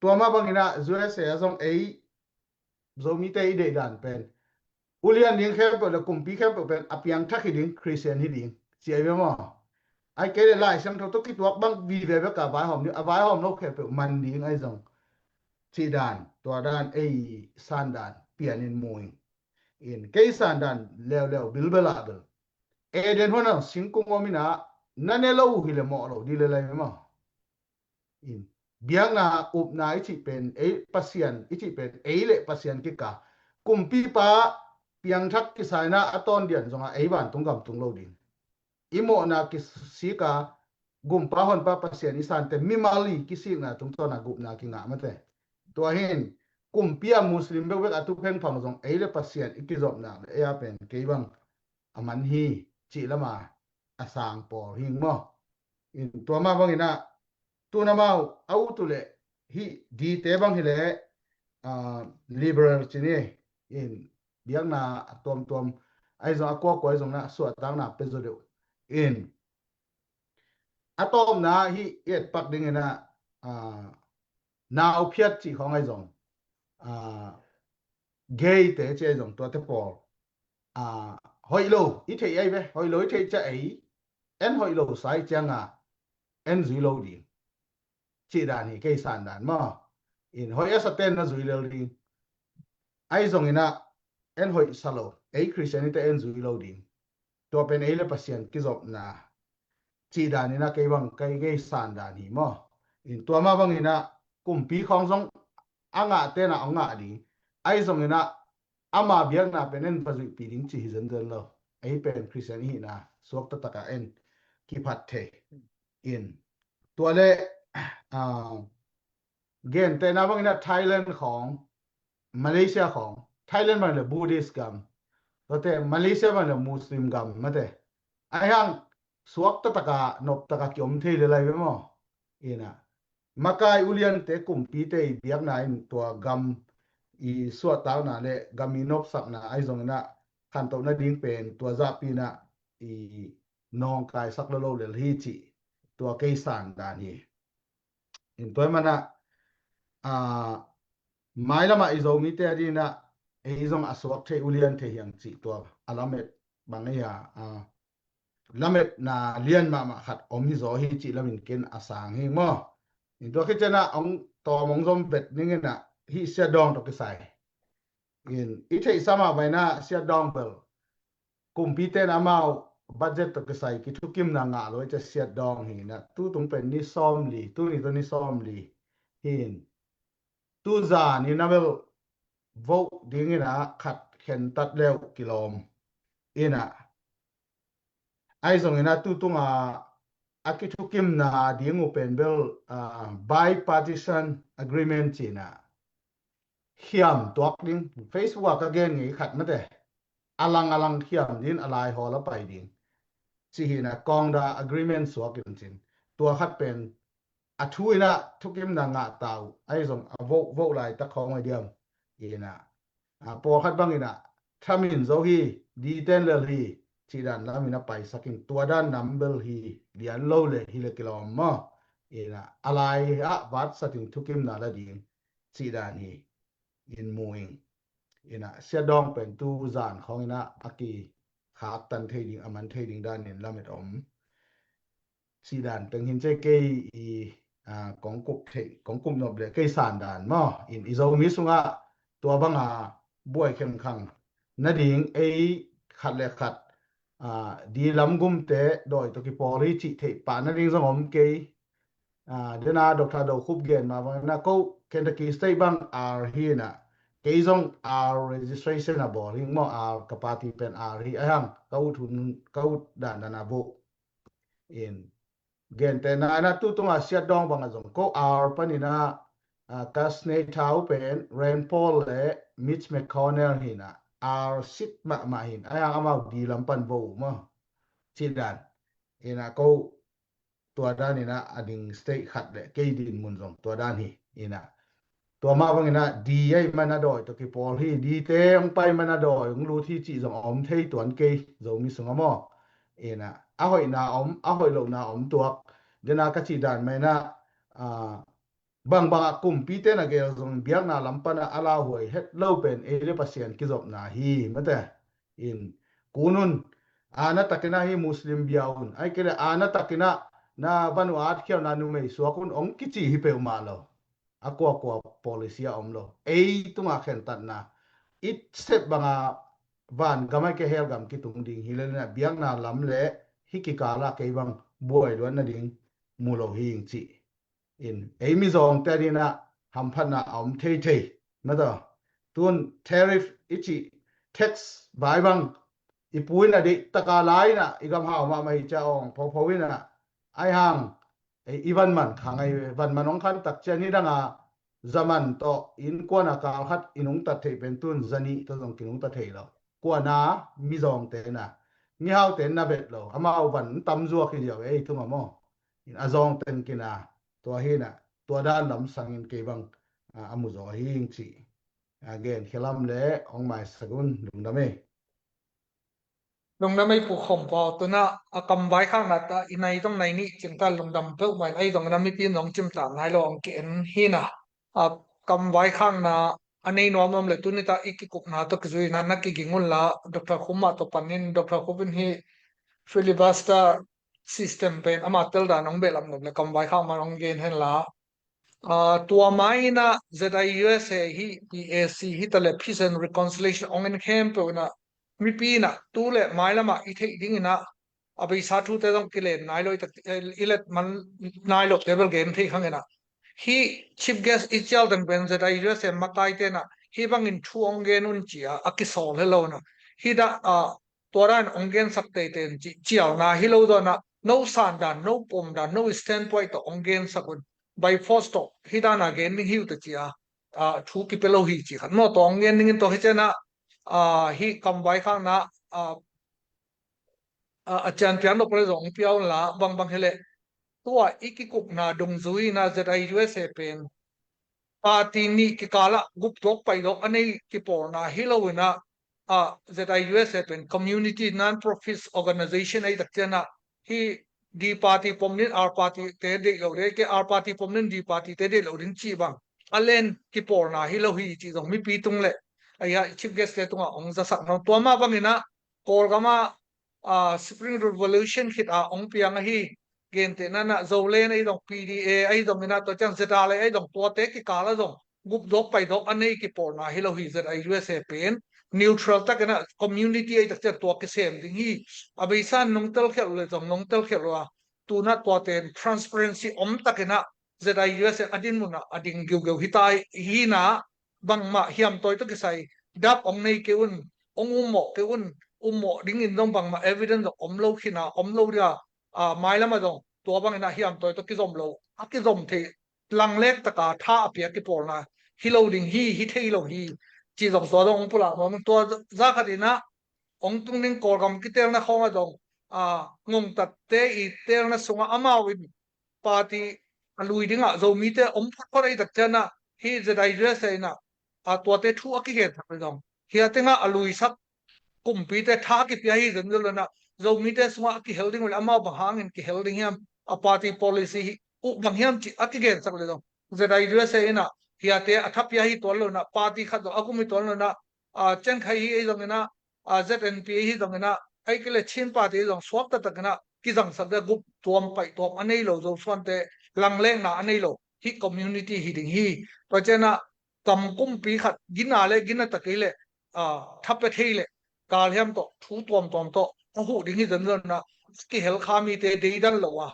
tua mah banginah U S A a zong ei Zomite i deih dan pen ulian ding khempeuh le kumpi khempeuh pen a piangthak hi ding, Christian hi ding ci ahi ve maw? Ai kei le Lai Siangtho tawh kituak bang vive bek a vaihawm ding, a vaihawm lo khempeuh man ding ahi zong cih dan, tua dan ei san dan pianin mu in. In kei sandan leuleu bilbel ah bel Eden huan ah singkung om in ah, na ne lo uh hi le mawh lo ding le lai maw? In biakna upna i cih pen ei Pasian i cih pen ei le Pasian kika, kumpipa piangthak kisai in ah a tawn dian zongah ei vantung gam tung lo ding. I mawhna kisik a, gumpa honpa Pasian i sante mimal i kisikna tungtawn a gupna kingah mate. Tua hi in kumpi a Muslim bekbek a tu phengphang zong ei le Pasian i kizopna le ei a pen kei bang a man hi cih lam a a sang pawl hi maw? In tua mah bang in ah tun amau a ut uh leh hih dite bang hi leh, ah, liberal ci ni. In biakna a tuamtuam ahi zong, a kuakua ahi zong in ah suahtakna pia zaw deuh. In a tawpna hih i etpak ding in ah, ah, nau phiat cih khawng ahi zong, ah, gay te ci ahi zong, tuate pawl, ah, hoih lo i theih ahi ve, hoih lo i theih ciang ei en hoih lo sa i ciang a en zui lo ding cih dan hi, kei sandan maw? In hoih a sa ten na zui lel ding. Ahi zong in ah en hoih sa lo, ei Christian i te en zui lo ding. Tua pen ei le Pasian kizopna cih dan in ah kei bang kei, kei sandan hi maw? In tua mah bang in ah kumpi khawng zong a ngah ten ah hong ngah ding. Ahi zong in ah ama biakna pen en va zuihpih ding cih hi zenzen lo. Ei pen Christian i hihna suak taktak a en kiphat thei. In tua le, ah, gentehna bang in ah Thailand khawng, Malaysia khawng, Thailand bang le Buddhist gam, tuate Malaysia bang le Muslim gam mate. Ahi hang suak taktak a nop tak a kiom thei le lai ve maw? In ah makai uliante kumpite i biakna in tua gam i suahtakna le gam i nopsakna ahi zong in ah khantohna ding pen tua zahpi in ah i nawngkaisak lo lo lel hi cih tua kei sandan hi. In tua ahih man ah, ah, mailam ah i Zomite a ding in ah ei zong a suak thei ulian thei hiang cih tua a lamet bang ei a, ah, lametna lian mahmah khat om hi zaw hi cih lam in ken a sang hi maw? In tua khit ciang ah hong tawm hong zom vet ning in ah hih Siat Dawng tawh kisai in i theihsa mah bang in ah Siat Dawng bel kumpite in amau budget tawh kisai kithukimna ngah lo i ci a Siat Dawng hi in ah tutung pen ni sawmli, tuni tawh ni sawmli hi in tuzan in ah bel vote ding in ah khat khentat le uh kilawm in ah ahi zong in ah tutung a a kithukimna ding uh pen bel, ah, bipartisan agreement ci in ah khiam tuak ding, Facebook ah ka gen ngei khat mate, a lang a lang khiam ding, a lai hawl a pai ding cih hi in ah kawngda agreement suak in cin tua khat pen a thu in ah thukimna ngah ta uh, ahi zong a vote, vote laitak khawng ahi diam in ah, ah, pawlkhat bang in ah thamin zo hi, detail lel hi cih dan lam in ah paisak in tua dan nam bel hi lian lo le hi le kilawm maw? In ah a lai ah vatsat in thukimna la ding cih dan hi in mu ing. In ah Siat Dawng pen tuzan khawng in ah a kikhaktan thei ding, a man thei ding dan in lamet om cih dan teng hi in ci a kei i, ah, kong kup thei, kong kup nop le kei sandan maw? In i Zomi sungah tua bang a buai khengkhang nading ei khat le khat, ah, di lam gumte dawi tawh kipawl hi cih theih pah nading zong om kei. Ah, den a Doctor Do Khup gen mah bang in ah ko Kentucky State bang R hi in ah kei zong R registration a bawl hi maw, R ka party pen R hi, ahi hang ka ut hun, ka ut dandan a vote in gentehna in ah tutung a Siat Dawng bang ah zong ko R pan in ah, ah, ka senator uh pen Rand Paul le Mitch McConnell hi in ah R sit mahmah hi in, ahi hang amau di lam pan vote uh maw cih dan in ah ko tua dan in ah a ding state khat le kei din mun zong tua dan hi in ah tua mah bang in ah di ahih man a dawi tawh kipawl hi, dite hong pai man a dawi hong lut hi cih zong a om thei tuan kei Zomi sungah maw? In ah a hoihna om, a hoih lohna om tuak. Den a ka cih dan mah in ah, ah, bangbang ah kumpite na gel zong biakna lam pan ah a lauhuai het lo pen ei le Pasian kizopna hi mate. In kun un, ana takin ah hih Muslim bia un, ahih kei leh ana takin ah na van uh a atkhialhna numei suak un hong kici hi peuhmah lo. A kuakua policy a om lo. Ei tungah khentatna i sep bang a van gam a kei hell gam kitung ding hi lel in ah biakna lam le hih kikal ah kei bang buai luat nading mu lo hi ing ci. In ei mizawngte ading in ah hamphatna a om theithei. Mataw, tun tariff i cih tax vai bang i pu in ah deih taka la in ah i gam hau mahmah hi cia awng phopho in ah ai hang i van man kha ngai ve. Van man hong khan tak cian hi dang a za man tawh innkuan a kal khat i nungtat theih pen tun za nih tawh zong kinungtat thei lo. Kuana mizawngte na mihaute na bet lo amau van tam zuak hi ziau ei thum a maw. In a zawng teng kina tua hi na tua dan lam sangin kei bang a mu zaw hi ing ci. A gen khialam le hong maisak un lungdam ei. Lungdam ei pu khom pau tuna a kam vaikhakna ta i nai zong nai nih cingta lungdam peuh mai ei zong na mipi nong cimta nai lo ang ki en hi na. A kam vaikhakna a nei nuam nuam le tunita i kikupna tawh kizuina na kiging unla Doctor Khum mah tawh panin Doctor Khum in hi filibuster system pen ama teldan hong behlap nop le kam vaikhak man hong gen henla. Tua mai inah Z I U S A hi P A C hi ta le Peace and Reconciliation hong en khempeuh inah mipi inah tu le mailamah i theih ding inah a beisa thute zong kilen nai lo i let man nai lo te bel gen thei khang inah hi chief guest i cial teng pen Z I U S A makai te inah hi bangin thu hong gen un cia a kisawl he lo inah hi dah tua dan hong gensak teiten cih cialna hi lo dawnah no san dan no pom dan no standpoint tawh hong gensak un by force tawh hi dana gen ding hi uh ta cia thu kipia lo hi ci khat maw tawh hong gen dingin tawh hi cianah hi kam vaikhakna a cian piang dok le zong pia unla bangbang hileh tua i kikupna dungzui inah Z I U S A pen party nih kikalah gupdawk paidawk a nei kipawlna hi lo inah a Z I U S A pen community non-profit organization ahi tak cianah hi D party pom din R party te deih lo ding ke R party pom din D party te deih lo ding cih bang a len kipawlna hi lo hi cih zong mipi tung le ahi chief guest te tungah hong zasak no tua mah bang inah Kawlgam ah Spring Revolution khit a hong piang ahi gentehna inah Zolen ahi zong P D A ahi zong inah tua ciang Z R A ahi zong tuate kikal a zong gupdawk paidawk a nei kipawlna hi lo hi Z I U S A pen neutral tak inah community ahi tak ciang tua kisem ding hi a beisa nong telkhialh le zong nong telkhialh lo a tunah tuaten transparency om tak inah Z I U S A a dinmunah a ding giugeu hi ta hi inah bangmah hiamtawi tawh kisai dap hong nei kei un hong ummawh kei un ummawh dingin zong bangmah evidence zong om lo khina om lo dia mailamah zong tua bangin a hiamtawi tawh kizom lo a kizom thei langlek taka tha a pia kipawlna hi lo ding hi hi thei lo hi ci zong tua zong hong pulak nuam tua za khat inah hong tung ding Kawlgam kitelna khawngah zong ngongtatte i telna sungah amau in party a lui dingah Zomite om photphot ahi tak cianah hi Z I U S A inah a tuate thu a kigensak le zong hia tengah a luisak kumpite tha a kipia hi zenzel lo inah Zomite sungah a kihel ding uh le amau bang hangin kihel ding hiam a party policy hi uh bang hiam cih a kigensak le zong Z I U S A inah hiate a thapia hi tuan lo inah party khat zong a gum hi tuan lo inah ciangkhai hi ei zong inah Z N P hi zong inah ahi kei le Chin party hi zong suak taktak inah kizangsak dia gup tuam paih tuam a nei lo Zosuante langlekna a nei lo hi community hi ding hi tua cianah kam kumpi khat gina le gina ta kei le thapia thei le kal hiam tawh thu tuamtuam tawh a huh ding hi zenzel inah kihel kha mite deidan lo a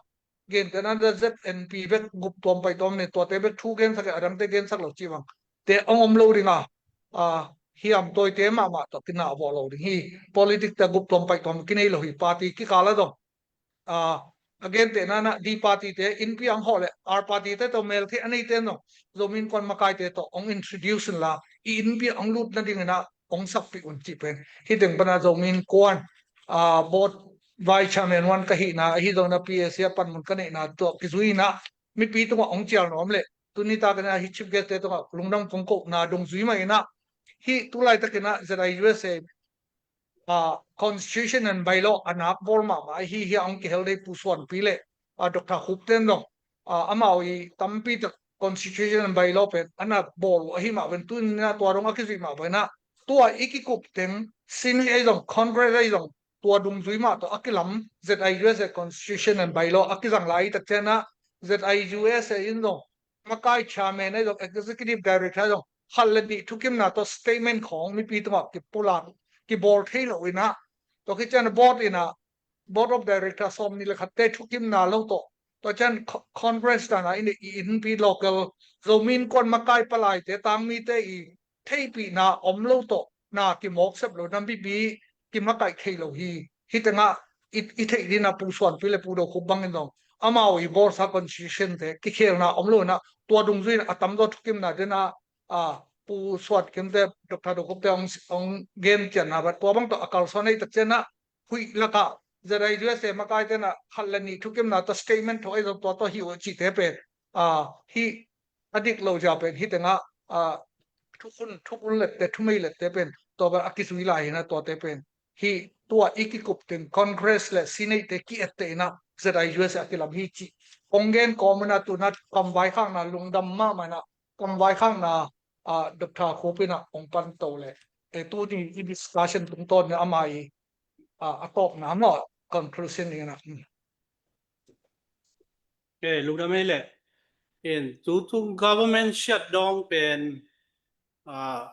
gentehna Z N P bek gup tuam paih tuam nei tuate bek thu gensak a dangte gensak lo cih bang te hong om lo ding a hiamtawite mahmah tawh kinah vawh lo ding hi politic te gup tuam paih tuam kinei lo hi party kikal a zong a gentehna inah D party te innpi ang hawh le R party te tawh meltheih a neite zong Zomi Innkuan makaite tawh hong introduce unla i innpi ang lut nading inah hong sakpih un cih pen hi teng pana Zomi Innkuan board vice chairman one ka hihna ahi zong inah P A C a panmun ka neihna tawh kizui inah mipi tungah hong cial nuam le tunita ka inah hi chief guest te tungah lungdam kong kohna dungzui mah inah hi tulaitak inah Z I U S A constitution and bylaw a nak bawl mahmah ahi hi a hong kihel dei Pu Suanpi le Doctor Khup ten zong amau i tampi tak constitution and bylaw pen a na bawl uh ahi mah ven tuninah tua dong a kizuih mah venah tua i kikup teng Senate ahi zong Congress ahi zong tua dungzui mah tawh a kilam Z I U S A constitution and bylaw a kizang lai tak cianah Z I U S A in zong makai chairman ahi zong executive director ahi zong khat le nih thukimna tawh statement khawng mipi tungah kipulak kibawl thei lo in ah, tua khit ciang board in ah, board of director sawmnih le khatte thukimna lo tawh, tua ciang co-, conference dan ah in i innpi local Zomi Innkuan makai palaite, tangmite i theihpihna om lo tawh na kimawk sep lo, nampipi kimakaih thei lo hi. Hih tengah i, i theih ding ah Pu Suanpi le Pu Do Khup bangin zong amau i bawlsa constitution te kikhelna om lo in ah, tua dungzui in a tamzaw thukimna den ah, a, Pu Suan Kim te, Doctor Do Khup te hong, hong gen cianna bang, tua bang tawh a kalsuan ahih tak ciang ah, huih lakah Z I U S A makaite in ah khat le nih thukimna tawh statement tho ahi zong tua tawh hi uh cihte pen, a, hih a dik lo zia pen hih tengah, a, thukhun, thukhun lette, thumei lette pen tua bang a kizui lai hi in ah, tuate pen hih tua i kikup teng Congress le Senate te ki-etteh in ah Z I U S A a kilam hi cih hong gen kawm in ah, tu in ah kamvaikhakna lungdam mahmah in ah, kamvaikhakna, a, Doctor Khup in ah hong pan to leh, e, tuni i discussion tungtawn in ah ama i, a, a tawpna maw, conclusion in ah. Mm. Okay, lungdam ei leh. In, tutung government shutdown pen, a,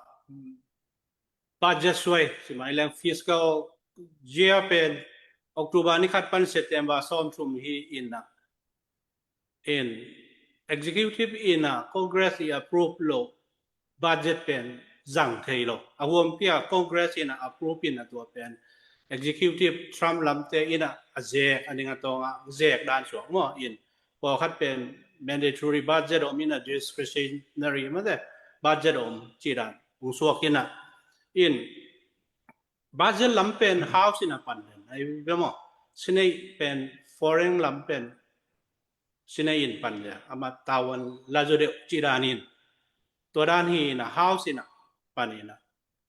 budget suai, ci mai leng fiscal year pen October ni khat pan September sawmthum hi in ah, in, executive in ah Congress i approve lo budget pen zang thei lo. A huampi a Congress in ah approve in ah tua pen executive Trump lamte in ah a zek, a ning a tawng ah zek dan suak maw in. Pawlkhat pen mandatory budget om in ah discretionary mate budget om cih dan hong suak in ah, in, budget lam pen House in ah pan den ahi ve maw. Senate pen foreign lam pen Senate in pan den, amah tavuan la zaw deuh cih dan in. Tua dan hi in ah House in ah pan in ah,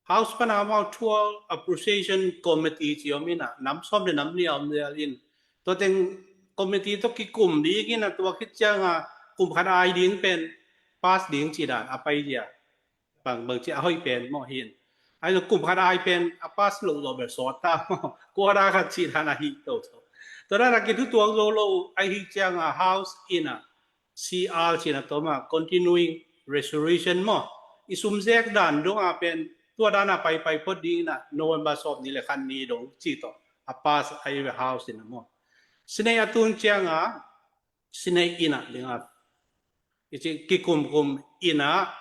House pan a amau thual appreciation committee ci om in ah, nam sawm le nam nih a om lial in, tua teng committee tawh kikum ding in ah, tua khit ciang a kum khat ai ding pen pass ding cih dan a pai dia. Bang, bang ci a hoih pen maw hi in. Ahi zong kum khat ai pen a pass lo zaw bel sawt ta maw. Quarter khat cih dan a hi to to. Tua dan a kithutuak zo lo ahi ciang a House in ah C R cih na tawm a continuing resolution maw, i sum zek dan dong a pen tua dan a paipai phot ding in ah November sawmnih le khat ni dong cih tawh a pass ahi ve House in ah maw. Senate a tun ciang a Senate in ah ding a, i ci kikumkum in ah,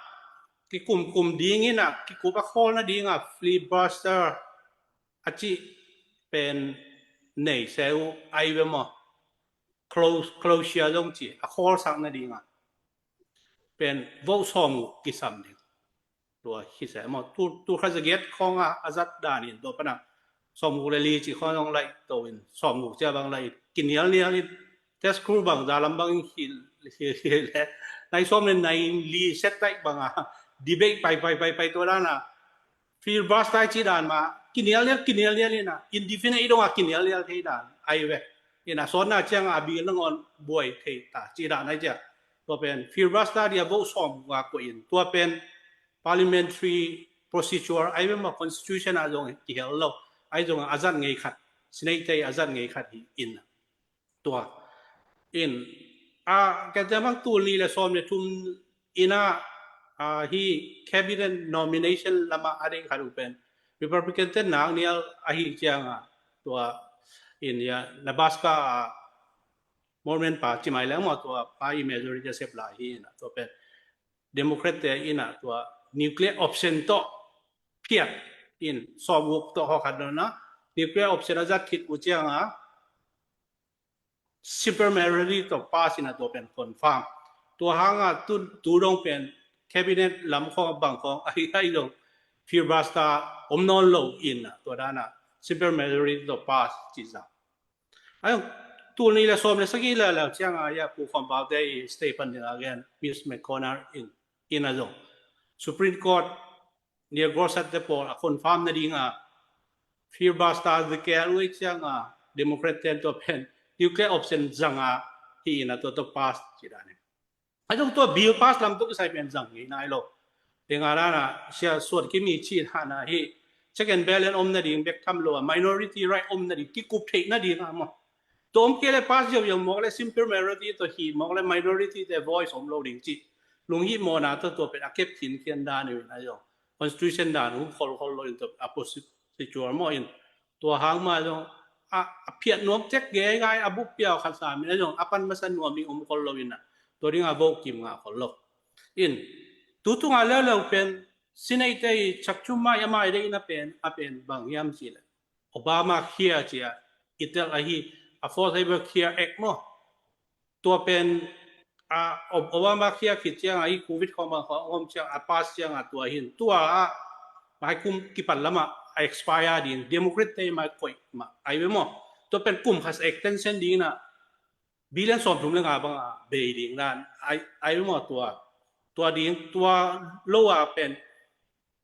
kikumkum ding in ah, kikup a khawl nading a filibuster a cih pen nei se uh ahi ve maw. Close, closure zong ci, a khawlsak nading a pen vote sawmguk kisam ding. Tua hi se maw, tu, tu khat za giat khawng a, a zat dan in tua pan a sawmguk le li ci khawng zong laih to in, sawmguk cia bang laih, kinialnial in, test crew bang za lam bang in hi, hi, hi le, nai sawm le nai li set taih bang a, debate pai, pai, pai, pai tua dan a, filibuster cih dan mah, kinialnial, kinialnial in a, indefinite dong a kinialnial thei dan ahi ve. In a sawtna ciang a bill nangawn buai thei ta cih dan ahi ciang. Tua pen filibuster dia vote sawmguk a koih in. Tua pen parliamentary procedure ahi ve maw, constitution ah zong kihel lo. Ahi zong a zat ngei khat, Senate te a zat ngei khat hi in. Tua in, a, kei te bang tul nih le sawm le thum in a, a, hi cabinet nomination lam a a deih khat uh pen Republican te nak nial ahi ciang a, tua in ya Nebraska a Mormon pa ci mai leng maw, tua pa i majority a sep lai hi in a, tua pen Democrat te in a tua nuclear option tawh phiat in sawmguk tawh hawkhat dona nuclear option a zat khit uh ciang a simple majority tawh pass in a tua pen confirm. Tua hang a tu, tu dong pen cabinet lam khawng bang khawng ahi, ahi dong filibuster om nawn lo in a tua dan a simple majority tawh pass ci zang. Ahi zong tul nih le sawm le sagih le le ciang a ya Pu Khawm Pau te i stay pan ding a gen Mitch McConnell in, in a zong Supreme Court Neil Gorsuch te pawl a confirm nading a filibuster zikal uh ciang a Democrat ten tua pen nuclear option zang a hi in a tua tua pass ci dan in. Ahi zong tua bill pass lam tua kisai pen zang ngei nai lo. Tengah dan a Sia Suan Kim i ci dan a hi check and balance om nading bek tham lo a minority right om nading kikup theih nading a maw. Tua om kei le pass ziauziau mawk le simple majority tua hi mawk le minority te voice om lo ding ci. Lunghimawhna tua tua pen a kep khinkhian dan uh in ahi zong constitution dan uh khol khol lo in tua a possi-, Sichuar maw in. Tua hang mah zong a, a phiat nuam tek gei gai a bup piau khat sa min a zong a pan masa nuam in om khol lo in a, tua ding a vo kim ngah khol lo in. Tu tunga leuleu pen sineite i chak chum mai a mai dei in a pen a pen bang hiam ci le Obama Care ci a i tel ahi, Affordable Care Act maw. Tua pen a Obama Care khit ciang a i Covid khong bang khong om ciang a pass ciang a tua hin tua a mai kum kipan lama a expire ding, Democrat te mai koih ma ai ve maw. Tua pen kum khas extension ding na billion sawm thum le nga bang a bei ding dan ai ve maw. Tua tua ding tua lo a pen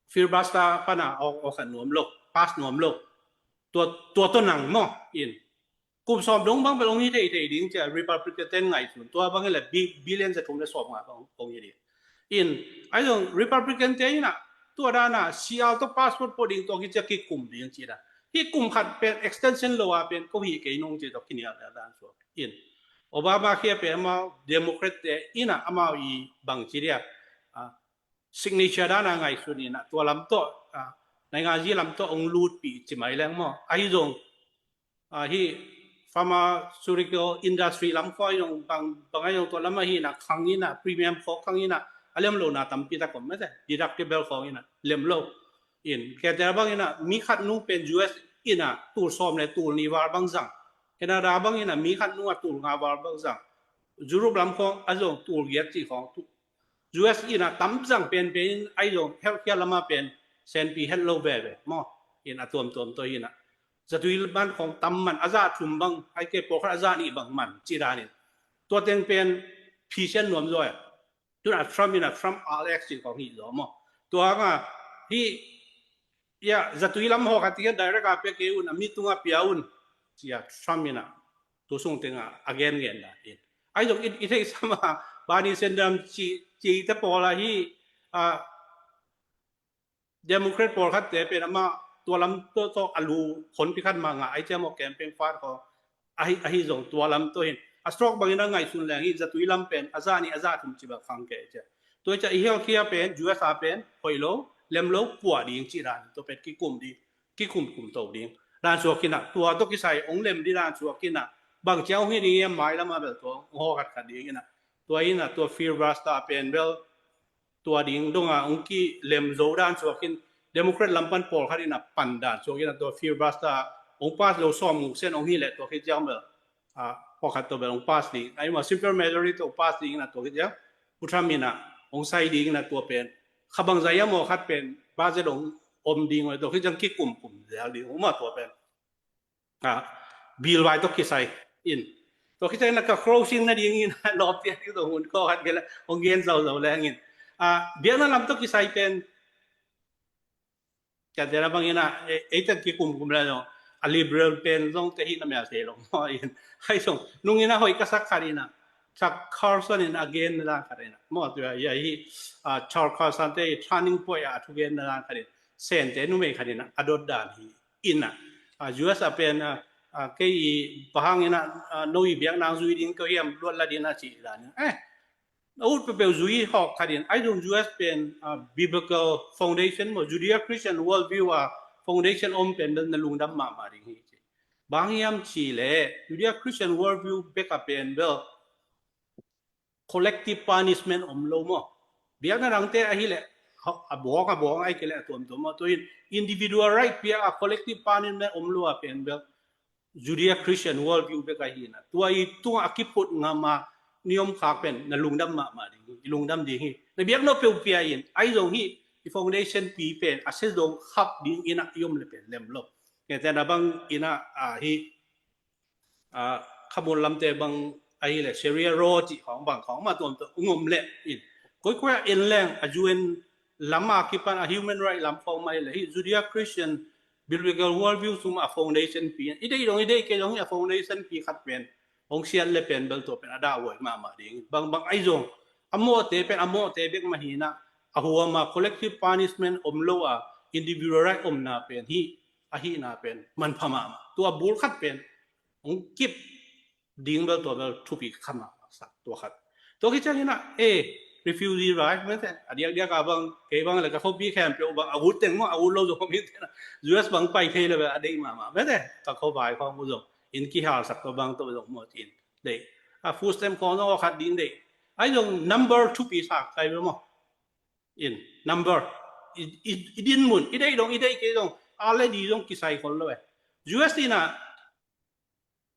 filibuster pana aw khat nuam lo, pass nuam lo. Tua tua to nang maw in kum sawm dong bang bel ong hi thei thei ding cia Republican ten ngaihsun tua bang hi le billion za thum le sawm nga bang ong hi ding. In ai zong Republican te in a tua dana sial to passport po ding tua ki cia kikum ding ci da. Hi kum khat pen extension lo a pen ko hi kei nong ci to kinial dan suak in. Obama Care pen amau Democrat te in a amau i bang ci dia signature dana ngaihsun in a tua lam to naingan zi lam to ong lutpi ci mai leng maw. Ahi zong hi pharmaceutical industry lam khong zong bang bang ai zong tua lam ahi na khang in a premium khong khang in a a lem lo na tampi ta kom mete deductible khong in a lem lo. In kete bang in a mi khat nu pen U S in a tul sawm le tul ni val bang zang. Canada bang in a mi khat nu a tul nga val bang zang. Europe lam khong a zong tul giat ci khong U S in a tam zang pen pen in ai zong healthcare lama pen senpi het lo veve maw. In a tuamtuam to in a zatui man khong tam man a za thum bang ai ke pawlkhat a za nih bang man ci danin tua teng pen phisian nuam zaw a. Tun a Trump in a Trump R X ci khong hi zaw maw. Tua nga hi ya zatui lam hawk a tian direct a pia kei un a mi tunga pia un ci a Trump in a tu sung tenga a gen gen da in. Ai zong i thei sama Bernie Sanders ci ci te pawl a hi a Democrat pawlkhat te pen ama tua lam to to a lu khon pi khat ma nga ai ciam aw campaign fat ko ahi ahi zong tua lam to hin a stroke bangin a ngaihsun leng hi zatui lam pen a za ni a za thum ci bel khang ke cia. Tua cia i healthcare pen U S a pen hoih lo lem lo pua ding ci dan to pet kikum ding kikum kum to ding dan suak in a tua to kisai ong lem di dan suak in a bang ciang ong hi ding i a mai lama bel tua ong hawk khat khat ding in a tua in a tua filibuster pen bel tua ding donga ong ki lem zo dan suak in Democrat lam pan pawlkhat in a pan dan suak in a tua filibuster ong pass lo sawm nguk sen ong hi leh tua khit ciang bel a pawlkhat to bel ong pass ding ai ma simple majority to pass ding in a tua khit ciang Pu Trump in a ong sai ding in a tua pen kha bang zai a maw khat pen budget ong om ding oi tua khit ciang kikum kum zel ding ong ma tua pen a bil vai to kisai in tua khit ciang in a ka closing na ding in a lawp tiang ding to hun ko khat gel ong gen zau zau leng in a biakna lam to kisai pen Ka dera bang ina ei tak ki kum kum la no a liberal pen zong te hi na mel te long mo in hai song nung ina hoi ka sak khat ina Chuck Carlson in a gen na dan khat ina mo tu ya hi Chuck Carlson te turning point a thu gen na dan khat in sen te numei khat ina a dot dan hi ina U S a pen kei i pahang ina no i biak nang zui ding ko hiam luat la ding a ci dan eh a ut peuhpeuh zui hawk khat in ai zong U S pen biblical foundation maw Judeo-Christian worldview a foundation om pen na lungdam mahmah ding hi ci. Bang hiam ci le Judeo-Christian worldview bek a pen bel collective punishment om lo maw biakna dangte ahi le a bawng a bawng ai ke le a tuamtuam maw tua in individual right piak a collective punishment om lo a pen bel Judeo-Christian worldview bek ahi na tua i tunga a kiphut ngam a ni om khak pen na lungdam mahmah ding hi i lungdam ding hi na biak no peuh pia in ai zong hi i foundation pi pen a se zong khap ding ina i om le pen lem lo. Nge te na bang ina a hi a khamul lamte bang ahi le Sharia law ci khong bang khong ma tuam to ngom le in koi koi a en leng a U N lama kipan a human right lam khong mai le hi Judeo-Christian biblical worldview sum a foundation pi i dei dong i dei ke dong a foundation pi khat pen hong siat le pen bel to pen a da woi mahmah ding bang bang ai zong a mawte pen a mawte bek mahina a huama collective punishment om lo a individual right omna pen hi ahina pen manpha mahmah tua bul khat pen hong kip ding bel tua bel thupi kha mahmah sak tua khat tua ki ciang ina e refugee rights mete, a diakdiak a bang kei bang le ka khuapi khempeuh bang a ut teng maw, a ut lo zong om hi tena, U S bang pai thei le bel a deih mahmah mete, ka khuavai khawng uh zong inn kihalsak tua bang tua zong maw, ci-in deih. A food stamp khawng zong aw khat ding deih. Ahi zong number thupi sa kai bel maw. In number i, i, i dinmun, i deih dong, i deih kei dong, a le di dong kisai khol lo e. U S in a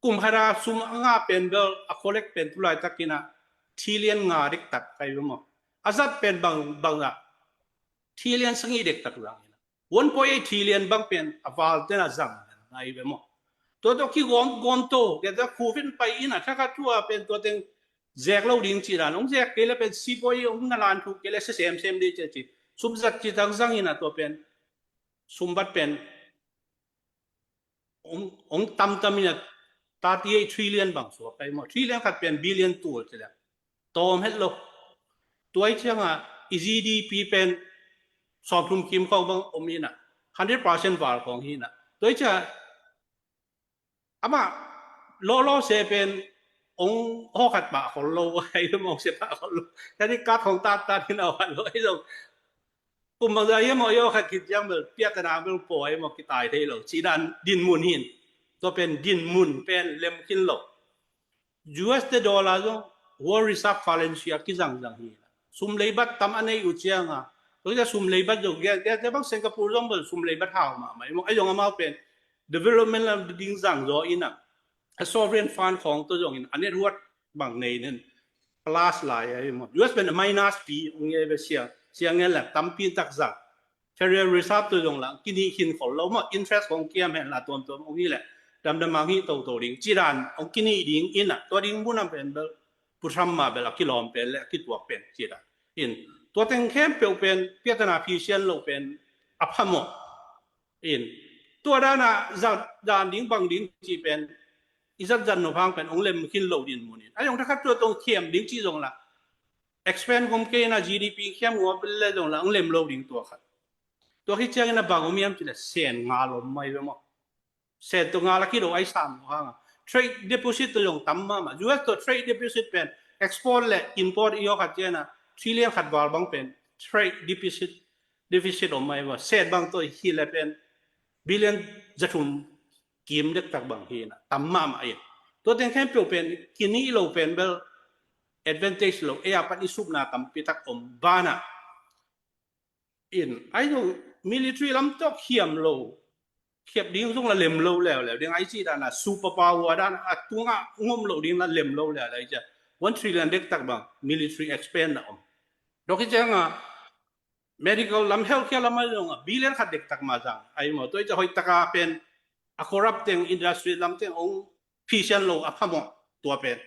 kum khat a sum a ngah pen bel a collect pen tu laitak in a trillion nga dektak kai bel maw. A zat pen bang, bang a trillion sagih dektak zang in a one point eight trillion bang pen a val ten a zang nai bel maw. Tua tawh kigawm gawm to, kei tua covid pai in a thakhat thu a pen tua teng zek lo ding ci dan, hong zek kei le pen sipuai hong na lan thu kei le sia semsem ding ci ci. Sum zat citak zang in a tua pen sumbat pen hong, hong tamtam in a thirty eight trillion bang suak kai maw. Trillion khat pen billion tul ci le tawm het lo. Tua hi ciang a i G D P pen sawmthum kim khawng bang om in a, hundred percent val khawng hi in a. Tua hi ciang amah lawlaw se pen hong hawkhat pah khol lo, ahi lo mawk se pah khol lo. Kani kat hong tattat hin a hawkhat lo, ahi lo. Kum bangzah hiam aw, i hawkhat khit ciang bel piahtana bel pawi maw, kitai thei lo. Ci dan dinmun hin. Tua pen dinmun pen lem khin lo. U S te dollar zong World Reserve Currency a kizangzang hi. Sum leibat tam a nei uh ciang a, tua sum leibat zong, ge, ge, ge bang Singapore zong bel sum leibat hau mahmah. Ahi zong amau pen development lam ding zang zaw in a, a sovereign fund khawng tua zong in a net worth bang nei nen plus lai ahi maw. U S pen a minus pi ung e ve sia, sia ngen la tampi tak zang. Federal Reserve tua zong la kinih khin khol lo maw, interest khawng kiam hen la tuamtuam ung hi le damdam mang hi toto ding. Ci dan hong kinih ding in a, tua ding mun a pen bel Pu Trump mah bel a kilawm pen le a kituak pen ci dan. In tua teng khempeuh pen piahtana phisian lo pen a phamawh. In tua dan a zat dan ding bang ding ci pen i zatzat nop hang pen hong lem khin lo dinmun in. Ahi zong thakhat tua tawh hong khiam ding ci zong la expand khawm kei in a G D P khiam ngawp le zong la hong lem lo ding tua khat. Tua khit ciang in a bang om hiam ci le sen nga lom mai ve maw. Sen tua nga la kilo ai sam lo hang a. Trade deficit tua zong tam mahmah. U S tua trade deficit pen export le import i hawkhat ciang a trillion khat val bang pen trade deficit, deficit om mai maw. Sen bang tua hi le pen billion zathum kim dektak bang hi in a, tam mahmah in. Tua teng khempeuh pen kinih lo pen bel advantage lo, ei a pan i supna tampi tak om ban a. In ahi zong military lam tawh khiam lo, khiap ding zong la lem lo leuleu ding, ahi ci dan a superpower dan a tungah ngom lo ding la lem lo leuleu ahi ciang one trillion dektak bang military expand na om. Tua khit ciang a medical lam, healthcare lam ahi zong a billion khat dektak mah zang ahi maw. Tua hi ciang hoih taka pen a corrupt teng, industry lam teng hong phisian lo a phamawh tua pen.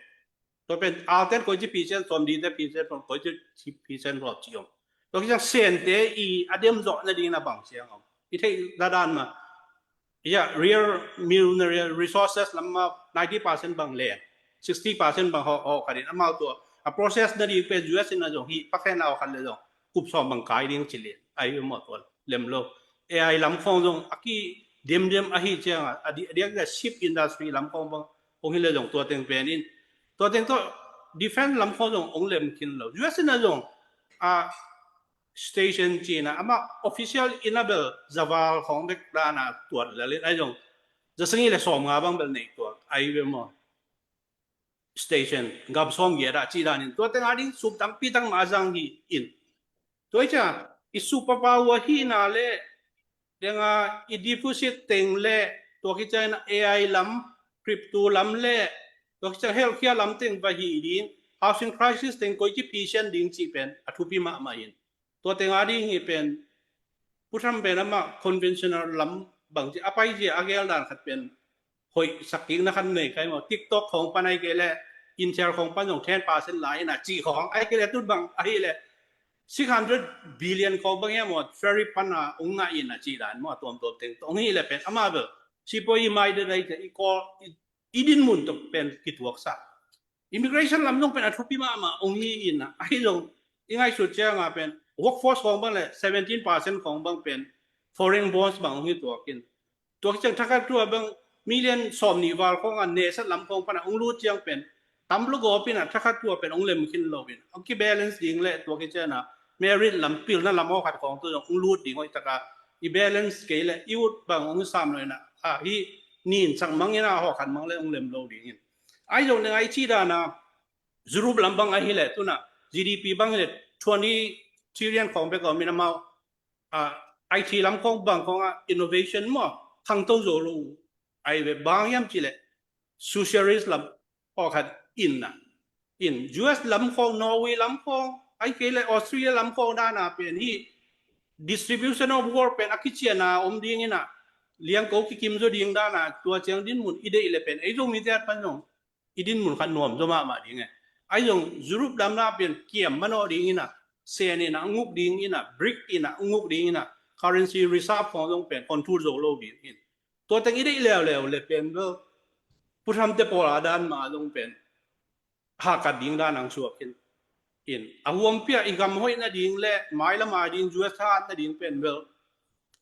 Tua pen a ten koici phisian, sawm dite phisian, sawm koici phisian lo ci om. Tua khit ciang sente i a dem zawh nading na bang ciang om. I theih dadan mah. Ya, real mineral resources lam mah ninety percent bang le sixty percent bang hawh, hawh khat in amau tua a process nading pen U S in a zong hi pakhen a hawh khat le zong kup sawm bang kai ding ci le. Ahi maw tua lem lo. A I lam khawng zong a kidemdem ahi ciang a, a di, a diak a ship industry lam khawng bang hong hi le zong tua teng pen in. Tua teng tawh defense lam khawng zong hong lem khin lo. U S in a zong a station ci in a, amah official in a bel zaval khawng bek dan a tuat lel in ahi zong za sagih le sawm nga bang bel nei tuak ahi ve maw. Station gam sawm giat a ci dan in tua teng a ding sup tampi tak mah a zang hi in. Tua hi ciang i superpower hihna le deng a i deficit teng le tua khit ciang in a A I lam, crypto lam le tua khit ciang healthcare lam teng va hih ding, housing crisis teng koici phisian ding cih pen a thupi mahmah in. Tua teng a ding hi pen Pu Trump pen amah conventional lam bang ci a pai ci a gel dan khat pen hoih sak kikna khat nei kai maw. TikTok khawng pan ahi kei le Intel khawng pan zong ten percent lai in a cih khawng ahi kei le tun bang ahi le six hundred billion khawng bang hiam maw, tariff pan a hong ngah in a cih dan maw, a tuamtuam teng tawh hong hi le pen amah bel sipuai i mai den ahi te i kawl i, i dinmun tawh pen kituaksak. Immigration lam zong pen a thupi mahmah hong hi in a, ahi zong i ngaihsut ciang a pen workforce khawng bang le seventeen percent khawng bang pen foreign bonds bang hong hi tuak in. Tua khit ciang thakhat tua bang million sawm nih val khawng a nesat lam khawng pan a hong lut ciang pen Tam lo gawp in a, thakhat tua pen hong lem khin lo in, hong kibalance ding le tua kician a merit lam, pilna lam aw khat khawng tu zong hong lut ding hoih taka i balance kei le i ut bang hong sam lo in a, a hi nin chak mang in a, haw khat mang le hong lem lo ding in. Ai zong ding ai ci dan a, Europe lam bang ahi le tuna G D P bang hi le twenty trillion khawng bek om in amau, a, I T lam khawng bang khawng a innovation maw, khangto zo lo. Ai ve bang hiam ci le socialist lam aw khat in a, in U S lam khawng, Norway lam khawng, ai kei le Australia lam khawng dan a pen hi distribution of wealth pen a kician a om ding in a, liangko kikim zo ding dan a, tua ciang dinmun i deih le pen ei Zomite a pan zong i dinmun khat nuam zaw mahmah ding e. Ai zong Europe lam na pen kiam manawh ding in a, Sen in a nguk ding in a, brick in a nguk ding in a, currency reserve khawng zong pen control zo lo ding in. Tua teng i deih leuleu le pen bel Pu Trump te pawl a dan mah zong pen hakat ding dan ang suak in. In a huam pia i gam hoih nading le mailam a ding U S hat nading pen bel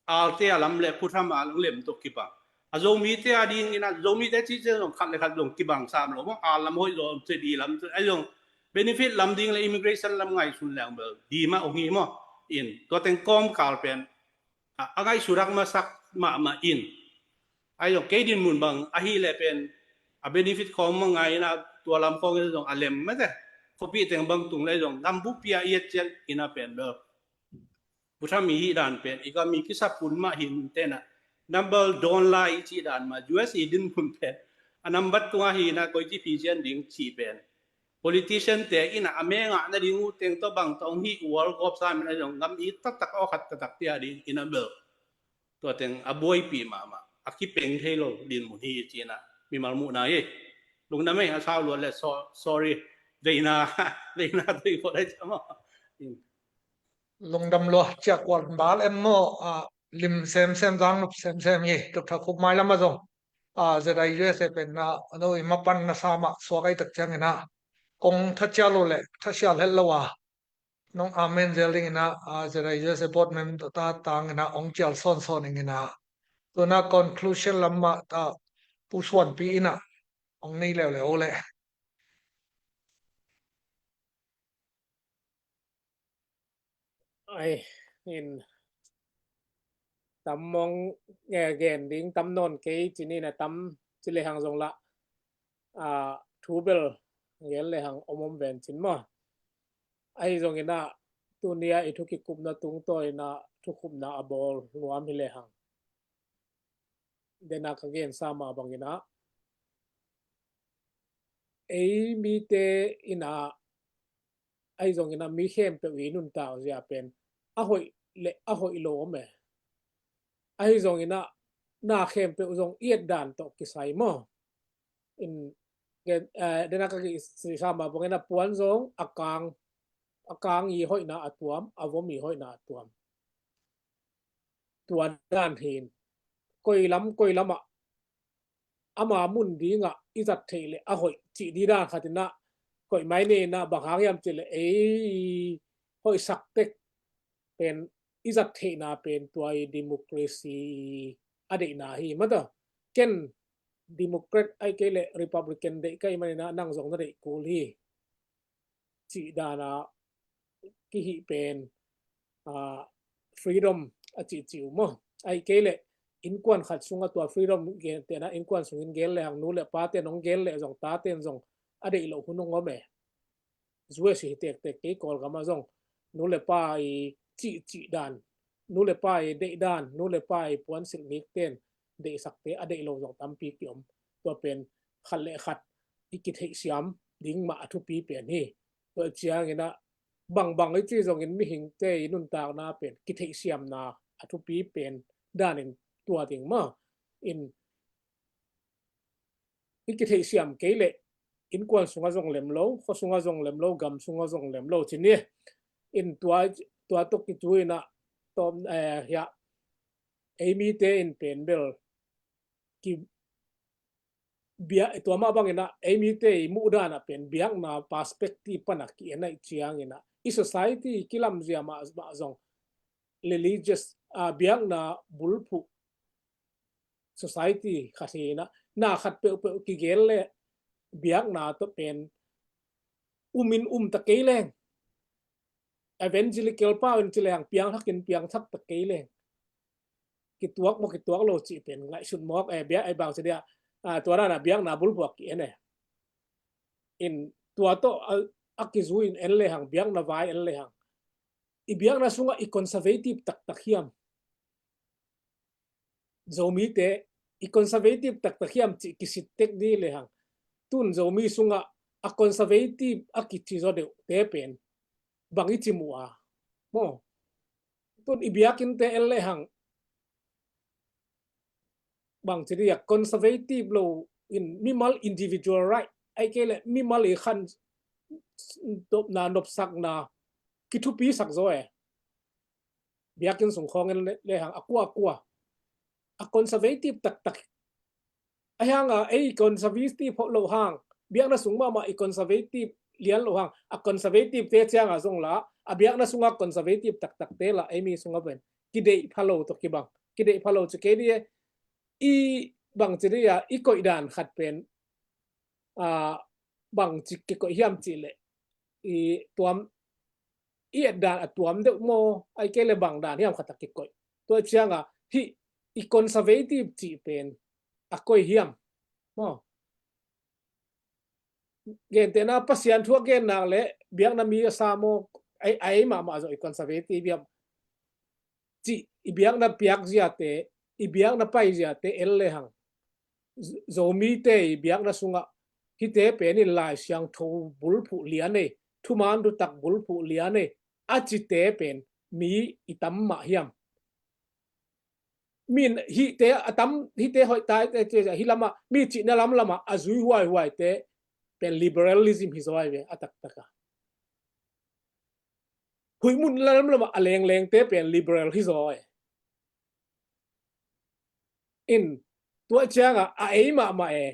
Alte a lam le Pu Trump a lam lem tawh kibang. A Zomite a ding in a, Zomite ci ciang zong khat le khat zong kibang sam lo maw. A lam hoih zong ci di lam ci, a zong benefit lam ding le immigration lam ngaihsun leng bel di mah ong hi maw. In tua teng kawmkal pen a, a ngaihsutak masak mahmah in. Ai zong kei dinmun bang ahi le pen a benefit khawng mah ngai in a, tua lam khawng in zong a lem mate. Khuapi teng bang tung le zong lam bup pia i et cian in a pen bel Pu Trump i hih dan pen i gam i kisap hun mah hi in tena, number dawn lai i cih dan mah U S i dinmun pen a number tunga hi in a, koi ci phi cian ding cih pen politician te in a, a mengah nading uh teng tawh bang tawh hong hih ual gawp sam in a zong gam i taktak aw khat taktak tia ding in a bel. Tua teng a buaipi mahmah, a kipeng thei lo dinmun hi ci in a mimal muhna hi. Lungdam ei, a sau luat le so-, sorry, veina, veina tui ko dai cama. Lungdam lua, ciak kual bal em maw, a, lim semsem, zang nup semsem hi, tup tha khup mai lama zong. A, Z I U S A pen na, a no i mapan na sama suak ai tak ciang in a, kong tha cia lo le, tha sia lhet lo a, nong amen zel ding in a, a, Z I U S A board member ta tang in a, ong cial son son ing in a. Tuna conclusion lam mah ta, Pu Suan Pi in a, ong nei leuleu le. Ai, in tam mong, eh, gen ding tam nawn kei ci ni na, tam ci le hang zong la, a, thu bel gen le hang om om ven cin maw. Ahi zong in a, tunia i thu kikupna tungtawn in a, thu kupna a bawl nuam hi le hang. Dena ka gen sa mah bang in a, ei mite in a, ahi zong in a mi khempeuh i nuntak zia pen a hoih le a hoih lo om e. Ahi zong in a na khempeuh zong i et dan tawh kisai maw. In, gen, eh, dena ka kisai sa mah bang in a puan zong a kang, a kang i hoihna a tuam, a vom i hoihna a tuam. Tua dan hin koi lam, koi lamah ama mun dingah i zat theih le a hoih cih di dan khat in a, koih mai ne in a, bang hang hiam cih le ei hoihsak tek pen i zat theihna pen tua i democracy a deihna hi mata. Ken Democrat ai kei le Republican deih ka hih man in a, nang zong na deih kul hi cih dan a kihih pen, a, freedom a cihcih uh maw. Ai kei le innkuan khat sungah tua freedom gen tena, innkuan sungin gen le hang nu le pa ten hong gen le zong ta ten zong a deih loh hun hong om e. U S hi tektek kei, Kawlgam ah zong nu le pa i cihcih dan, nu le pa i deih dan, nu le pa i puansilh nik ten deihsakte a deih lo zong tampi kiom. Tua pen khat le khat i kitheihsiam ding mah a thupi pen hi. Tua ciangin a, bangbang i ci zongin mihingte i nuntakna pen kitheihsiamna a thupi pen danin tua ding mah in, i kitheihsiam kei leh innkuan sungah zong lem lo, khua sungah zong lem lo, gam sungah zong lem lo ci ni. In tua, tua tawh kitu in a, tawm, eh, hiah, ei mite in pen bel ki bia, tua mah bangin a, ei mite i muh dan a pen biakna perspective pan a ki en a i ciangin a, i society kilamzia mah, mah zong religious, a, biakna bulphuh society khat hi in a, na khat peuhpeuh kigel le biakna tawh pen umin um ta kei leng, evangelical pau in ci leng piangthak in piangthak ta kei leng, kituak maw kituak lo cih pen ngaihsut mawk, eh, biak, eh, bang ci dia, ah, tua dana biakna bulphuh a ki-en e. In tua tawh a, a kizui in en lehang, biakna vai en lehang, i biakna sungah i conservative taktak hiam? Zomite i conservative taktak hiam cih kisit tek dih lehang, tun Zomi sungah a conservative a kici zaw deuhte pen bang i cim uh a, maw? Tun i biakinnte en lehang, bang ci dih a, conservative lo in mimal individual right, ahih kei leh mimal i khan nopna, nopsakna kithupisak zaw e. Biakinn sung khawng en le, lehang a kua a kua a conservative taktak. A hang a ei conservative hawh lo hang, biakna sung mahmah i conservative lian lo hang, a conservative te cianga zong la, a biakna sunga conservative taktak te la, ei mi sunga pen kideih pha lo tawh kibang. Kideih pha lo ci kei dih e, i bang ci dih a, i koih dan khat pen, a, bang ci kikoih hiam cih leh, i tuam, i et dan a tuam deuh maw, ahih kei leh bang dan hiam khat a kikoih. Tua cianga hih i conservative cih pen a koi hiam, maw? Gentehna Pasian thu a gen nak leh biakna mi a sa maw, a ei, a ei mahmah zaw i conservative hiam cih i biakna piak ziate, i biakna pai ziate en lehang, Z-, Zomite i biakna sungah hihte pen in Lai Siangtho bulphuh lian ei, thuman thutak bulphuh lian ei a cite pen mi i tam mah hiam? Min hihte a tam, hihte hoih tai te, te, hih lamah mi cihna lamlamah a zui huaihuaite pen liberalism hi zaw ve a taktak a. Huih mun lamlamah a lenglengte pen liberal hi zaw e. In tua cianga a ei mahmah e.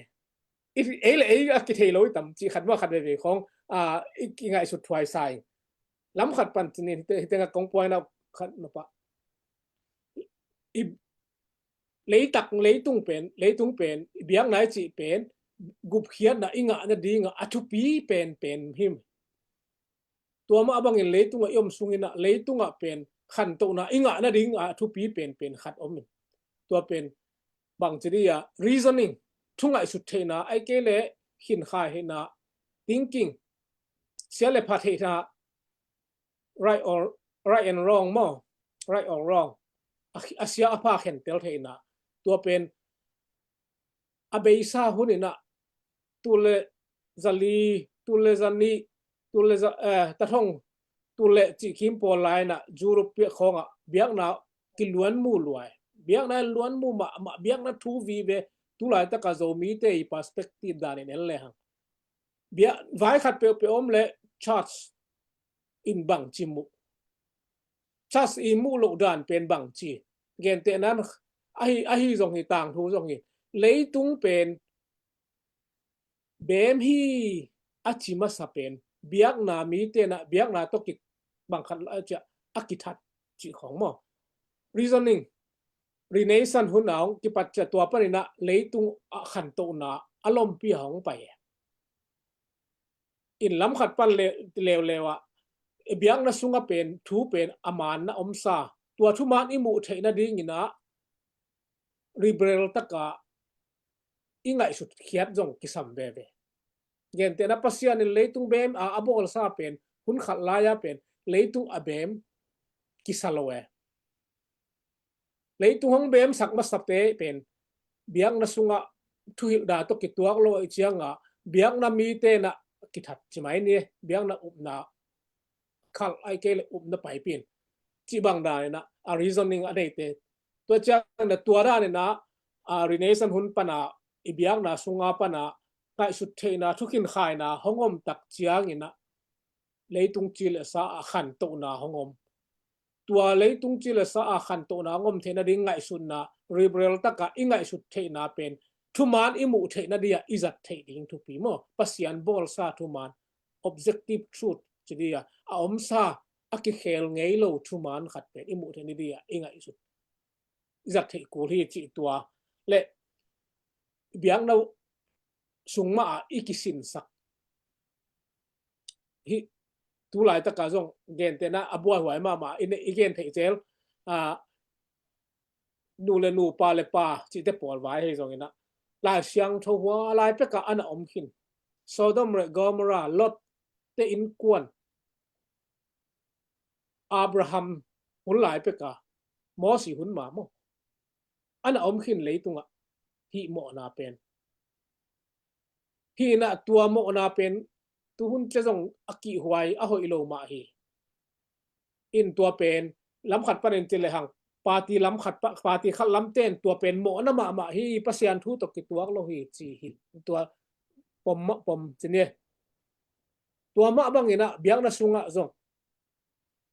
I, ei le ei a kithei lo i tam cih khat mah khat veve khawng, a, i kingaihsut thuai sa ing. Lam khat pan cinin hite, hite nga kong puaina khat na pah. I leitak, leitung pen, leitung pen, i biakna i cih pen gupkhiatna i ngah nadinga a thupi penpen hi. Tua mah bangin leitungah i om sungin ah, leitungah pen khantohna i ngah nadinga a thupi penpen khat om in. Tua pen bang ci dih a, reasoning, thu ngaihsut theihna, ahih kei leh khinkhai theihna, thinking, sia le pha theihna, right or, right and wrong maw, right or wrong, a, a sia a pha khentel theihna. Tua pen a beisa hun in ah, tul le zali, tul le zanih, tul le za, eh, tathong, tul le cihkhim pawl lai in ah, Europe piak khawngah biakna kiluan mu luai. Biakna luan mu mahmah, biakna thu vive, tu laitakah Zomite i perspective danin en lehang, biak vai khat peuhpeuh om leh church in bang ci muh, church i muh loh dan pen bang ci. Gentehna in ahi, ahi zong hi, tangthu zong hi, leitung pen beem hi a ci masa pen biakna mite in ah biakna tawh kibang khat la ciah a kithat cih khawng maw. Reasoning, Renaissance hun a hong kipat ciah tua panin ah leitung a khantohna a lompi a hong pai e. In lam khat pan le, leuleu ah, biakna sungah pen thu pen a manna omsa, tua thuman i muh theih nadingin ah liberal takah i ngaihsut khiat zong kisam veve. Gentehna Pasian in leitung beem a, a bawlsa pen hun khat lai-a pen leitung a beem kisa lo e. Leitung hong beemsak masate pen biakna sungah thuhilhna tawh kituak lo ahih cianga biakna mite in ah kithat ci mai ni, biakna upna khalh ahih kei leh upna paipih in cih bang danin ah a reasoning a neite. Tua ciangin ah tua danin ah, a, Renaissance hun pana i biakna sunga pana ngaihsut theihna, thukhinkhaina hong om tak ciangin ah leitung ci le sa a khantohna hong om. Tua leitung ci le sa a khantohna hong om theih nading ngaihsutna, liberal takah i ngaihsut theihna pen thuman i muh theih nadingah i zat theih ding thupi maw. Pasian bawlsa thuman, objective truth ci dih a, a omsa, a kikhel ngei lo thuman khat pen i muh theih nadingah i ngaihsut, i zat theih kul hi cih tua le biakna sung mah ah i kisinsak hih tu laitaka zong gentehna a buaihuai mahmah i gen theih zel, a, nu le nu, pa le pa cihte pawl vai ahi zongin ah, Lai Siangtho hua lai pekah a na om khin. Sodom le Gomorrah, Lot te innkuan, Abraham hun lai pekah, Mosi hun ma maw, a na om khin leitungah hih mawhna pen. Hih in ah tua mawhna pen tuhun cia zong a kihhuai a hoih lo mah hi. In tua pen lamkhat panin ci lehang, party lamkhat pa, party khat lamten tua pen mawhna mahmah hi, Pasian thu tawh kituak lo hi ci hi. Tua pom mah pom ci ni. Tua mah bangin ah biakna sungah zong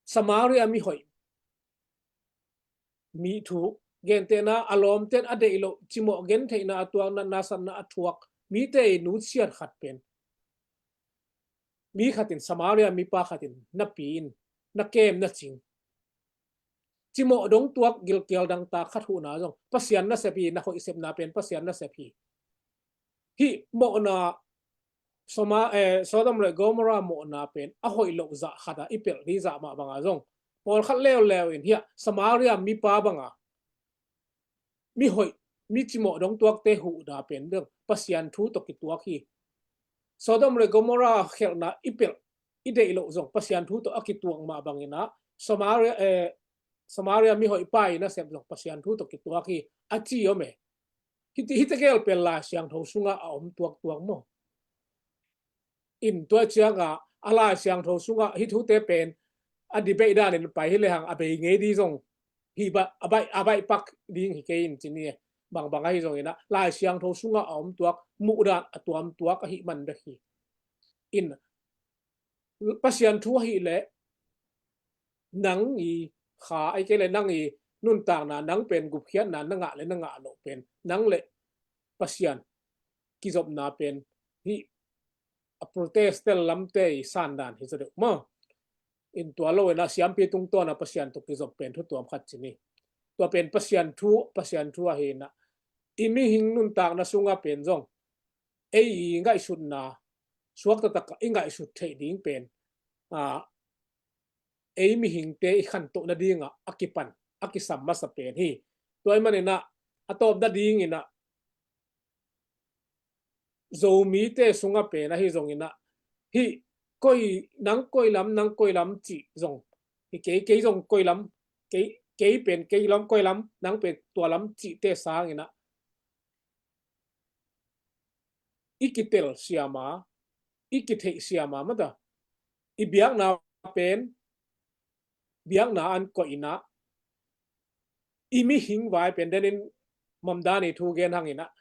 Samaria mihoih mi thu, gentehna a lawmten a deih loh, cimawh gentheihna a tuak, natna satna a thuak mite i nutsiat khat pen mi khatin, Samaria mipa khatin na pi in, na kem na cing. Cimawh dong tuak gilkial dangtak khat huhna zong Pasian nasep hi, na hoih sepna pen Pasian nasep hi. Hih mawhna Soma, eh, Sodom le Gomorrah mawhna pen a hoih loh zah khatah i pelh ding zah mah banga zong pawlkhat leuleu in hiah Samaria mipa banga mihoih, mi cimawh dong tuakte huhna pen dong Pasian thu tawh kituak hi. Sodom le Gomorrah khelhna i pelh, i deih loh zong Pasian thu tawh a kituak mah bangin ah Samaria, eh, Samaria mihoih pa i nasep zong Pasian thu tawh kituak hi a ci om e. Hiti, hiti gel pen Lai Siangtho sungah a om tuaktuak maw? In tua ciangah a Lai Siangtho sungah hih thute pen a debate danin pai hi lehang a bei ngei ding zong hi ba, a baih, a baih pak ding hi kei in ci ni e. Bangbang ahi zongin ah Lai Siangtho sungah a om tuak, muhdan a tuam tuak ahih man bek hi. In Pasian thu ahih leh nang i kha, ahih kei leh nang i nuntakna, nang pen gupkhiatna na ngah le na ngah loh pen nang le Pasian kizopna pen hih a Protestant lamte i sandan hi zaw deuh maw? In tua lo in ah siampi tungtawn a Pasian tawh kizop pen thu tuam khat ci ni. Tua pen Pasian thu, Pasian thu ahi in ah i mihing nuntakna sungah pen zong ei i ngaihsutna suakta takah i ngaihsut theih ding pen, a, ei mihingte i khantoh nadingah a kipan, a kisam masa pen hi. Tua ahih manin ah a tawp nadingin ah Zomite sungah pen ahi zongin ah hih koi, nang koi lam, nang koi lam cih zong hi kei, kei zong koi lam, kei, kei pen kei lam, koi lam, nang pen tua lam cihte sangin ah i kitel siam a, i kitheih siam a mata. I biakna pen biakna an koih in ah i mihing vai pen denin Mamdani thu gen hangin ah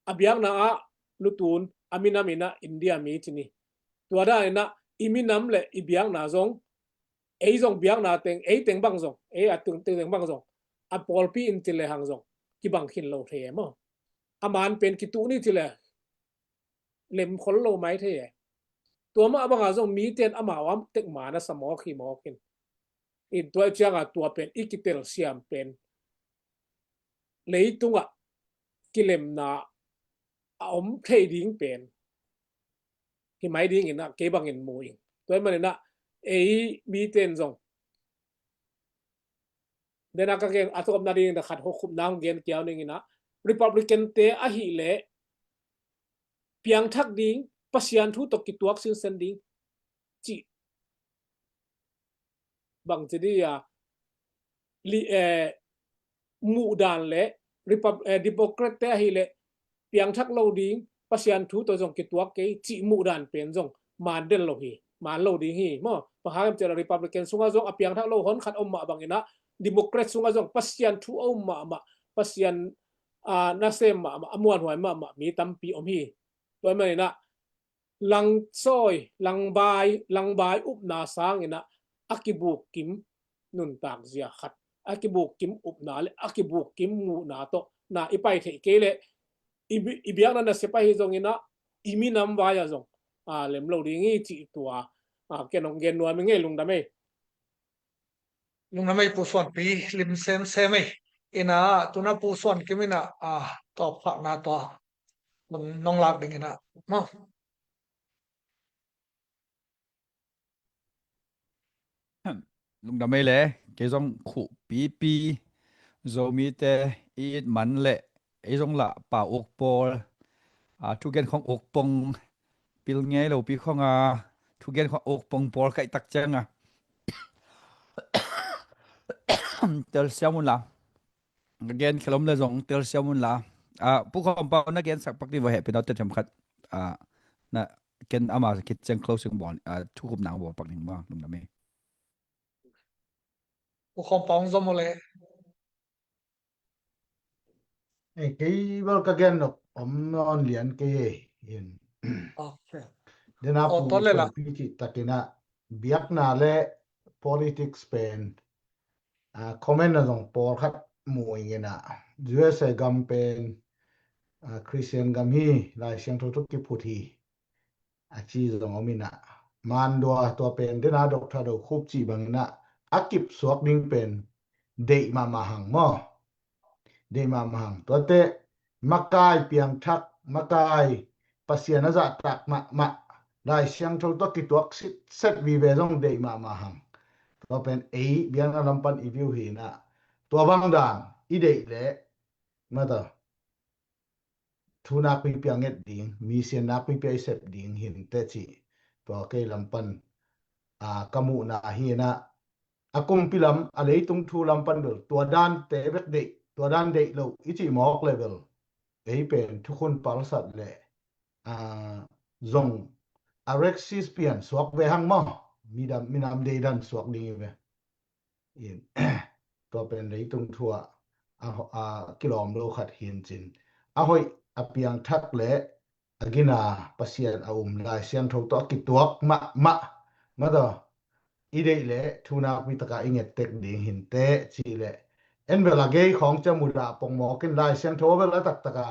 a biakna ah lutun a minam in ah India mi ci ni. Tua danin ah i minam le i biakna zong ei zong biakna teng, ei teng bang zong, ei a teng, teng, teng bang zong a pawlpi in ci lehang zong kibang khin lo thei e maw? A man pen kituh ni ci leh lem khol lo mai thei e. Tua mah banga zong mite in amau a tek man a sa mawk hi mawk in. In tua ciangah tua pen i kitel siam pen leitungah kilemna a om thei ding pen hi mai dingin ah kei bangin mu ing. Tua ahih manin ah ei mite in zong dena ka gen a tawpna dingin ah khat hokhupna hong gen kiau ning in ah Republican te ahih leh piangthak ding, Pasian thu tawh kituak sinsen ding cih bang ci di a li, eh, muhdan le Repub-, eh, Democrat te ahih leh piangthak lo ding, Pasian thu tawh zong kituak kei cih muhdan pen zong man den lo hi, man lo ding hi maw? Bang hang hiam cih leh Republican sungah zong a piangthak lo hon khat om mah bangin ah Democrat sungah zong Pasian thu a um mahmah, Pasian, ah, nasem mahmah, a muanhuai mahmah mi tampi om hi. Tua ahih manin ah langsawi, langbai, langbai upna sangin ah a kibukkim nuntak zia khat, a kibukkim upna le a kibukkim muhna tawh na i pai theih kei leh i bi-, i biakna nasep ahi zongin ah i minam vai ah zong, a, lem lo ding hi cih tua, a, ken hong gen nuam ing ei. Lungdam ei. Lungdam ei Pu Suanpi, lim semsem ei. In ah tuna Pu Suan Kim in ah, a, tawpkhakna tua nong lak ding in ah maw? Lungdam ei le, kei zong khuh pipi, Zomite i it man le, ei zong lah pau uk pawl, a, thugen khong uk pong, pil ngei lo pi khong a, thugen khong uk pong pawl kaih tak ciang a. Telsiam un la. Ka gen khelom le zong telsiam un la. A, Pu Khawm Pau na gen sak pak di va hehpih naute thiam khat. A, na ken ama khit ciang closing bawl, a, thukhupna bawl pak ning ma, lungdam ei. Pu Khawm Pau zom le. Ei, kei bel ka gen nop om nawn lian kei ei. In. Okay. Dena Pu Khawm Pau pi cih takin a biakna le politics pen, a, comment na zong pawlkhat mu ing in a, U S A gam pen, a, Christian gam hi, Lai Siangtho tawh kiphut hi, a ci zong om in a, Mandua tua pen dena Doctor Do Khup cih bang in a, a kip suak ding pen deih mahmah hang maw. Deih mahmah hang. Tuate makai piangthak, makai Pasian a zahtak mahmah, Lai Siangtho tawh kituak sitset vive zong deih mahmah hang. Tua pen ei biakna lam pan i view hi in a, tua bang dan i deih leh, mata, thu nakpipi a nget ding, mi sian nakpipi a i sep ding hi inteh cih tua kei lam pan, a, ka muhna hi in a, a kumpi lam, a leitung thu lam pan bel tua dante bek deih, tua dan deih lo i cih mawk le bel, ei pen thukhun palsat le, a, zong a rexis pian suak ve hang maw, midam, minam deidan suak ding hi ve. In, tua pen leitung thu ah a, a kilawm lo khat hi in cin, a hoih, a piangthak le a gina Pasian a um, Lai Siangtho tawh a kituak mahmah, mata, i deih leh thu nakpi taka i nget tek ding hi inteh cih leh, en bel a gei khawng ciang mudah pongmawk in, Lai Siangtho bel a taktak a,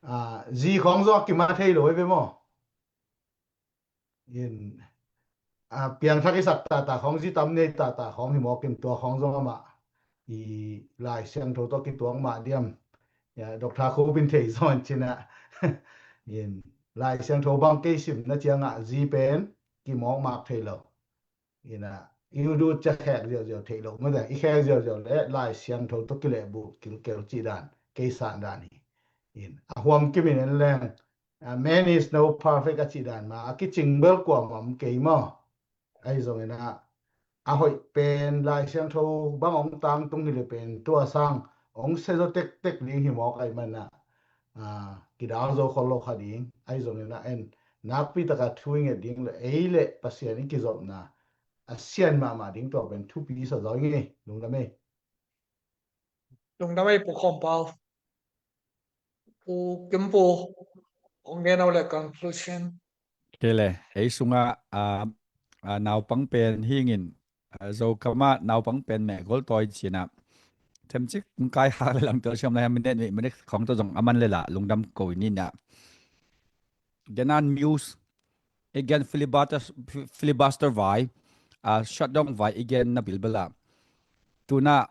a, zi khawng zong a kimat thei lo ei ve maw. In, a, piangthak i sak tata khawng, zi tam nei tata khawng hi mawk in, tua khawng zong amah i Lai Siangtho tawh kituak mah diam. Ya, Doctor Khup in thei zaw in cin a. In, Lai Siangtho bang kei simna ciang a zi pen kimawk mak thei lo. In a, i udu cia khek ziauziau thei lo. Mate, i khek ziauziau le Lai Siangtho tawh kilehbulh kilkel cih dan, kei san dan hi. In, a huam kim in en leng, a, man is no perfect a cih dan mah, a kicing bel kuamah om kei maw. Ahi zongin a, a hoih pen Lai Siangtho bang hong tangtung hi le pen tua sang hong sia zaw tektek ding hi mawk ahih manin a, a, kidal zo khol lo kha ding. Ahi zongin a, en, nakpi taka thu i nget ding le ei le Pasian i kizopna a sian mahmah ding tua pen thupi sa zaw ing ei, lungdam ei. Lungdam ei Pu Khawm Pau. Pu Kim Pu, hong gen o le conclusion. Kei le, ei sungah, a, a, naupang pen hi ing in, a, Zokam ah naupang pen meh gol tawi cih na. Themcik hong kai hak le lang telsiam lai, minute, minute khawng tawh zong a man le lah, lungdam ko in in a. Gen an Muse, i gen filibuster, filibuster vai, a, shutdown vai i gen na bilbel a. Tu-in a,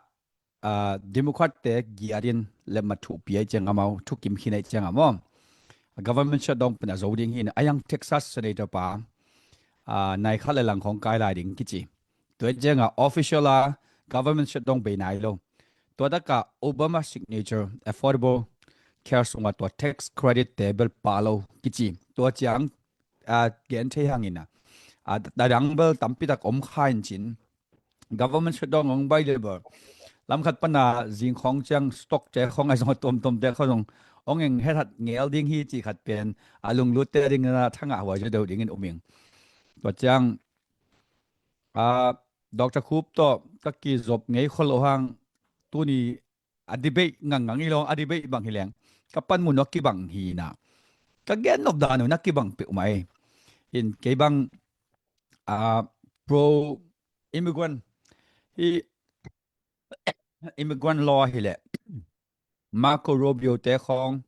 a, Democrat te giat in le mat thupi ahih ciang amau thukim khin ahih ciang a maw, government shutdown pen a zo ding hi in a, a yang Texas Senator pa, a, nai khat le lang khawng kai lai ding kici. Tua ahih ciang a official a government shutdown bei nai lo. Tua tak a Obama signature Affordable Care sungah tua tax credit te bel pha lo kici. Tua ciang, a, gen thei hang in a, a, a dang bel tampi tak om kha in cin, government shutdown hong bai le bel, lam khat pan a zing khawng ciang stock te khawng ahi zong a tuamtuam te khawng zong hong eng hethat ngel ding hi cih khat pen a lunglut te ding in a thangah huai zaw deuh ding in um ing. Tua ciang, a, Doctor Khup tawh ka kizop ngei khol lo hang, tuni a debate ngangngang hi lo, a debate bang hi leng ka panmun uh a kibang hi in a, ka gen nop dan uh na kibang peuhmah hi in. Kei bang, a, pro immigrant hi, immigrant law hi leh Marco Rubio te khawng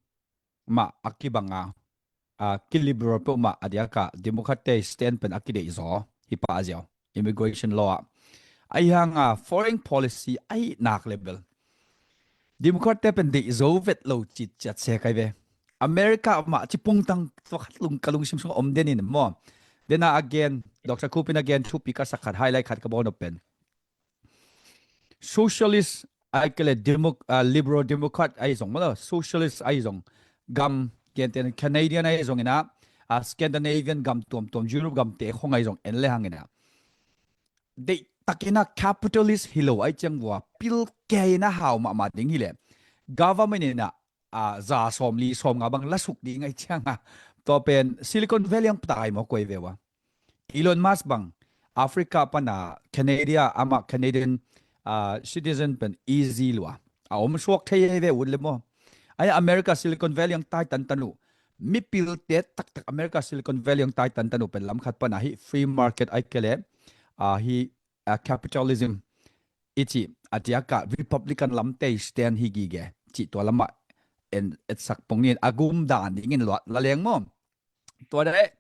mah a kibang a, a, ki-liberal peuhmah a diak a Democrat te stand pen a kideih zaw hi pah ziau, immigration law ah. Ahi hang a foreign policy ahi nak le bel Democrat te pen deih zo vet lo cih ciat se kai ve. America mah ci pungtang tua khat lung, ka lungsim sung om den in maw. Dena a gen, Doctor Khup in a gen thupi ka sak khat, highlight khat ka bawl nop pen, socialist ai kele demo, uh, liberal democrat ai zong mala socialist ai zong gam kenten Canadian ai zong ina, uh, Scandinavian gam tuam tuam Europe gam te khong ai zong en le hang ina, dei takina capitalist hilo ai chang vua pil ke ina hau ma ma ding hile government ina, uh, za som li som nga bang la suk ding ai chang a, to pen Silicon Valley ang ptai mo koi ve wa. Elon Musk bang Africa pana Canada ama Canadian, uh, citizen pen easy lua a om suak thei ve ut le mo. Ai America Silicon Valley ang tai tan tanu, mipil te taktak America Silicon Valley ang tai tan tanu pen lam khat pana hi free market ai kele, uh, hi, uh, capitalism ichi atia ka Republican lam te stand hi gige chi tua lama en etsak pongin agum dan dingin lua la leng mo. Tua deh,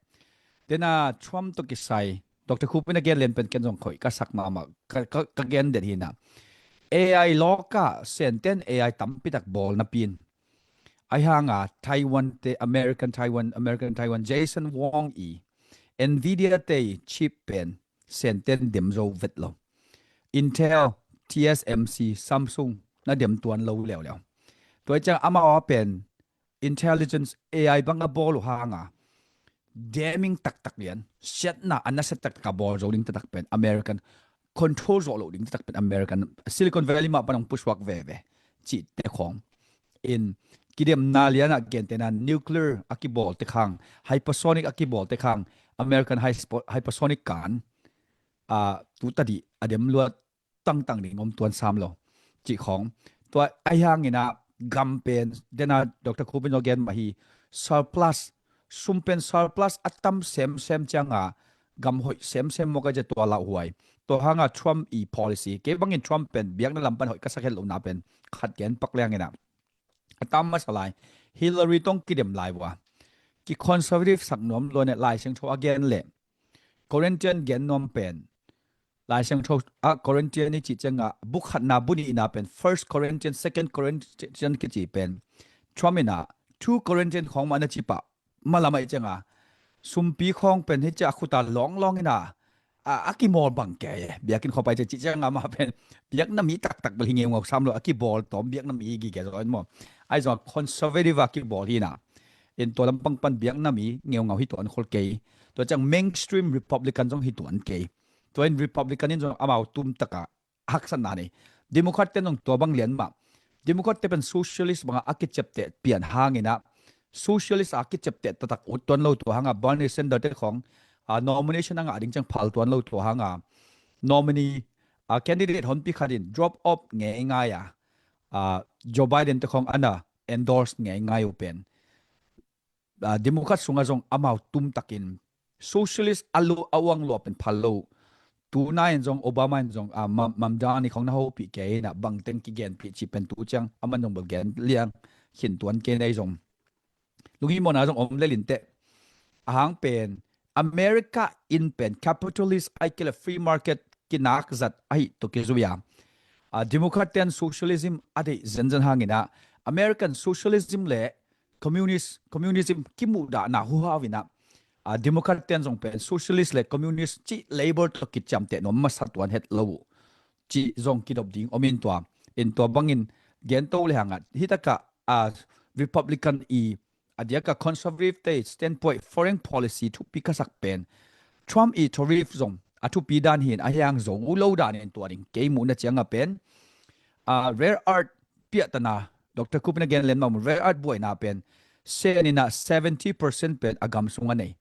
tena Trump to kisai Doctor Khupin a gen len pen ken zong khoi ka sak mama ka, ka, ka gen det hina. A I loka senten A I tampi tak bol na pin. Ai hanga Taiwan te American Taiwan, American Taiwan, Jensen Huang i Nvidia te chip pen senten dem zo vet lo. Intel, T S M C, Samsung na dem tuan lo leo leo. Tua chang ama pen intelligence A I bang a bol uh hanga deming taktak lian siatna a na set taktak a bol zo ding taktak pen American control zo lo ding taktak pen American Silicon Valley ma panong pusuak veve chi te khong in kidemna liana kentena nuclear a kibol te khang, hypersonic a kibol te khang, American hypersonic kan a tu tadi a dem luat tangtang ding om tuan sam lo chi khong. Tua ai hangina gam pen dena Doctor Khupin zo gen ma hi surplus, sum pen surplus a tam sem sem changa gam hoih sem sem mo ka je tua lau huai. Tua hanga Trump i policy ke bangin Trump pen biakna lam pan hoih ka sak het lo na pen khat gen pak liangina a tam masa lai Hillary tong kidem lai vua ki conservative sak nuam luan e Lai Siangtho a gen le Corinthian gen nuam pen Lai Siangtho a Corinthian i chi changa buk khatna bu nihna pen First Corinthian, Second Corinthian kichi pen Trump ina Two Corinthian khong ma na chi pah malamai changa sumpi khong pen hi cha khuta long long ina a, a kimawl bang ke biakin khopai cha chi changa ma pen biakna mi taktak bel hi ngeu ngau sam lo a kibawl tom biakna mi hi gi ke zo en mo. Ai zong conservative a kibawl hi na. In tua lampang pan biakna mi ngeu ngau hi tuan khol kei. Tua chang mainstream Republican zong hi tuan kei. Tua in Republican in zong amau tum taka haksatna nei. Democrat ten zong tua bang lian mah. Democrat te pen socialist banga a kichepte pian hangina socialist a kichepte tatak ut tuan lo tua hanga Bernie Sanders te khong a nomination anga ding chang phal tuan lo tua hanga nominee a candidate honpi khatin drop off ngei ngai a, a Joe Biden te khong ana endorse ngei ngai u pen. A, Democrat sunga zong amau tum takin socialist a lo a uang lua pen phal lo. Tuna in zong Obama in zong a, Mam, Mamdani khong na hopih kei na bangteng kigenpih chi pen tu ciang aman zong bel gen liang khin tuan kei nei zong. Lungi mona zong om lelin te. Ahang pen America in pen capitalist ai kele free market kinak zat ahi to kizui a. A, Democrat ten socialism a deih zenzen hangina American socialism le communist, communism kimuhdahna huhau ina a Democrat ten zong pen socialist le communist ci label to kiciamteh nuam masa tuan het lo uh ci zong kidop ding om in tua. In tua bangin gento le hanga hitaka a Republican i a diaka conservative te standpoint foreign policy thupi kasak pen Trump i tariff zong a thupi dan hin a hiang zo u lo dan in tua ding kei muhna cianga pen a rare earth piahtana Doctor Kupin a gen len mamu rare earth buaina pen senina seventy percent pen a gam sunga nei.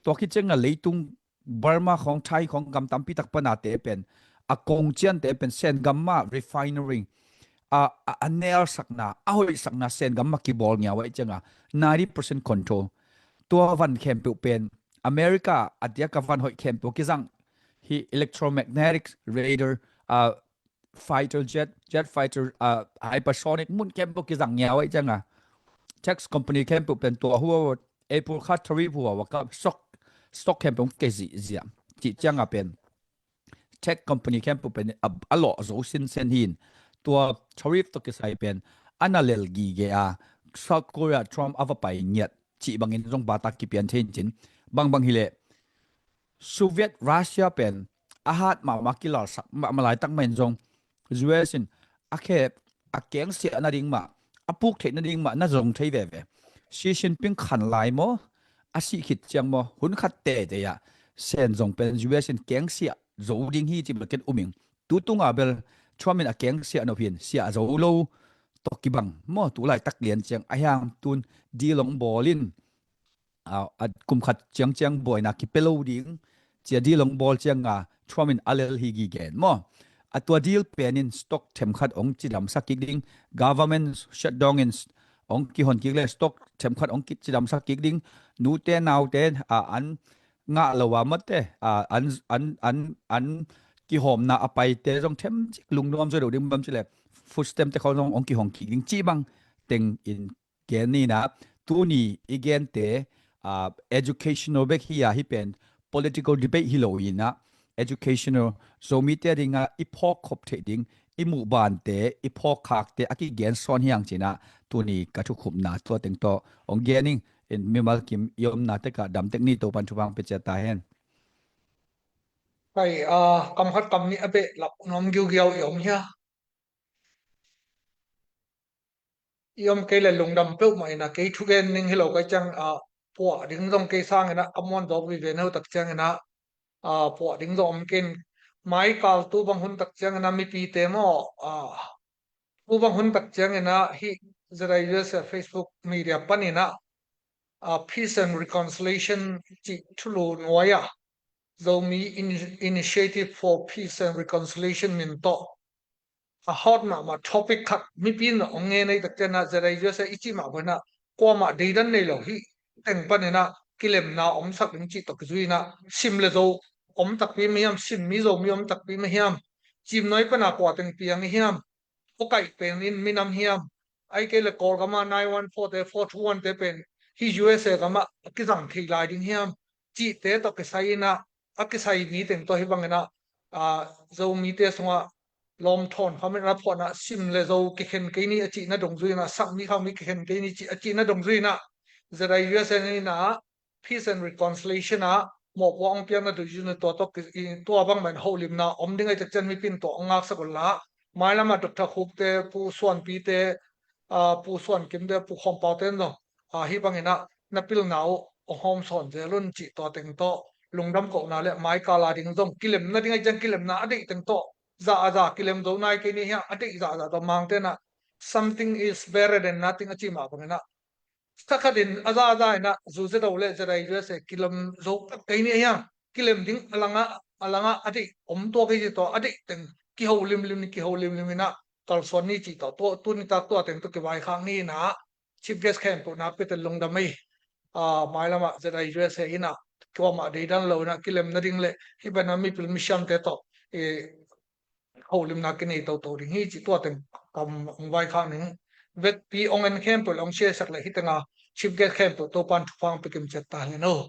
Tua kicenga leitung Burma khong Thai khong gam tampi tak pana te pen a kong cian te pen sen gam ma refinery a, a, a nel sakna a hoih sakna sen gam ma kibol ngiau ai cianga ninety percent control. Tua van khempeuh pen America a diaka van hoih khempeuh kizang hi electromagnetic radar a fighter jet, jet fighter a hypersonic mun khempeuh kizang ngiau ai cianga tax company khempeuh pen tua hua April kha tariff hua waka stock stock khempeuh ke zihziah ci cianga pen tech company khempeuh pen a, a lawh zo sinsen hin tua tariff to kisai pen ana lel gige a South Korea Trump a va pai ngiat ci bangin zong bata kipian thein cin bangbang hileh Soviet Russia pen a hat mahmah kilalsak mahmah laitak mahin zong U S in a khep, a kengsiah nading mah, a puk theih nading mah na zong thei veve. Xi Jinping khan lai maw, a sih khit ciang maw, hun khat teitei ah Sen zong pen U S in kengsiah zo ding hi ci bel ken um ing. Tu tunga bel Trump in a kengsiah nop hi in, siah zo lo tawh kibang maw, tu laitak lian ciang a hiang tun deal hong bawl in, a, a kum khat ciangciang buaina kipia lo ding cia deal hong bawl cianga Trump in a lel hi gige maw. A tua deal pen in stock themkhat hong cidamsak kik ding, government shutdown in hong kihon kik le stock themkhat hong ki- cidamsak kik ding, nute naute a an ngah lo a mate a an an an an kihawmna a paite zong themcik lungnuam zaw deuh ding bang ci le food stamp te khawng zong hong kihong kik ding ci bang teng in gen ni in ah, tuni i gente, ah, educational bek hi a, hih pen political debate hi lo in ah, educational, Zomite a dingah i phawk khop theih ding, i muh bante, i phawk khakte a kigen sawn hi hang ci in ah, tuni ka thukhupna tua teng tawh hong gen ing. In mimal kim i omna tekah dam tek ni, Topan thupha pia ciat ta hen. Kai, ah, kam khat kam nih a behlap nuam giugiau i om hia? I om kei le lungdam peuhmah in ah, kei thugen ning hi lo kai ciang, ah, puah ding zong kei sang in ah ka muan zawk vive no tak ciang in ah, ah, puah ding zong om kei in, mai kal tu bang hun tak ciang in ah mipite maw, ah, tu bang hun tak ciang in ah hih Z I U S A Facebook media pan in ah, ah, Peace and Reconciliation cih thulu nuai ah, Zomi Ini- Initiative for Peace and Reconciliation min tawh a hot mahmah topic khat mipi in hong ngen ei tak ciang ah, Z I U S A i cih mah bang in ah kuamah deidan nei lo, hih teng pan in ah kilemna omsak ding cih tawh kizui in ah, sim le zo om takpi mah hiam, sim mi Zomi om takpi mah hiam, cimnuai pan a kua teng piang i hiam, khuakaih pen in minam hiam, ahih kei le Kawlgam ah nine one four te, four two one te pen hih U S A gam ah a kizang thei lai ding hiam, cihte tawh kisai in ah, a kisai mi teng tawh hih bang in ah, ah, Zomite sungah lawm thawn kham in a phuahna, sim le zo kikhen kei ni a cihna dungzui in ah, sakmi khakmi kikhen kei ni ci- a cihna dungzui in ah, Z I U S A in ah Peace and Reconciliation ah mawhpuak hong piakna dungzui in ah, tua tawh ki- i- tua bangmah in holimna om ding ahih tak ciang mipi in tua hong ngaksak un la, mailam ah Doctor Khupte, Pu Suanpite, ah, Pu Suankimte, Pu Khawmpaute in zong, ah, hih bang in ah na pilna uh hong hawm sawn zel un cih tua teng tawh lungdam kohna le mai kal a ding zong kilemna ding ahih ciang kilemna a deih teng tawh zah a zah kilem zo nai kei ni hiam, a deih zahzah tawh Mangte in ah something is better than nothing a cih mah bang in ah, kha khat in a zahzah in ah zu ze do le Z I U S A kilem zo kei ni hiam, kilem ding a langah a langah a deih om tua kei ci tawh a deih teng kiho limlim ni, kiho limlim in ah kalsuan ni cih tawh tua tuni tak tua teng tawh kivaikhak ni in ah, Chief Guest khempeuh nakpi takin lungdam ei. Ah, mailam ah Z I U S A in ah kuamah deidan lo in ah kilemna ding le hih bang in ah mipil misiamte tawh, eh, holimna kinei toto ding hi cih tua teng kam hong vaikhak ning. Vekpi hong en khempeuh le hong share sak le hih teng ah Chief Guest khempeuh Topan thupha hong pia kim ciat ta hen aw.